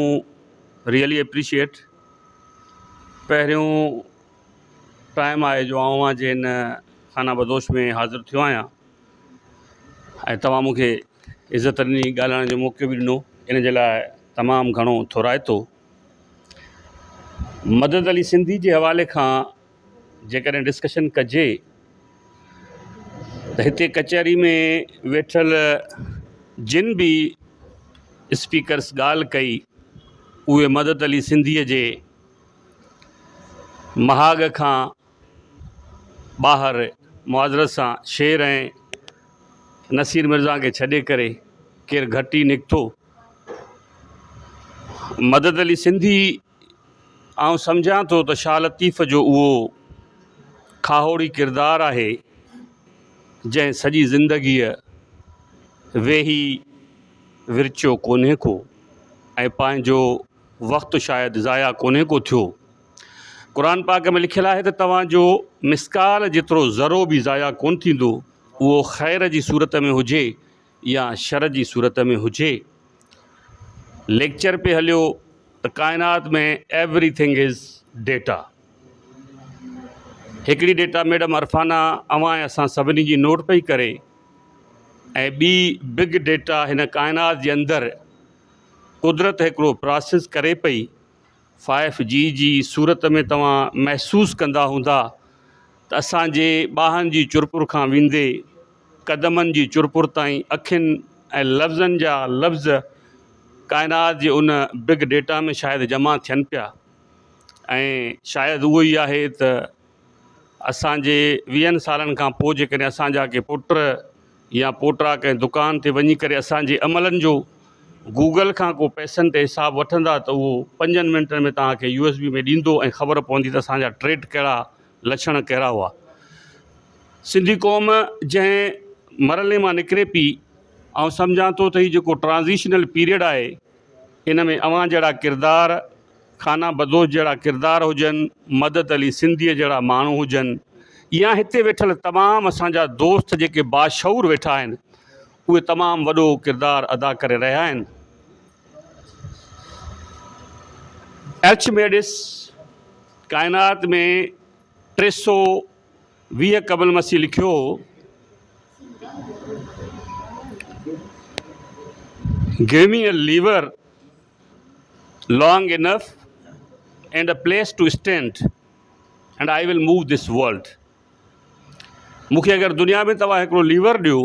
Speaker 7: ريئلي اپريشيئيٽ پهريون ٽائيم آهي جو آئون اوهان جي هن خانه بدوش ۾ حاضر ٿيو آهيان ۽ توهان مون کي عزت ڏني ڳالهائڻ جو موقعو به ڏنو ان جي لاء تمام گهڻو ٿورائتو. مدد علي سنڌي جي حوالي کان جيڪڏهن ڊسڪشن ڪجي ته هتي ڪچهري ۾ ويٺل جن به اسپيڪرس ڳالهه ڪئي اهي مدد علي سنڌيء جي مهاڳ کان ٻاهر معذرت سان شير ۽ نصير مرزا کي ڇڏي ڪري ڪير گهٽ ئي نڪتو. مدد علي سنڌي آئون سمجهان ٿو ته شاهه لطيف جو اهو کاهوڙي ڪردار آهي جنهن سڄي زندگيء ويهي ورچيو ڪونهي ڪو ۽ پنهنجو وقت شايد ضايع ڪونهي ڪو ٿيو. قرآن پاڪ ۾ لکيل آهي ته توهان جو مثقال جيترو ذرو به ضايع ڪونه ٿيندو، اهو خير جي صورت ۾ هجي يا شر جي صورت ۾ هجي. ليڪچر پئي هليو ته ڪائنات ۾ ايوري ٿنگ is data. هڪڙي ڊيٽا ميڊم عرفانه اوهان ۽ اسان سڀني جي نوٽ پئي ڪري ۽ ٻي بگ ڊيٽا هن ڪائنات جي اندر قدرت هڪڙو پراسيس ڪري پئي فائيو جي جي صورت ۾ توهان محسوس ڪندا هوندا ته اسان جي ٻانهن جي چرپر کان ويندي قدمن جي چرپر تائين اکين ۽ لفظن جا لفظ ڪائنات جي ان بگ ڊيٽا ۾ شايد جمع ٿين پيا ۽ شايد اهو ئي آهي ته اسان جي ويهن سالن کان پوء جيڪڏهن اسان جا ڪي پٽ يا پوٽا ڪنهن دڪان تي وڃي ڪري اسان جي عملن جو گوگل کان ڪو پئسن تي حساب وٺندا ته اهو پنجن منٽن ۾ توهان کي يو ايس بي ۾ ڏيندو ۽ خبر پوندي ته اسان جا ٽريٽ ڪهڙا لڇڻ ڪهڙا هئا. سنڌي قوم جنهن مرحلي مان نڪري پي آئون سمجهان ٿو ته هي جيڪو ٽرانزيشنل پيريڊ آهي ان ۾ اوهان جهڙا ڪردار خانه بدوش جهڙا ڪردار هجن، مدد علي سنڌيء جهڙا ماڻهو هجن يا هتي ويٺل تمام اسان جا دوست جيڪي باشعور ويٺا آهن اهي تمام وڏو ڪردار ادا ڪري رهيا آهن. ارچميڊس ڪائنات ۾ 320 قبل مسيح لکيو هو. Give me a lever long enough and a place to stand and I will move this world. مون کي اگر دنيا ۾ توهان هڪڙو ليور ڏيو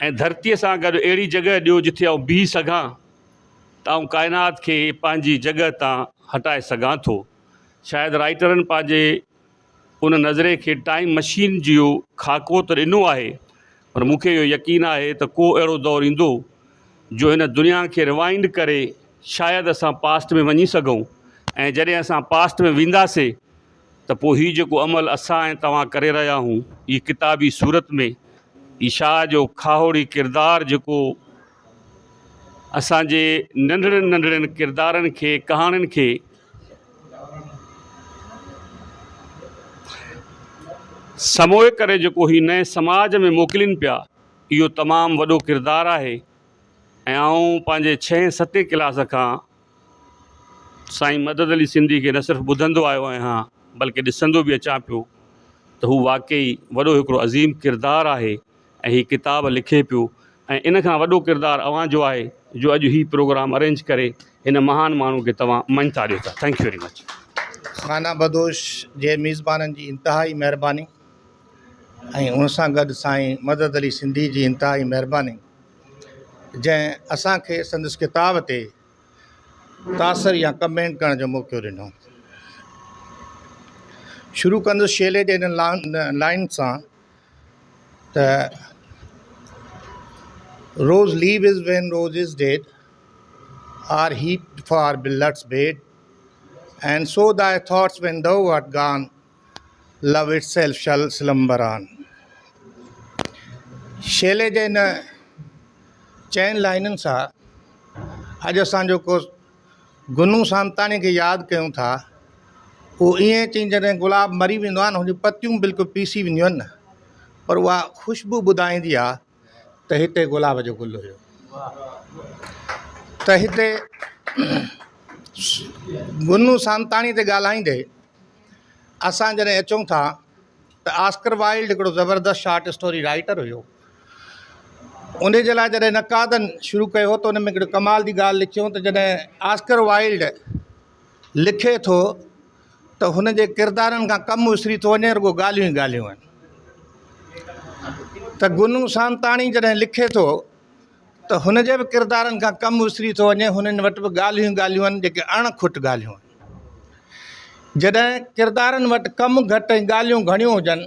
Speaker 7: ۽ ڌرتيء سان گڏ اهڙي جڳهه ڏيو جتي آئون بيهي سگهان ته آئون ڪائنات کي پنهنجي جڳهه تان هٽائي سگهان ٿو. شايد رائٽرن پنهنجي ان نظرئي کي ٽائيم مشين جيو خاڪو ته ڏنو آهي پر مون کي اهو يقين آهي ته ڪو اهڙو دور ايندو جو هن دنيا کي ريوائنڊ ڪري شايد اسان پاسٽ ۾ وڃي سگهون ۽ جڏهن اسان پاسٽ ۾ وينداسي ته پوء هي جيڪو عمل اسان ۽ توهان ڪري رهيا آهيون هي ڪتابي صورت ۾ هي شاهه جو کاهوڙي ڪردار جيڪو اسان جي ننڍڙين ننڍڙين ڪردارن کي ڪهاڻين کي سموئي ڪري جيڪو هي نئين سماج ۾ موڪلين پيا اهو تمام وڏو ڪردار آهي ۽ آئون پنهنجي ڇهين ستين ڪلاس کان سائين مدد علي سنڌي کي نه صرف ٻڌندو آيو آهيان بلڪه ڏسندو به اچان پيو ته هو واقعي وڏو هڪڙو عظيم ڪردار آهي ۽ هي ڪتاب لکي پيو ۽ ان کان وڏو ڪردار اوهان جو آهي جو اڄ هي پروگرام ارينج ڪري هن مهان ماڻهو کي توهان مڃتا ڏيو ٿا thank you very much.
Speaker 8: خانه بدوش جي ميزبانن جي انتهائي مهرباني ۽ ان سان گڏ سائين مدد علي سنڌي جي انتهائي مهرباني جنهن اسان کي سندس ڪتاب تي تاثر يا ڪمينٽ ڪرڻ جو موقعو ڏنو. شروع ڪندس شيلي جي هنن لائن سان ته rose leave is when rose is dead are heaped for blood's bed and so thy thoughts when thou art gone love itself shall slumber on. Shelley جي هن چئن لائنن سان اڄ اسان جو ڪو گنو سامتاڻي کي ياد ڪيون ٿا. اهو ائين چئين جڏهن گلاب مري ويندو آهي نه هن جون پتيون بلڪل پيسي وينديون آهن نه پر اها خوشبو ٻڌائيندي آهي ته هتي گلاب جو گل هيو ته هتي گنو سامتاڻي تي ڳالهائيندي اسان جڏهن اچون ٿا ته آسڪر وائلڊ هڪڙو زبردست شارٽ اسٽوري رائيٽر هيو ان جي لاء جڏهن نقادن شروع ڪيو ته ان ۾ هڪڙو ڪمال جي ڳالهه لکيو ته جڏهن آسڪر وائلڊ لکي ٿو ته هن جي ڪردارن کان ڪم وسري ٿو وڃي رڳو ڳالهيون ئي ڳالهيون آهن ته گنو سامتاڻي جڏهن لکي ٿو ته هن جي به ڪردارن کان ڪم وسري ٿو وڃي هنن وٽ به ڳالهيون ئي ڳالهيون آهن جيڪي اڻ کٽ ڳالهيون آهن. جڏهن ڪردارن وٽ ڪم گهٽ ۽ ڳالهيون گهڻيون هجن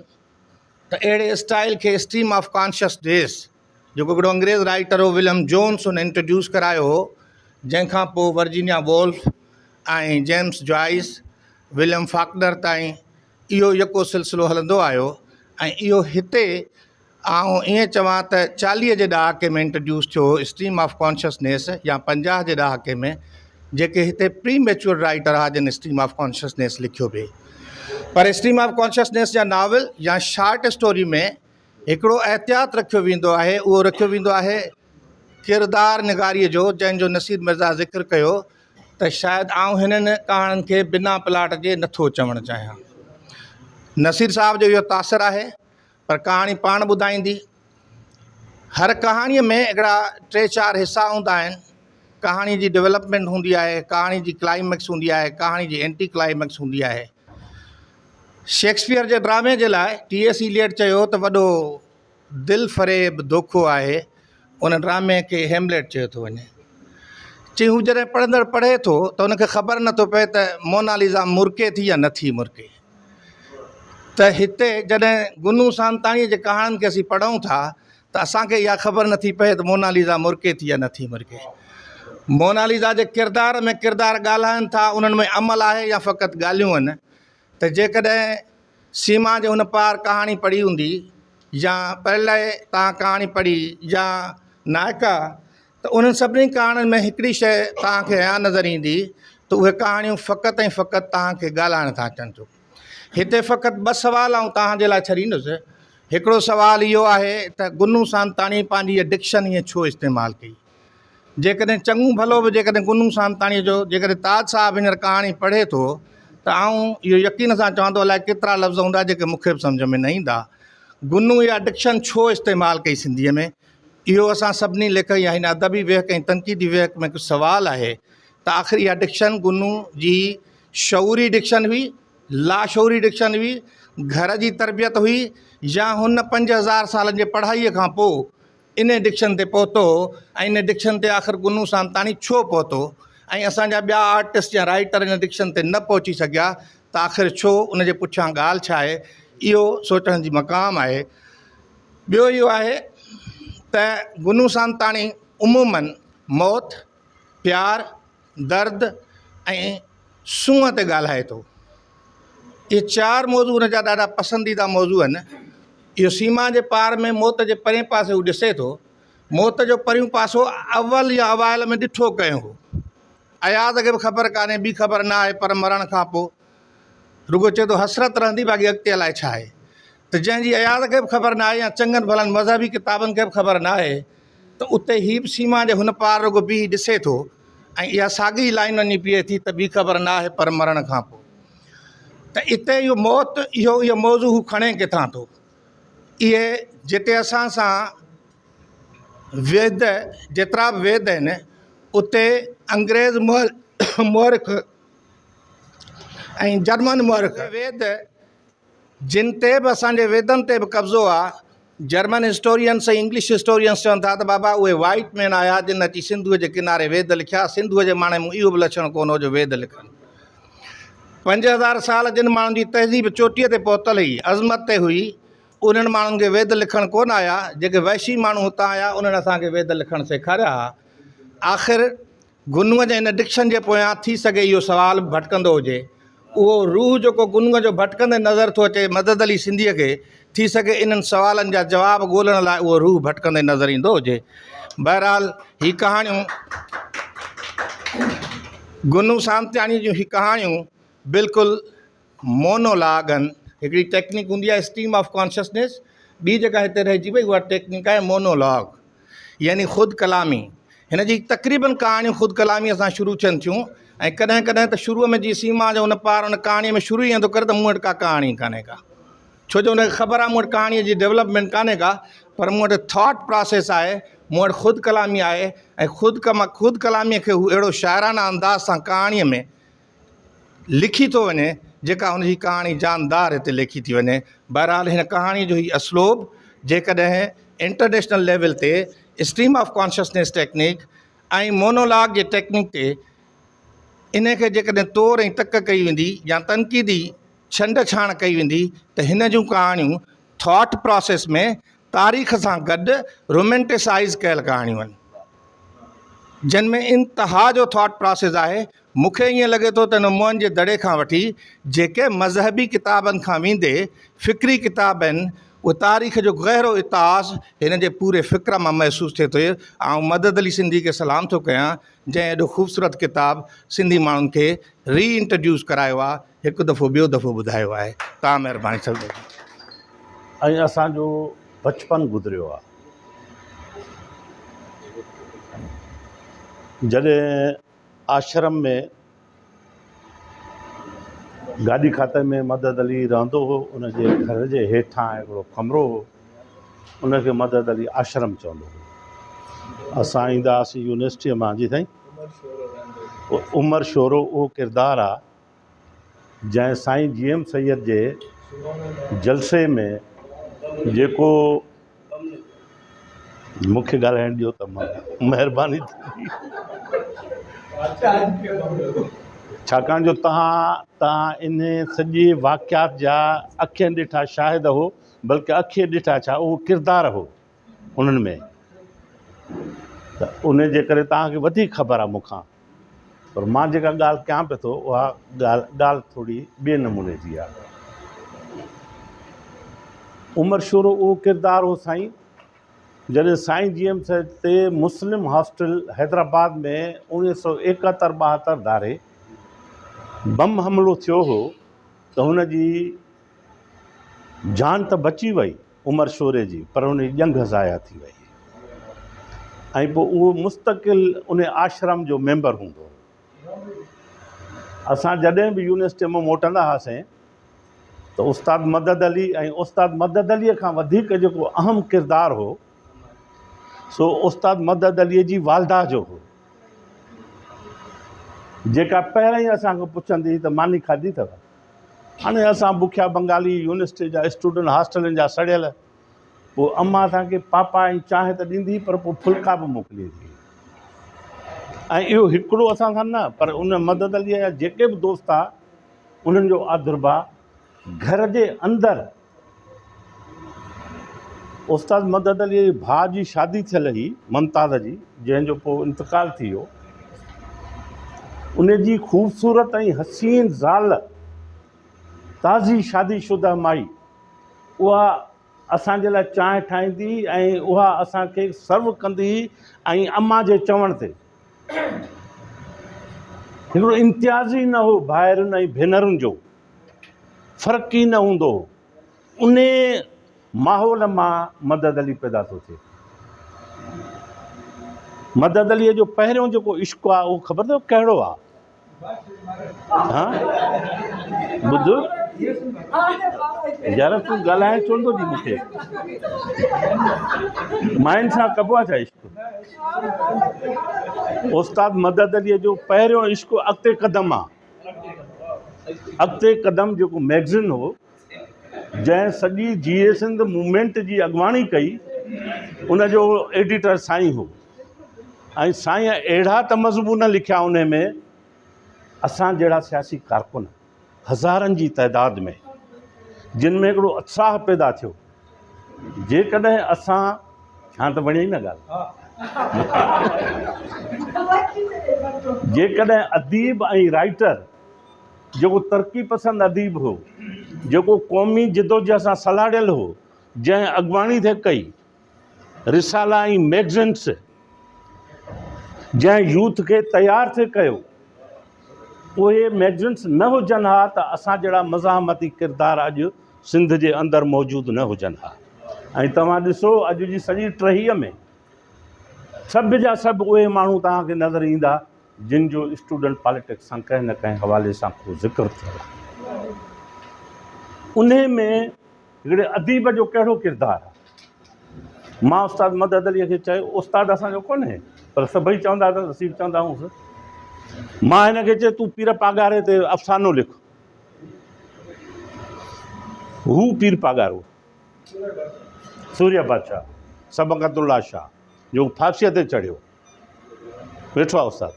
Speaker 8: ته اهڙي اسٽائيل کي اسٽريم آف ڪانشسنيس جيڪو هڪڙو انگريز رائيٽر هو وليم جونس ان انٽروڊيوس ڪرايو هو جنهن کان پوء Virginia Woolf ۽ James Joyce William Faulkner تائين اهو يڪو سلسلو هلندو آيو ۽ اهو هتي آئون ائين چوان ته چاليهه جي ڏهاڪي ۾ انٽروڊيوس ٿيو هو اسٽريم آف ڪانشسنيس يا 50 جي ڏهاڪي ۾ جيڪي هتي پري ميچوئر رائيٽر ها جن اسٽريم آف ڪانشسنيس لکيو پئي پر اسٽريم آف ڪانشسنيس جا ناول يا شارٽ اسٽوري ۾ هڪڙو احتياط رکيو ويندو آهي اهو رکيو ويندو آهي ڪردار نگاريء جو جنهن جو نصير مرزا ذڪر ڪيو ته شايد آئون هنن ڪهاڻين کي بنا پلاٽ جي نٿو چوڻ چاهيان نصير صاحب جو اهو تاثر آهي پر ڪهاڻي پاڻ ٻڌائيندي. هر ڪهاڻيء ۾ هڪڙا ٽي چار حصا هوندا آهن. ڪهاڻي جي ڊولپمينٽ هوندي آهي، ڪهاڻي جي ڪلائميڪس هوندي آهي، ڪهاڻي جي اينٽي ڪلائميڪس هوندي آهي. شيڪسپيئر جي ڊرامي جي لاء ٽي ايس ايليٽ چيو ته وڏو دل فريب دوکو آهي، ان ڊرامي کي هيمليٽ چيو ٿو وڃي. چي هو جڏهن پڙهندڙ پڙهي ٿو ته ان کي خبر نٿو پئي ته موناليزا مرڪي ٿي يا نٿي مرڪي. ته هتي جڏهن گنو سانتاڻيء جي ڪهاڻين کي اسين پڙهون ٿا ته اسان کي اها خبر نٿي پئي ته موناليزا مرڪي ٿي يا نٿي مرڪي. موناليزا جي ڪردار ۾ ڪردار ڳالهائن ٿا انهن ۾ عمل آهي يا فقط ڳالهيون آهن ته جيڪڏهن سيما جي هن پار ڪهاڻي پڙهي هوندي يا پرلئه تان ڪهاڻي پڙهي يا نائڪا ته انهن سڀني ڪهاڻين ۾ هڪڙي شيء توهان کي عيان نظر ايندي ته اهي ڪهاڻيون فقط ۽ فقط توهان کي ڳالهائڻ ٿا اچن ٿيون. هتي فقط ٻه سوال آئون توهان جي لاء ڇڏيندس. هڪڙو سوال اهو آهي ته گنو سانتاڻي پنهنجي هيء ڊڪشن ائين ڇو استعمال ڪئي؟ جيڪڏهن چڱو ڀلو به جيڪڏهن گنو سانتاڻيء جو جيڪڏهن تاج صاحب هينئر ڪهاڻي پڙهي ٿو ته آئون اهو يقين سان چوان ٿو الائي ڪيترا لفظ هوندا جيڪي مون کي به سمجهه ۾ نه ايندا. گنو اها ڊڪشن ڇو استعمال ڪئي سنڌيء ۾؟ اهو اسان سڀني ليکڪ يا هن ادبي ويهڪ ۽ تنقيدي ويهڪ ۾ هڪ سوال آهي ته آخر اها ڊڪشن گنو جي شعوري ڊڪشن هئي، لاشعوري ڊڪشن هئي، گهر جي تربيت هئي يا هن 5000 سالن جي پڙهائيء کان پوء انهي ڊڪشن تي پهتو هو ۽ انهي ڊڪشن تي آخر گنو سانتاڻي ڇو پهتو ۽ اسان جا ٻيا آرٽسٽ يا رائيٽر ان ڊڪشن تي نه پهچي سگهيا ته آخر ڇو ان جي پٺيان ڳالهه ڇا آهي اهو سوچڻ جي مقام آهي. ٻيو اهو آهي ته گنو سانتاڻي عموماً موت، پيار، درد ۽ سونهن تي ڳالهائي ٿو. اهي چار موضوع هن جا ڏاڍا پسنديده موضوع آهن. اهو سيما جي پار ۾ موت جي پرئين پاسي هو ڏسي ٿو. موت جو پريون پاسو اول يا اوائل ۾ ڏٺو ڪنهن هو؟ اياز کي به خبر ڪانهي، ٻي خبر نه آهي پر مرڻ کان پوء رڳو چئي ٿو حسرت رهندي باقي اڳتي الائي ڇا آهي ته جنهن جي اياز کي به خبر ناهي يا چڱن ڀلن مذهبي ڪتابن کي به خبر ناهي ته اتي هي به سيما جي هن پار رڳو بيهي ڏسي ٿو ۽ اها ساڳي لائين وڃي پيئي ٿي ته ٻي خبر ناهي پر مرڻ کان پوء ته اتي اهو موت اهو اهو موضوع هو کڻي ڪٿان ٿو اهي جتي اسان سان ويد جيترا به ويد آهن اتي انگريز مؤرخ ۽ جرمن مؤرخ ويد جن تي به اسان جي ويدن تي به قبضو آ جرمن هسٽورينس ۽ انگلش هسٽورينس چون ٿا ته بابا اهي وائيٽ مين آيا جن اچي سنڌوء جي ڪناري ويد لکيا سنڌوء جي ماڻهن ۾ اهو به لڇڻ ڪونه هو جو ويد لکن 5000 سال جن ماڻهن جي تهذيب چوٽيء تي پهتل هئي عظمت تي هئي انهن ماڻهن کي ويد لکڻ ڪونه آيا، جيڪي وحشي ماڻهو هتان آيا، انهن اسان کي ويد لکڻ سيکاريا ها. آخر گنوء جي ان ڊڪشن جي پويان ٿي سگهي اهو سوال به ڀٽڪندو هجي. اهو روح جيڪو گنوء جو ڀٽڪندي نظر ٿو اچي مدد علي سنڌيء کي، ٿي سگهي انهن سوالن جا جواب ڳولڻ لاء اهو روح ڀٽڪندي نظر ايندو هجي. بهرحال هي ڪهاڻيون گنو سامتياڻيء جون هي ڪهاڻيون بلڪل مونولاگ آهن. هڪڙي ٽيڪنيڪ هوندي آهي اسٽريم آف ڪانشسنيس، ٻي جيڪا هتي رهجي وئي اها ٽيڪنيڪ آهي مونولاگ يعني خود ڪلامي. هن جي تقريبن ڪهاڻيون خود ڪلاميء سان شروع ٿين ٿيون ۽ ڪڏهن ڪڏهن ته شروع ۾ جيئن سيما جو ان پار ان ڪهاڻيء ۾ شروع ئي ائين ٿو ڪري ته مون وٽ ڪا ڪهاڻي ڪانهي ڪا، ڇو جو ان کي خبر آهي مون وٽ ڪهاڻيء جي ڊولپمينٽ ڪانهي ڪا پر مون وٽ ٿاٽ پراسيس آهي، مون وٽ خود ڪلامي آهي ۽ خود خود ڪلاميء کي هو اهڙو شاعرانه انداز سان ڪهاڻيء ۾ لکي ٿو وڃي جيڪا هن جي ڪهاڻي جاندار هتي ليکي ٿي وڃي. بهرحال هن ڪهاڻي جو هي اسلوب جيڪڏهن انٽرنيشنل ليول تي stream of consciousness technique ۽ monologue جي ٽيڪنيڪ تي انهي کي جيڪڏهن تور ۽ تڪ ڪئي ويندي يا تنقيدي ڇنڊ ڇاڻ ڪئي ويندي ته هن جون ڪهاڻيون ٿاٽ پراسيس ۾ تاريخ سان گڏ رومينٽيسائيز ڪيل ڪهاڻيون آهن جن ۾ انتها جو ٿاٽ پراسيس آهي. مون کي ائين لڳي ٿو ته هن موهن جي دڙي کان وٺي جيڪي مذهبي ڪتابن کان ويندي فڪري ڪتاب آهن اهي تاريخ جو گهرو اتهاس هن جي پوري فڪر مان محسوس ٿئي ٿو. آئون مدد علي سنڌي کي سلام ٿو ڪيان جنهن ايڏو خوبصورت ڪتاب سنڌي ماڻهن کي ري انٽروڊيوس ڪرايو آ هڪ دفعو ٻيو دفعو ٻڌايو آهي تان مهرباني سڀ.
Speaker 9: ۽ اسان جو بچپن گذريو آ جڏهن آشرم ۾ گاڏي کاتي ۾ مدد علي رهندو هو ان جي گهر جي هيٺان هڪڙو ڪمرو هو ان کي مدد علي آشرم چوندو هو اسان ايندا هئاسين يونيورسٽيء مان جي سائين عمر شورو اهو ڪردار آ جنهن سائين جي ايم سيد جي جلسي ۾ جيڪو مون کي ڳالهائڻ ڏيو ته مهرباني ٿيندي ڇاڪاڻ جو توهان توهان ان سڄي واقعات جا اکين ڏٺا شاهد هو بلڪه اکين ڏٺا ڇا اهو ڪردار هو انهن ۾ ته ان جي ڪري توهان کي وڌيڪ خبر آهي مون کان پر مان جيڪا ڳالهه ڪيان پيو ٿو اها ڳالهه ڳالهه ٿوري ٻئي نموني جي آهي. عمر شورو اهو ڪردار هو سائين جڏهن سائين جي ايم سيد تي مسلم هاسٽل حيدرآباد ۾ اوڻيهه سو ايڪهتر ٻاهتر ڌاري بم حملو ٿيو هو ته هن جي جان ته بچي وئي عمر شوري جي پر ان جي ڄنگهه ضايع ٿي وئي ۽ پوء اهو مستقل ان آشرم جو ميمبر هوندو هو. اسان جڏهن به يونيورسٽيء مان موٽندا هئاسين ته استاد مدد علي ۽ استاد مدد عليء کان وڌيڪ جيڪو اهم ڪردار هو سو استاد مدد عليء جي والده جو هو جيڪا پهرين اسان کان پڇندي هئي ته ماني کاڌي اٿو؟ هاڻي اسان بکيا بنگالي يونيورسٽي جا اسٽوڊنٽ هاسٽلن جا سڙيل پوء امان اسان کي پاپا ۽ چانهه ته ڏيندي هئي پر پوء ڦلڪا به موڪليندي هئي ۽ اهو هڪڙو اسان سان نه پر ان مدد علي جا جيڪي به دوست ها انهن جو آڌرڀاء گهر جي اندر استاد مدد علي جي ڀاء جي شادي ٿيل هئي ممتاز جي جنهن جو پوء انتقال ٿي ويو ان جي خوبصورت ۽ حسين زال تازي شادي شده مائي اها اسان جي لاء چانهه ٺاهيندي ۽ اها اسان کي سرو ڪندي هئي ۽ امان جي چوڻ تي هڪڙو امتياز ئي نه هو ڀائرن ۽ ڀينرن جو فرق ئي نه هوندو هو. انهي ماحول مان مدد علي پيدا ٿو ٿئي. مدد علي جو پهريون جيڪو عشق آ اهو خبر اٿو ڪهڙو آ؟ ها ٻڌ يار تون ڳالهائڻ ڇو نٿو ڏي مون کي؟ ماين سان ڪبو آ ڇا عشق؟ استاد مدد علي جو پهريون عشق اڳتي قدم آ. اڳتي قدم جيڪو مئگزين هو جنهن سڄي جيئي سنڌ موومينٽ جي اڳواڻي ڪئي ان جو ايڊيٽر سائين هو ۽ سائين اهڙا ته مضمون لکيا ان ۾ اسان جهڙا سياسي ڪارڪن هزارن جي تعداد ۾ جن ۾ هڪڙو اتساهه پيدا ٿيو جيڪڏهن اسان هاڻ ته وڻي نه ڳالهه جيڪڏهن اديب ۽ رائيٽر جيڪو ترقي پسند اديب هو جيڪو قومي جدوجهد سان سلهاڙيل هو جنهن اڳواڻي ٿي ڪئي رسالا ۽ مئگزينس جنهن يوٿ کي تيار ٿي ڪيو اهي مئگزينس نه هجن ها ته اسان جهڙا مزاحمتي ڪردار اڄ سنڌ جي اندر موجود نه هجن ها ۽ توهان ڏسو اڄ جي سڄي ٽهيء ۾ سڀ جا سڀ اهي ماڻهو توهان کي نظر ايندا جن جو اسٽوڊنٽ پاليٽڪس سان ڪنهن نه ڪنهن حوالي سان ڪو ذڪر ٿيل آهي. انهي ۾ هڪڙي اديب جو ڪهڙو ڪردار آهي؟ مان استاد مدد عليء کي چيو، استاد اسان جو ڪونهي، پر سڀئي چوندا اٿس، اسين به چوندا هئونس. مان هن کي چيو، تون پير پاڳاري تي افسانو لک. هو پير پاڳارو، سورهيه بادشاهه، صبغت الله شاهه، جو ڦاسيء تي چڙهيو ويٺو آهي استاد.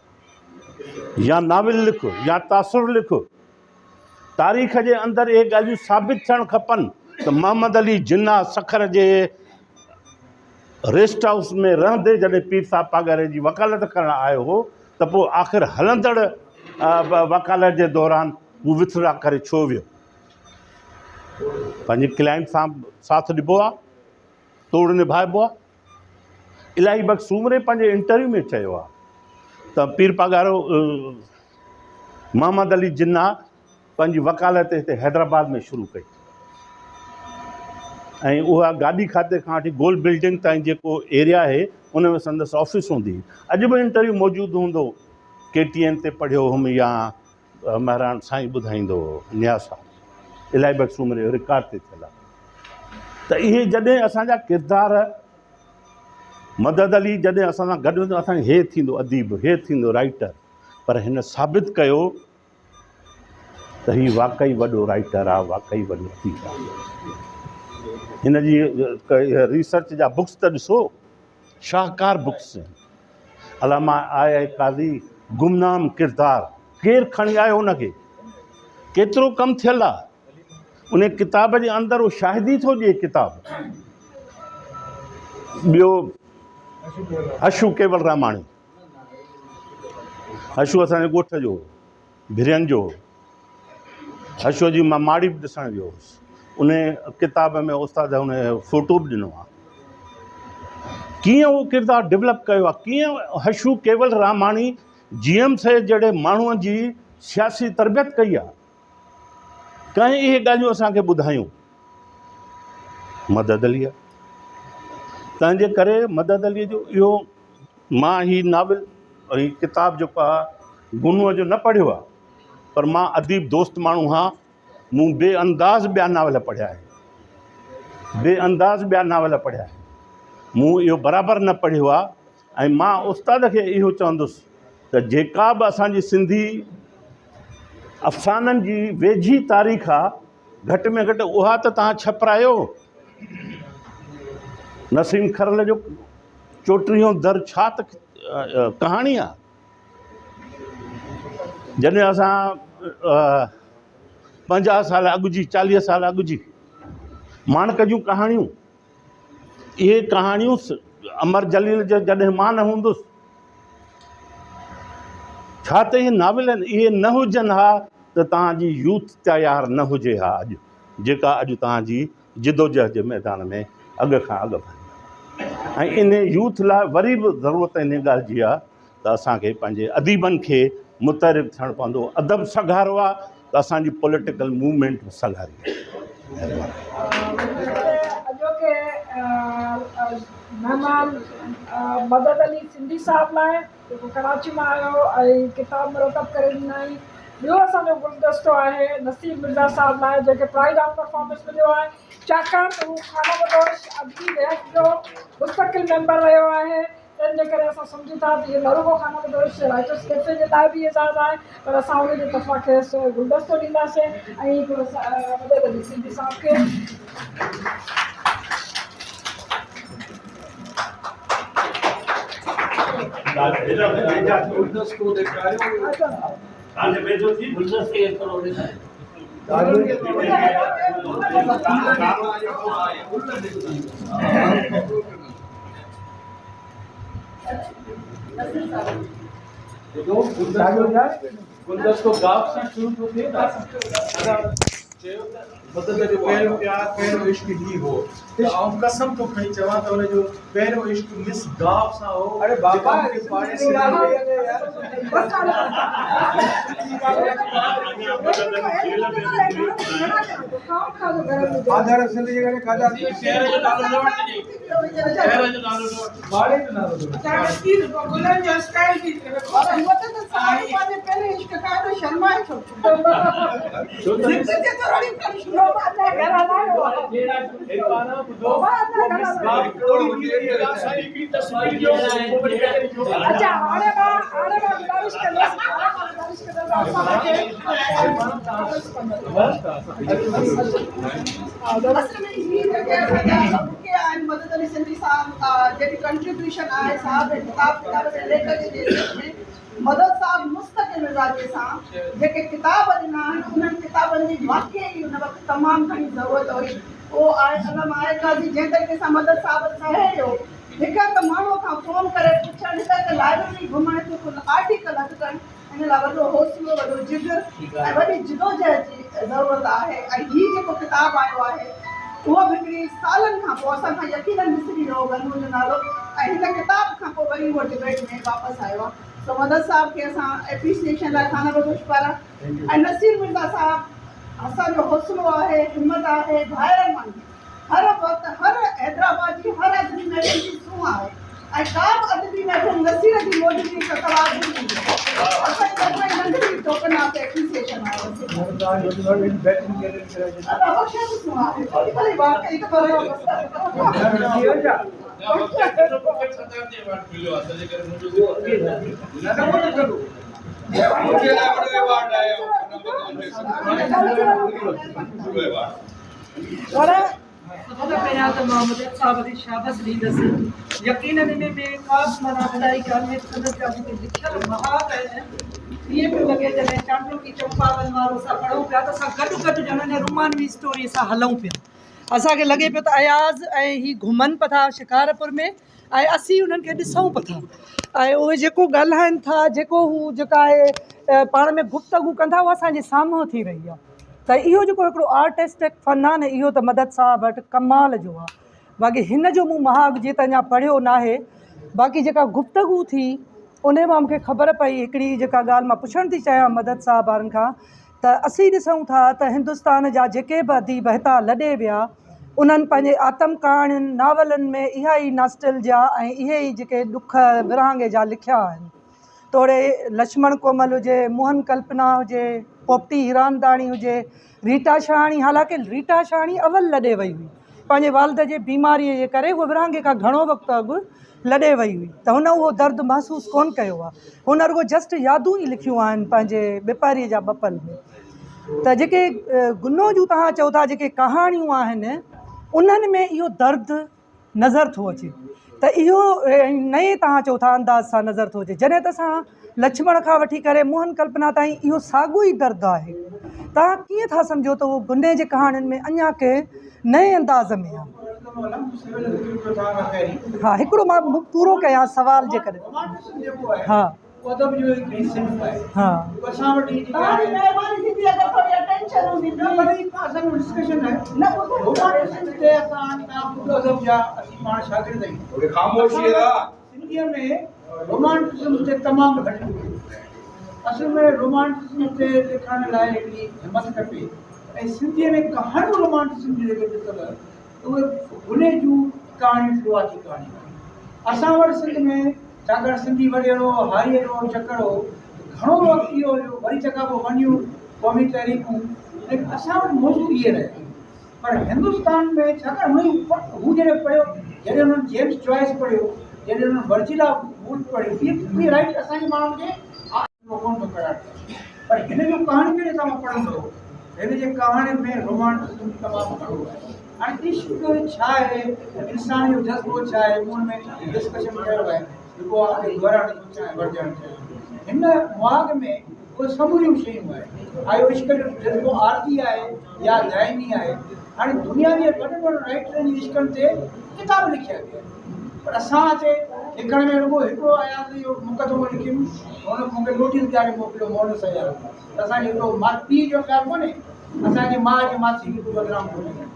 Speaker 9: يا ناول لک يا تاثر لک. تاريخ جي اندر اهي ڳالهيون ثابت ٿيڻ کپن ته محمد علي جناح سکر جي ريسٽ هائوس ۾ رهندي جڏهن پير صاحب پاڳاري جي وڪالت ڪرڻ آيو هو ته پوء آخر هلندڙ وڪالت جي دوران هو وٿڊرا ڪري ڇو ويو؟ پنهنجي ڪلائنٽ سان ساٿ ڏبو آهي، توڙ نڀائبو آهي. الاهي بخش سومري پنهنجي انٽرويو ۾ چيو آهي ته پير پاڳارو محمد علي جناح پنهنجي وڪالت هتي حيدرآباد ۾ شروع ڪئي ۽ اها گاڏي کاتي کان وٺي گول بلڊنگ تائين جيڪو ايريا آهي ان ۾ سندس آفيس هوندي هئي. اڄ به انٽرويو موجود هوندو ڪي ٽي اين تي پڙهيو هوم يا مهراڻ سائين ٻڌائيندو هو نياز صاحب الاهي بخش سومري جو رڪارڊ تي ٿيل آهي ته اهي جڏهن اسان جا ڪردار مدد علي جڏهن اسان سان گڏ هوندو اسان هي ٿيندو اديب هي ٿيندو رائيٽر پر هن ثابت ڪيو ته هي واقعي وڏو رائيٽر آهي واقعي وڏو اديب آهي هن جي ريسرچ جا بڪس ته ڏسو شاهڪار بڪس آهن. علامه آء آء قاضي گمنام ڪردار ڪير کڻي آيو ان کي؟ ڪيترو ڪم ٿيل آ ان ڪتاب جي اندر اهو شاهدي ٿو ڏئي ڪتاب. ٻيو حشو ڪيول راماڻي، حشو اسان جي ڳوٺ جو هو، ڀرين جو هو. حشوء جي مان ماڙي به ڏسڻ ويو هوس. ان ڪتاب ۾ استاد ان جو فوٽو به ڏنو آهي. ڪيئن اهو ڪردار ڊولپ ڪيو آهي، ڪيئن حشو ڪيول راماڻي جي ايم سيد جهڙي ماڻهوء جي سياسي تربيت ڪئي آهي. ڪنهن اهي ڳالهيون اسان کي ٻڌايون؟ مدد عليء. تنهن جي ڪري مدد عليء جو اهو مان هي ناول هي ڪتاب جيڪو آهي گنوء جو نه پڙهيو آهي. پر مان اديب دوست ماڻهو هان، مون بي انداز ٻيا ناول پڙهيا آهن، بي انداز ٻيا ناول پڙهيا آهن، مون اهو برابر نه پڙهيو آهي ۽ مان استاد کي اهو چوندس ته جيڪا به اسان جي سنڌي افسانن جي ويجهي تاريخ آهي گهٽ ۾ گهٽ اها ته توهان ڇپرايو. نسيم کرل جو چوٽيهون در ڇا ته ڪهاڻي آهي. جڏهن اسان 50 سال اڳ جي 40 سال اڳ جي ماڻڪ جون ڪهاڻيون اهي ڪهاڻيون امر جليل جو جڏهن مان نه هوندس ڇا ته اهي ناول آهن اهي نه هجن ها ته توهان جي يوٿ تيار نه هجي ها اڄ جيڪا اڄ توهان جي جدوجهد جي ميدان ۾ اڳ کان اڳ ڀري آهي ۽ انهي يوٿ لاء وري به ضرورت انهي ڳالهه جي آهي ته اسان کي پنهنجي اديبن کي متحرڪ ٿيڻ پوندو ادب سگهارو آهي ته اسان جي پوليٽيڪل موومينٽ به سگهاري آهي. مهرباني.
Speaker 1: اڄوڪي مهمان مدد علي سنڌي صاحب لاء جيڪو ڪراچي مان آيو ۽ ڪتاب مرتب ڪري ڏنائين. ٻيو اسان جو گلدستو آهي نصير مرزا صاحب لاء جنهن کي پرائيڊ آف پرفارمنس مليو آهي ڇاڪاڻ ته هو خانه بدوش ادبي ويهڪ جو مستقل ميمبر رهيو آهي تنهن جي ڪري اسان سمجهون ٿا ته اهو نه رڳو خانه بدوش رائيٽرس ڪيفي جي لاء به اعزاز آهي پر اسان ان جي طرفان کيس گلدستو ڏينداسين ۽ هڪڙو مدد علي سنڌي صاحب کي.
Speaker 5: گلدستو گاف سان شروع ٿو ٿئي نه ادا چيو ته مدد جو پهريون پيار پهريون عشق هي هو ته آئون قسم ٿو کڻي چوان ته ان جو پهريون عشق مس گاف سان هو
Speaker 2: اڙي بابا
Speaker 5: جيڪا مون کي پاڙيسري هئي.
Speaker 2: آڌار سنڌ جي ڪري کاڌا
Speaker 10: اصل ۾ هي جيڪي اسان جا سڀ مکيه آهن مدد علي سنڌي صاحب جيڪي ڪنٽريبيوشن آهي صاحب ڪتاب ڪتاب جي ليکڪ جي حيثيت ۾ مدد صاحب مستقل قاضي سان جيڪي ڪتاب ڏنا آهن انهن ڪتابن جي واقعي ئي ان وقت تمام گهڻي ضرورت هئي. اهو آهي علم آهي قاضي جنهن طريقي سان مدد صاحب سهيڙيو هڪ هڪ ماڻهو کان فون ڪري پڇڻ هڪ هڪ لائبريري گهمڻ هڪ هڪ آرٽيڪل هٿ ڪرڻ ان لاء وڏو حوصلو وڏو جگر ۽ وڏي جدوجهد جي ضرورت آهي ۽ هي جيڪو ڪتاب آيو آهي اهو به هڪڙي سالن کان پوء اسان کان يقينن وسري ويو هو گنو جو نالو ۽ هن ڪتاب کان پوء وري اهو ڊبيٽ ۾ واپس آيو آهي سو مدد صاحب کي اسان ايپريسيئيشن لاء خانه بدوش پاران ۽ نصير مرزا صاحب اسان جو حوصلو آهي، همت آهي، ڀائرن وانگي هر وقت هر حيدرآباد جي هر ادبي محفل جي سونهن آهي ۽ ڪا به ادبي محفل نصير جي موجودگي کان سواء اڌوري هوندي آهي. اسان جي طرفان هي ننڍڙي ٽوڪن آف ايپريسيئيشن آهي نصير صاحب. ادا بخشڻ به سونهن آهي. ڀلي واقعي ته برابر.
Speaker 11: سڀ کان پهريان ته مان مدد صاحب کي شابس ڏيندس. يقينن ان ۾ ڪا به معنيٰ وڏائي ڪانهي ته سندس جا جيڪي لکيل مهاڳ آهن ائين پيو لڳي جڏهن چانڊوڪي چمپاون وارو اسان پڙهون پيا ته اسان گڏ گڏ ڄڻ ان رومانوي اسٽوري سان هلون پيا. اسان کي لڳي پيو ته اياز ۽ هي گهمن پيا ٿا شڪارپور ۾ ۽ اسين انهن کي ڏسون پيا ٿا ۽ اهي جيڪو ڳالهائن ٿا جيڪو هو جيڪا آهي پاڻ ۾ گفتگو ڪن ٿا اها اسان جي سامهون ٿي رهي آهي ته اهو جيڪو هڪڙو آرٽسٽڪ فن آهي نه اهو ته مدد صاحب وٽ ڪمال جو آهي باقي هن جو مون مهاڳ جيئن ته اڃا پڙهيو ناهي باقي جيڪا گفتگو ٿي ان مان مون کي خبر پئي هڪڙي جيڪا ڳالهه مان پڇڻ ٿي چاهيان مدد صاحب وارن کان ته اسين ڏسون ٿا ته هندستان جا جيڪي به اديب هتان لڏي ويا، انهن پنهنجي آتم ڪهاڻين، ناولن ۾ اها ئي ناسٽلجيا ۽ اهي ئي جيڪي ڏک ورهاڱي جا لکيا آهن. توڙي لڇمڻ ڪومل هجي، موهن ڪلپنا هجي، پوپٽي هيراننداڻي هجي، ريٽا شهاڻي، حالانڪه ريٽا شهاڻي اول لڏي وئي هئي، پنهنجي والد جي بيماريء جي ڪري هوء ورهاڱي کان گهڻو وقت اڳ لڏي وئي هئي ته هن اهو درد محسوس ڪونه ڪيو آهي. هن رڳو جسٽ يادون ئي لکيون آهن پنهنجي ٻپهريء جا ٻه پل ۾. ته جيڪي گنو جون توهان چئو ٿا جيڪي ڪهاڻيون آهن انهن ۾ اهو درد نظر ٿو اچي ته اهو نئين توهان چئو ٿا انداز سان نظر ٿو اچي جڏهن ته اسان لڇمڻ کان وٺي ڪري موهن ڪلپنا تائين اهو ساڳيو ئي درد آهي. توهان ڪيئن ٿا سمجهو ته اهو گني جي ڪهاڻين ۾ اڃا ڪنهن نئين انداز ۾ آهي؟ ها هڪڙو مان پورو ڪيان سوال جيڪڏهن ها ها
Speaker 2: سنڌيء ۾ رومانٽزم تي تمام گهٽ لکيو ويو آهي. اصل ۾ رومانٽزم تي لکڻ لاء هڪڙي همت کپي ۽ سنڌيء ۾ ڪهاڻيون رومانٽزم جون جيڪي ڏتل اهي گلي جون ڪهاڻيون شروعاتي ڪهاڻيون آهن. اسان وٽ سنڌ ۾ ڇاڪاڻ سنڌي وڏيرو هاريء جو چڪر هو ته گهڻو وقت اهو هيو وري تنهن کان پوء ونيون قومي تحريڪون ۽ اسان وٽ موضوع اهي رهيا. پر هندستان ۾ ڇاڪاڻ هن هو جڏهن پڙهيو جڏهن هنن جيمس جوائس پڙهيو جڏهن هنن ورجيلا وولف پڙهيو اهي اهي رائيٽ اسان جي ماڻهن کي اهو ڪونه ٿو قرار ڏئي پر هن جون ڪهاڻيون جڏهن توهان پڙهندو هن جي ڪهاڻين ۾ رومانٽزم تمام گهڻو آهي هاڻي عشق ڇا آهي انسان جو جذبو ڇا آهي مون ان ۾ ڊسڪشن ڪيو آهي جيڪو آء دهرائڻ نٿو چاهيان ورجائڻ چاهيان هن مهاڳ ۾ اهي سموريون شيون آهن. آيو عشق جو جذبو عارضي آهي يا دائمي آهي. هاڻي دنيا جي وڏن وڏن رائيٽرن جي عشقن تي ڪتاب لکيا ويا آهن پر اسان هتي لکڻ ۾ رڳو هڪڙو اياز جو مقدمو لکيم هن مون کي نوٽيس ڏياري موڪليو مونس اياز ته اسان کي هڪڙو پيء جو خيال ڪونهي اسان جي ماء جي ماسي کي ڪجهه بدنام ڪونهي ڪرڻو.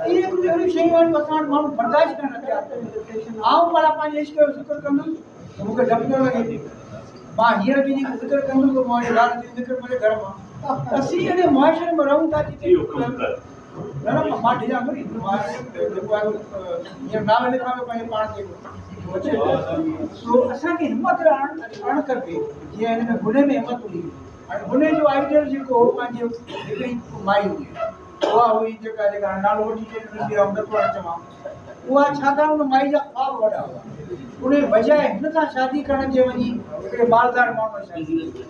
Speaker 2: اهي ڪجهه اهڙيون شيون آهن جو اسان وٽ ماڻهو برداشت ڪرڻ لاء تيار ڪونهي. آئون ڀلا پنهنجي عشق جو ذڪر ڪندس ته مون کي ڊپ ٿو لڳي. مان هينئر ڪنهن جي ذڪر ڪندم ته منهنجي زال چوندي نڪر منهنجي گهر مان. اسين اهڙي معاشري ۾ رهون ٿا جتي نه نه مان ڊڄان ٿو ني مان جيڪو آهي هينئر ناول لکان پيو پنهنجي پاڻ تي اچي سو اسان کي همت رهڻ ڪرڻ کپي جيئن هن ۾ گني ۾ همت هئي هاڻي گني جو آئيڊيل جيڪو هو پنهنجي هڪڙي مائي هئي اها هئي جيڪا جيڪا هاڻي نالو وٺي ڪري ڏسي آئون نٿو هاڻي چوان اها ڇاڪاڻ ان مائي جا خواب وڏا هئا، ان جي بجاء هن سان شادي ڪرڻ جي وڃي هڪڙي مالدار ماڻهوء سان شادي ڪئي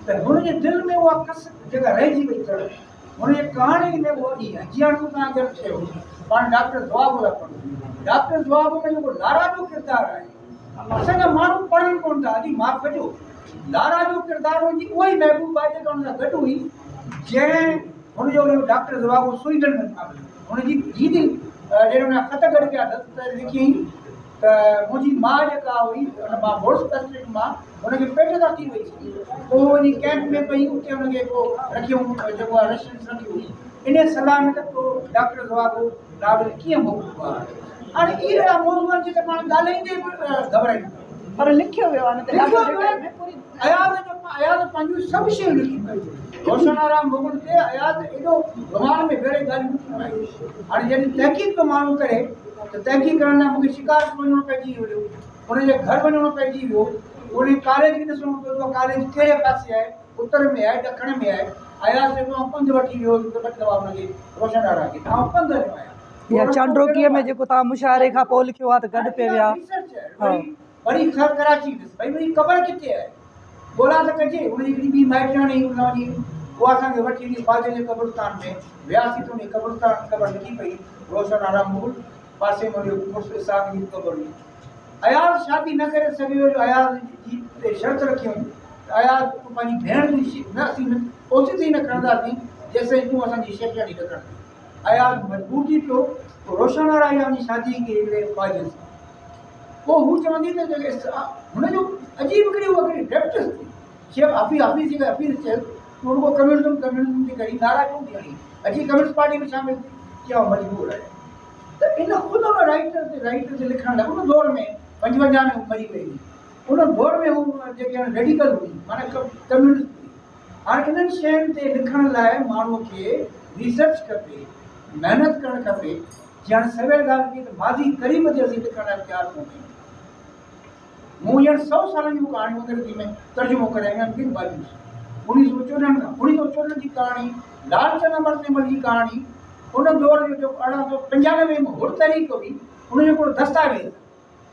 Speaker 2: ته هن جي دل ۾ اها ڪس جيڪا رهجي وئي تڙ هن جي ڪهاڻين ۾ اهو ئي آهي. جيئن هاڻي مون توهان کي عرض ڪيو پاڻ ڊاڪٽر زواب ٿا پڙهون، ڊاڪٽر زواب ۾ جيڪو لارا جو ڪردار آهي، اسان جا ماڻهو پڙهن ڪونه ٿا، ادي معاف ڪجو. لارا جو ڪردار هن جي اها ئي محبوبه آهي جيڪا هن سان گڏ هئي، جنهن هن جو اهو ڊاڪٽر زواگو سوئيڊن ۾ شامل هو. هن جي ڌيء جي جڏهن هن جا خط گڏ ڪيا اٿس ته لکيائين ته منهنجي ماء جيڪا هئي ان مان مورس پيسٽرڪ مان هن کي پيٽ سان ٿي وئي پوء هو وڃي ڪئمپ ۾ پئي اتي هن کي پوء رکيائون جيڪو آهي رشينس رکيو انهيء صلاح ۾ ته پوء ڊاڪٽر زواگو ناول ڪيئن موڪلبو آهي هاڻي اهي اهڙا موضوع آهن جتي پاڻ ڳالهائيندي به گهٻرائجون ٿا.
Speaker 10: پر لکيو ويو آهي نه ته
Speaker 2: لکيو
Speaker 10: ڏاڍو
Speaker 2: ويو آهي
Speaker 10: ڊيٽيل ۾ پوري
Speaker 2: اياز جو اياز پنهنجون سڀ شيون لکيون آهن روشن آرا مغل تي اياز ايڏو رومان ۾ ويڙهي ڳالهيون لکيون آهن هاڻي جڏهن تحقيق ٿو ماڻهو ڪري ته تحقيق ڪرڻ لاء مونکي شڪارپور وڃڻو پئجي ويو ان جي گهر وڃڻو پئجي ويو ان ڪاليج کي ڏسڻو پيو ته ڪاليج ڪهڙي پاسي آهي اتر ۾ آهي ڏکڻ ۾ آهي اياز چئي ٿو آئون پنڌ وٺي ويو هوس ته ٻه ٽي دفعا ان کي روشن آرا کي ته آئون پنڌ هليو آهيان
Speaker 11: يا چانڊوڪيء ۾ جيڪو توهان مشاعري کان پوء لکيو آهي ته گڏ پئي ويا. ها.
Speaker 2: وري خير ڪراچي ويس ڀئي منهنجي قبر ڪٿي آهي ڳولا ته ڪجي هن جي هڪڙي ٻي مائٽياڻي هئي ان سان وڃي اها اسان کي وٺي وڃي خواجه جي قبرستان ۾ وياسين ته ان جي قبرستان ۾ قبر لکي پئي روشن آرا مغل پاسي ۾ ان جو مڙس اسحاق جي به قبر هئي اياز شادي نه ڪري سگهيو جو اياز جي تي شرط رکيائون ته اياز تون پنهنجي ڀيڻ جي نه اسين اوسيتائين نه کڻنداسين جيستائين تون اسان جي شيخياڻي نه کڻندين اياز مجبور ٿي پيو پوء روشن آرا اها وڃي شادي ڪئي هڪڙي خواجي سان پوء هو چوندي ته جيڪي هن جو عجيب هڪڙي هو هڪڙي ڊريفٽس ٿي شيخ حفيظ حفيظ جيڪا حفيظ چيس تون رڳو ڪميونزم ڪميونزم ٿي ڪرين نعرا ڇو ٿي هڻين اچي ڪميونسٽ پارٽي ۾ شامل ٿي چي آئون مجبور آهيان ته ان خود ان رائيٽر تي رائيٽر تي لکڻ لاء ان دور ۾ 55 ۾ هو مري وئي هئي ان دور ۾ هو جيڪي ريڊيڪل هئي معنيٰ ڪميونسٽ هئي هاڻ انهن شين تي لکڻ لاء ماڻهوء کي ريسرچ کپي، محنت ڪرڻ کپي. جي هاڻ سويل ڳالهه ڪئي ته ماضي قريب تي اسين لکڻ لاء تيار ڪونه آهيون. مون هينئر سئو سالن جون ڪهاڻيون انگريزي ۾ ترجمو ڪرايون آهن ٻن واليومز ۾. اڻيهه سئو چوڏهن کان اڻيهه سئو چوڏهن جي ڪهاڻي لال چند امر تيمل جي ڪهاڻي ان دور جو جيڪو 1895 ۾ حر تحريڪ هئي ان جو هڪڙو دستاويز آهي.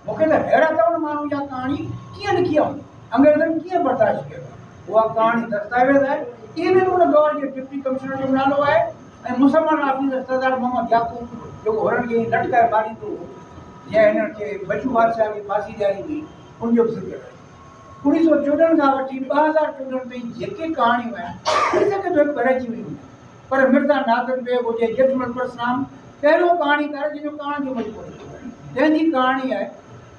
Speaker 2: مون کي ته حيرت آهي ان ماڻهو اها ڪهاڻي ڪيئن لکي ۽ انگريزن ڪيئن برداشت ڪيو. اها ڪهاڻي دستاويز آهي. ان ۾ به ان دور جي ڊپٽي ڪمشنر جو به نالو آهي ۽ مسلمان آفيسر سردار محمد يعقوب جيڪو حرن کي ائين لٽڪائي ماريندو هو، جنهن هنن کي بچو بادشاهه کي ڦاسي ڏياري هئي، ان جو به ذڪر آهي. 1914 کان وٺي 2014 تائين جيڪي ڪهاڻيون آهن، ٿي سگهي ٿو هڪ ٻه رهجي ويون هجن. پر مرزا نادر بيگ هجي، ڄيٺمل پرسرام پهريون ڪهاڻيڪار جنهن جو ڪهاڻين جو مجموعو لکيو آهي، تنهن جي ڪهاڻي آهي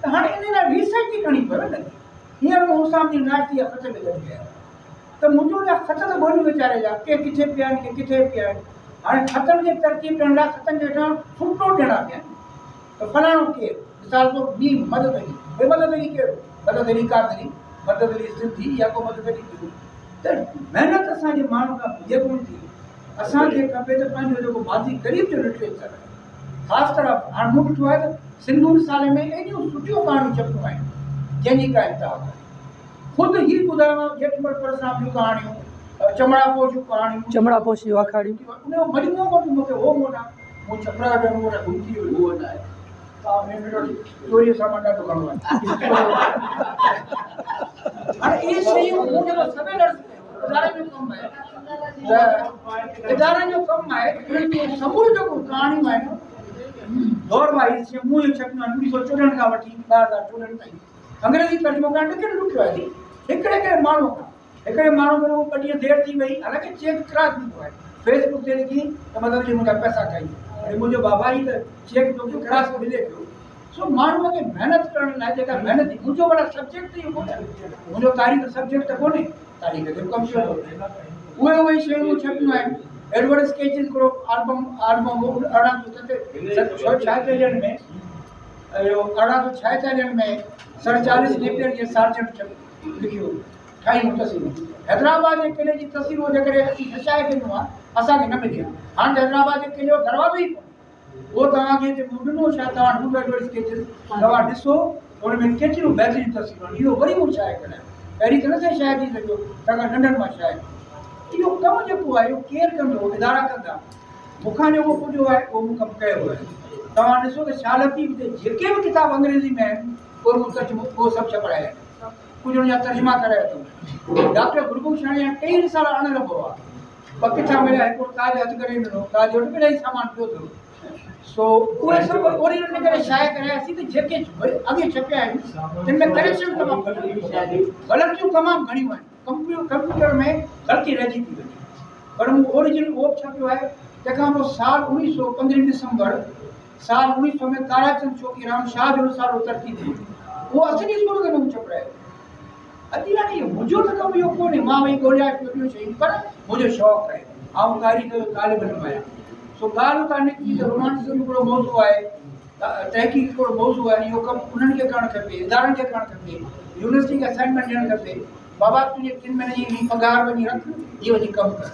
Speaker 2: ته هاڻي ان لاء ريسرچ ئي ڪرڻي پوي نه. هينئر مون حسام الدين راشدي جا خط به گڏ ڪيا ته منهنجو جا خط ته ڳوليون ويچاري جا، ڪي ڪٿي پيا آهن، ڪي ڪٿي پيا آهن. هاڻي خطن کي ترتيب ڏيڻ لاء خطن جي هيٺان فوٽ نوٽ ڏيڻا پيا آهن ته فلاڻو ڪير، مثال طور ميم مدد علي، ڀئي مدد علي ڪهڙو؟ مدد علي قادري، مدد علي سنڌي يا ڪو مدد علي ٻيو. ته محنت اسان جي ماڻهن کان پڄي ڪونه ٿي. اسان کي کپي ته پنهنجو جيڪو ماضي قريب جو لٽريچر آهي، خاص طرح هاڻ مون ڏٺو آهي ته سنڌو رسالي ۾ ايڏيون سٺيون ڪهاڻيون ڇپيون آهن، جنهن جي ڪا انتها ڪانهي. خود هي ٻڌايومانو ڄيٺمل پرسرام جون ڪهاڻيون، چمڙا پوش جون ڪهاڻيون،
Speaker 11: چمڙا پوش جون آکاڙيون.
Speaker 2: ان جو مجموعو به مون کي هو مون وٽان، مون ڇپرايو پيو، مون وٽان گم ٿي ويو، هو نه آهي. چوري جو سامان ڏاڍو گهڻو آهي. هاڻي اهي شيون مون جيڪو سويل عرض ڪيو ادارن جو ڪم آهي ته ادارن جو ڪم آهي انهن جون سموريون جيڪو ڪهاڻيون آهن دور وائيز جيئن مون اهي ڇپيون آهن 1914 کان وٺي 2014 تائين انگريزي ترجمو ڪرڻ ڏکيو ڏکيو آهي هڪڙي هڪڙي ماڻهو کان هڪڙي ماڻهو کي رڳو ٻه ڏينهن دير ٿي وئي، حالانڪه چيڪ ڪراس ڏيندو آهي، فيس بڪ تي لکي ته مدد علي منهنجا پئسا کائي ويو، اڙي منهنجو بابا هي ته چيڪ توکي ڪراس ملي پيو، سو ماڻهوء کي محنت ڪرڻ لاء جيڪا محنت ٿي، منهنجو ڀلا سبجيڪٽ ته اهو ڪونهي، منهنجو تاريخ سبجيڪٽ ته ڪونهي، تاريخ تي به ڪم ٿيو اٿو، اهي اهي شيون مون ڇپيون آهن، ايڊورڊ اسڪيچز هڪڙو آلبم آلبم هو 1846 ۾ اهو 1846 ۾ سر چارلس نيپئر جي سارجنٽ لکيو. ٺاهيون تصويرون. حيدرآباد جي قلعي جي تصويرون جيڪڏهن اسين نه شايع ڪيون ها، اسان کي نه ملي ها. هاڻ ته حيدرآباد جي قلعي جو دروازو ئي ڪونهي. اهو توهان کي هتي مون ڏنو، شايد توهان وٽ هوندو ايڊورڊ اسڪيچز، توهان ڏسو ته ان ۾ ڪيتريون بهترين تصويرون آهن. اهو وري مون شايع ڪرايو. پهرين ته نه سهي شايع ٿي سگهيو، ڇاڪاڻ ننڍن مان شايع ٿيو. اهو ڪم جيڪو آهي، اهو ڪير ڪندو؟ ادارا ڪندا. مون کان جيڪو پڄيو آهي، اهو مون ڪم ڪيو آهي. توهان ڏسو ته شاهه لطيف تي جيڪي به ڪتاب انگريزي ۾ آهن، اهي مون ترجمو، اهو سڀ ڇپرايا آهن. ڪجهه ان جا ترجما ڪرايا اٿم. ڊاڪٽر گربخشاڻيء جا ٽيئي رسالا اڻ لڀ هئا. ٻه ڪٿان مليا، هڪڙو تاج هٿ ڪري ڏنو. تاج وٽ به الاهي سامان پيو اٿو. سو اهي سڀ اوريجنل ان ڪري شايع ڪراياسين ته جيڪي اڳي ڇپيا آهن تن ۾ ڪريڪشن تمام گهڻيون غلطيون تمام گهڻيون آهن ڪمپيوٽر ۾ غلطي رهجي ٿي وڃي پر مون اوريجنل اهو به ڇپيو آهي تنهن کان پوء سال اوڻيهه سو پندرهين ڊسمبر سال اوڻيهه سو ۾ تاراچند چوڪيرام شاهه جو رسالو ترتيب ڏنو اهو اصلي صورت ۾ مون ڇپرايو ادي يعني منهنجو ته ڪم اهو ڪونهي، مان وئي ڳوليان پيو ٻيون شيون پر منهنجو شوق آهي، آئون تاريخ جو طالب علم آهيان. سو ڳالهه اتان نڪتي ته رومانٽسزم هڪڙو موضوع آهي، تحقيق هڪڙو موضوع آهي، اهو ڪم انهن کي ڪرڻ کپي، ادارن کي ڪرڻ کپي، يونيورسٽي کي اسائنمينٽ ڏيڻ کپي، بابا تنهنجي ٽن مهينن جي هي پگهار وڃي رک، هي وڃي ڪم ڪر.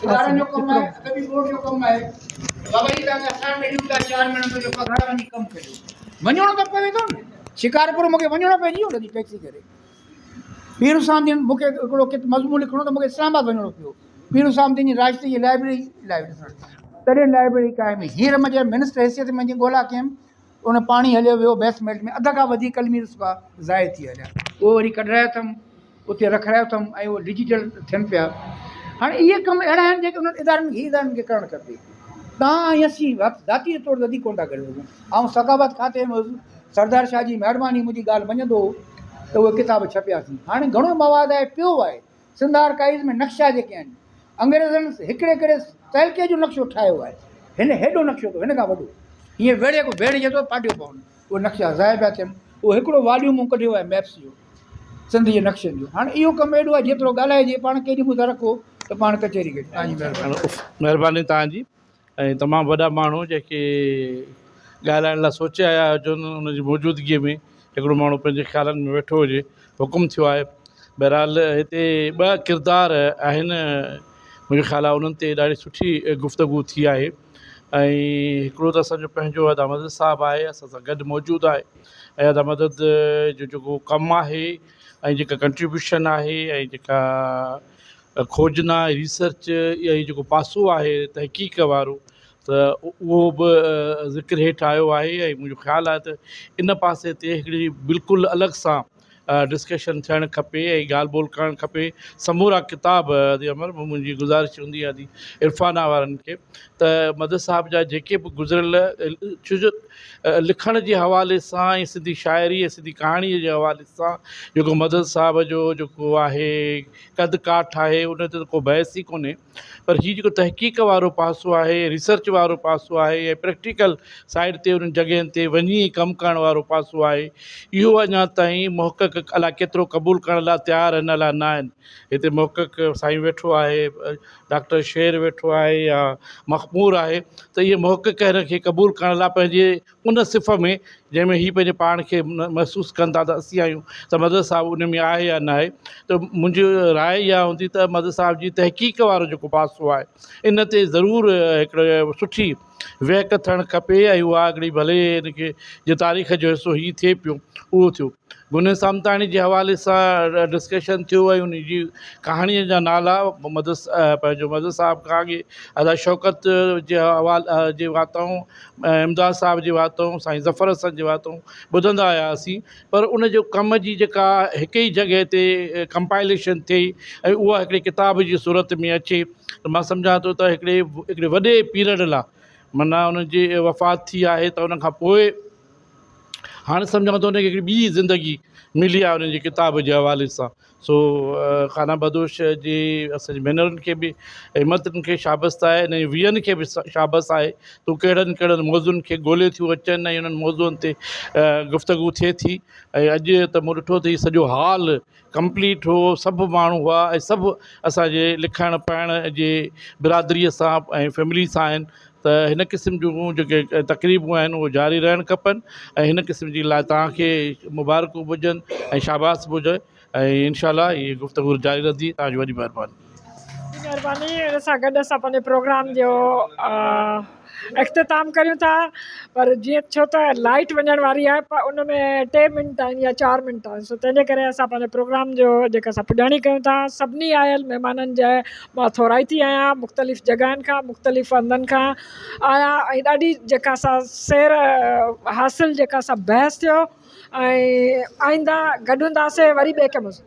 Speaker 2: ادارن جو ڪم آهي، ادبي بورڊ جو ڪم آهي ته بابا هي توهان کي اسائنمينٽ ڏيون ٿا، چار مهينن تنهنجو پگهار وڃي ڪم ڪريو. وڃڻو ته پوي ٿو نه. شڪارپور مون کي وڃڻو پئجي ويو لڳي ٽيڪسي ڪري. پير حسام الدين مون کي هڪڙو ڪت مضمون لکڻو ته مون کي اسلام آباد وڃڻو پيو. پير حسام الدين جي راشدي جي لائبريري لاء ڏسڻ. تڏهن لائبريري قائم هئي. هينئر مان جڏهن منسٽر حيثيت ۾ وڃي ڳولا ڪيم ته ان پاڻي هليو ويو بيسمينٽ ۾ اڌ کان وڌيڪ قلمي نسخا ضايع ٿي هليا. اهو وري ڪڍرايو اٿم. اتي رکرايو اٿم ۽ اهي ڊجيٽل ٿين پيا. هاڻي اهي ڪم اهڙا آهن جيڪي انهن ادارن کي ادارن کي ڪرڻ کپي. توهان ۽ اسين ذاتي طور تي وڌيڪ ڪونه ٿا ڪري سگهون. آئون ثقافت کاتي ۾ هوس، سردار شاهه جي مهرباني منهنجي ڳالهه مڃندو هو ته اهي ڪتاب ڇپياسين. هاڻي گهڻو مواد آهي پيو آهي. سنڌ آرڪائيوز ۾ نقشا جيڪي آهن، انگريزن هڪڙي هڪڙي تعلقي جو نقشو ٺاهيو آهي. هن هيڏو نقشو اٿو، هن کان وڏو. هيئن ويڙهي ڪو ويڙهجي ٿو ڦاٽيو پون. اهي نقشا ضايع پيا ٿين. اهو هڪڙو واليوم مون ڪڍيو آهي ميپس جو. سنڌ جي نقشن جو. هاڻي اهو ڪم ايڏو آهي جيترو ڳالهائجي پاڻ ڪيڏي مون سان رکو ته پاڻ ڪچهري ڪجي. توهان جي مهرباني.
Speaker 12: مهرباني توهان جي ۽ تمام وڏا ماڻهو جيڪي ڳالهائڻ لاء سوچي آيا هجن ان جي موجودگي ۾ هڪڙو ماڻهو پنهنجي خيالن ۾ ويٺو هجي حڪم ٿيو آهي بهرحال هتي ٻه ڪردار آهن منهنجو خيال آهي انهن تي ڏاڍي سٺي گفتگو ٿي آهي ۽ هڪڙو ته اسانجو پنهنجو ادا مدد صاحب آهي اسان سان گڏ موجود آهي ۽ ادا مدد جو جيڪو ڪم آهي ۽ جيڪا ڪنٽريبيوشن آهي ۽ جيڪا کوجنا ريسرچ يا هي جيڪو پاسو آهي تحقيق وارو ته اهو به ذڪر هيٺ آيو آهي ۽ منهنجو خيال آهي ته ان پاسي تي هڪڙي بلڪل الڳ سان ڊسڪشن ٿيڻ کپي ۽ ڳالهه ٻولهه ڪرڻ کپي سمورا ڪتاب ادي امر منهنجي گذارش هوندي آهي ادي عرفانا وارن کي ته مدد صاحب جا جيڪي به گذريل ڇو جو لکڻ جي حوالي سان ۽ سنڌي شاعري ۽ سنڌي ڪهاڻي جي حوالي سان جيڪو مدد صاحب جو جيڪو آهي قد ڪاٺ آهي ان تي ته ڪو بحث ئي ڪونهي پر هي جيڪو تحقيق وارو پاسو آهي ريسرچ وارو پاسو آهي ۽ پريڪٽيڪل سائيڊ تي انهن جڳهين تي وڃي ڪم ڪرڻ وارو پاسو آهي اهو اڃا تائين محقق الاء ڪيترو قبول ڪرڻ لاء تيار آهن الاء نه آهن هتي محقق سائين ويٺو آهي ڊاڪٽر شير ويٺو آهي يا مخمور آهي ته اهي محقق هن کي قبول ڪرڻ لاء پنهنجي ان صف ۾ جنهن ۾ هي پنهنجي پاڻ کي محسوس ڪن ٿا ته اسين آهيون ته مدد صاحب ان ۾ آهي يا ناهي ته منهنجي راء اها هوندي ته مدد صاحب جي تحقيق وارو جيڪو پاسو آهي ان تي ضرور هڪڙي سٺي ويهڪ ٿيڻ کپي ۽ اها هڪڙي ڀلي ان کي جي تاريخ جو حصو هي ٿئي پيو اهو ٿيو گني سامتاڻي جي حوالي سان ڊسڪشن ٿيو ۽ ان جي ڪهاڻي جا نالا مدد پنهنجو مدد صاحب کان اڳي ادا شوڪت جي حوالي جي واتئون امداد صاحب جي واتئون سائين ظفر حسن جي واتئون ٻڌندا آياسين پر ان جو ڪم جي جيڪا هڪ ئي جڳهه تي ڪمپائليشن ٿئي ۽ اها هڪڙي ڪتاب جي صورت ۾ اچي ته مان سمجهان ٿو ته هڪڙي هڪڙي وڏي پيريڊ لاء معنيٰ ان جي وفات ٿي آهي ته ان کان پوء هاڻي سمجهان ٿو ان کي هڪڙي ٻي زندگي ملي آهي ان جي ڪتاب جي حوالي سان سو خانه بدوش جي اسان جي ڀينرن کي به همتن کي شابس آهي ۽ ويئن کي به شابس آهي تو ڪهڙن ڪهڙن موضوعن کي ڳولي ٿيون اچن ۽ انهن موضوعن تي گفتگو ٿئي ٿي ۽ اڄ ته مون ڏٺو ته هي سڄو هال ڪمپليٽ هو سڀ ماڻهو هئا ۽ سڀ اسانجي لکڻ پڙهڻ جي برادريء سان ۽ فيملي سان آهن ته هن قسم جون جيڪي تقريبون آهن اهي جاري رهڻ کپن ۽ هن قسم جي لاء توهان کي مبارڪون به هجن ۽ شاباس به هجي ۽ انشاء الله هي گفتگو جاري رهندي توهان جي وڏي مهرباني.
Speaker 1: وڏي مهرباني ان سان گڏ اسان پنهنجي پروگرام جو اختتام ڪريون ٿا پر جيئن ڇو ته لائيٽ وڃڻ واري آهي پر ان ۾ ٽي منٽ آهن يا چار منٽ آهن سو تنهن جي ڪري اسان پنهنجي پروگرام جو جيڪا اسان پڄاڻي ڪيون ٿا سڀني آيل مهمانن جي مان ٿورائتي آهيان مختلف جڳهين کان مختلف هنڌن کان آيا ۽ ڏاڍي جيڪا سا سير حاصل جيڪا سا بحث ٿيو ۽ آئنده گڏ هونداسين وري ٻئي ڪنهن موضوع.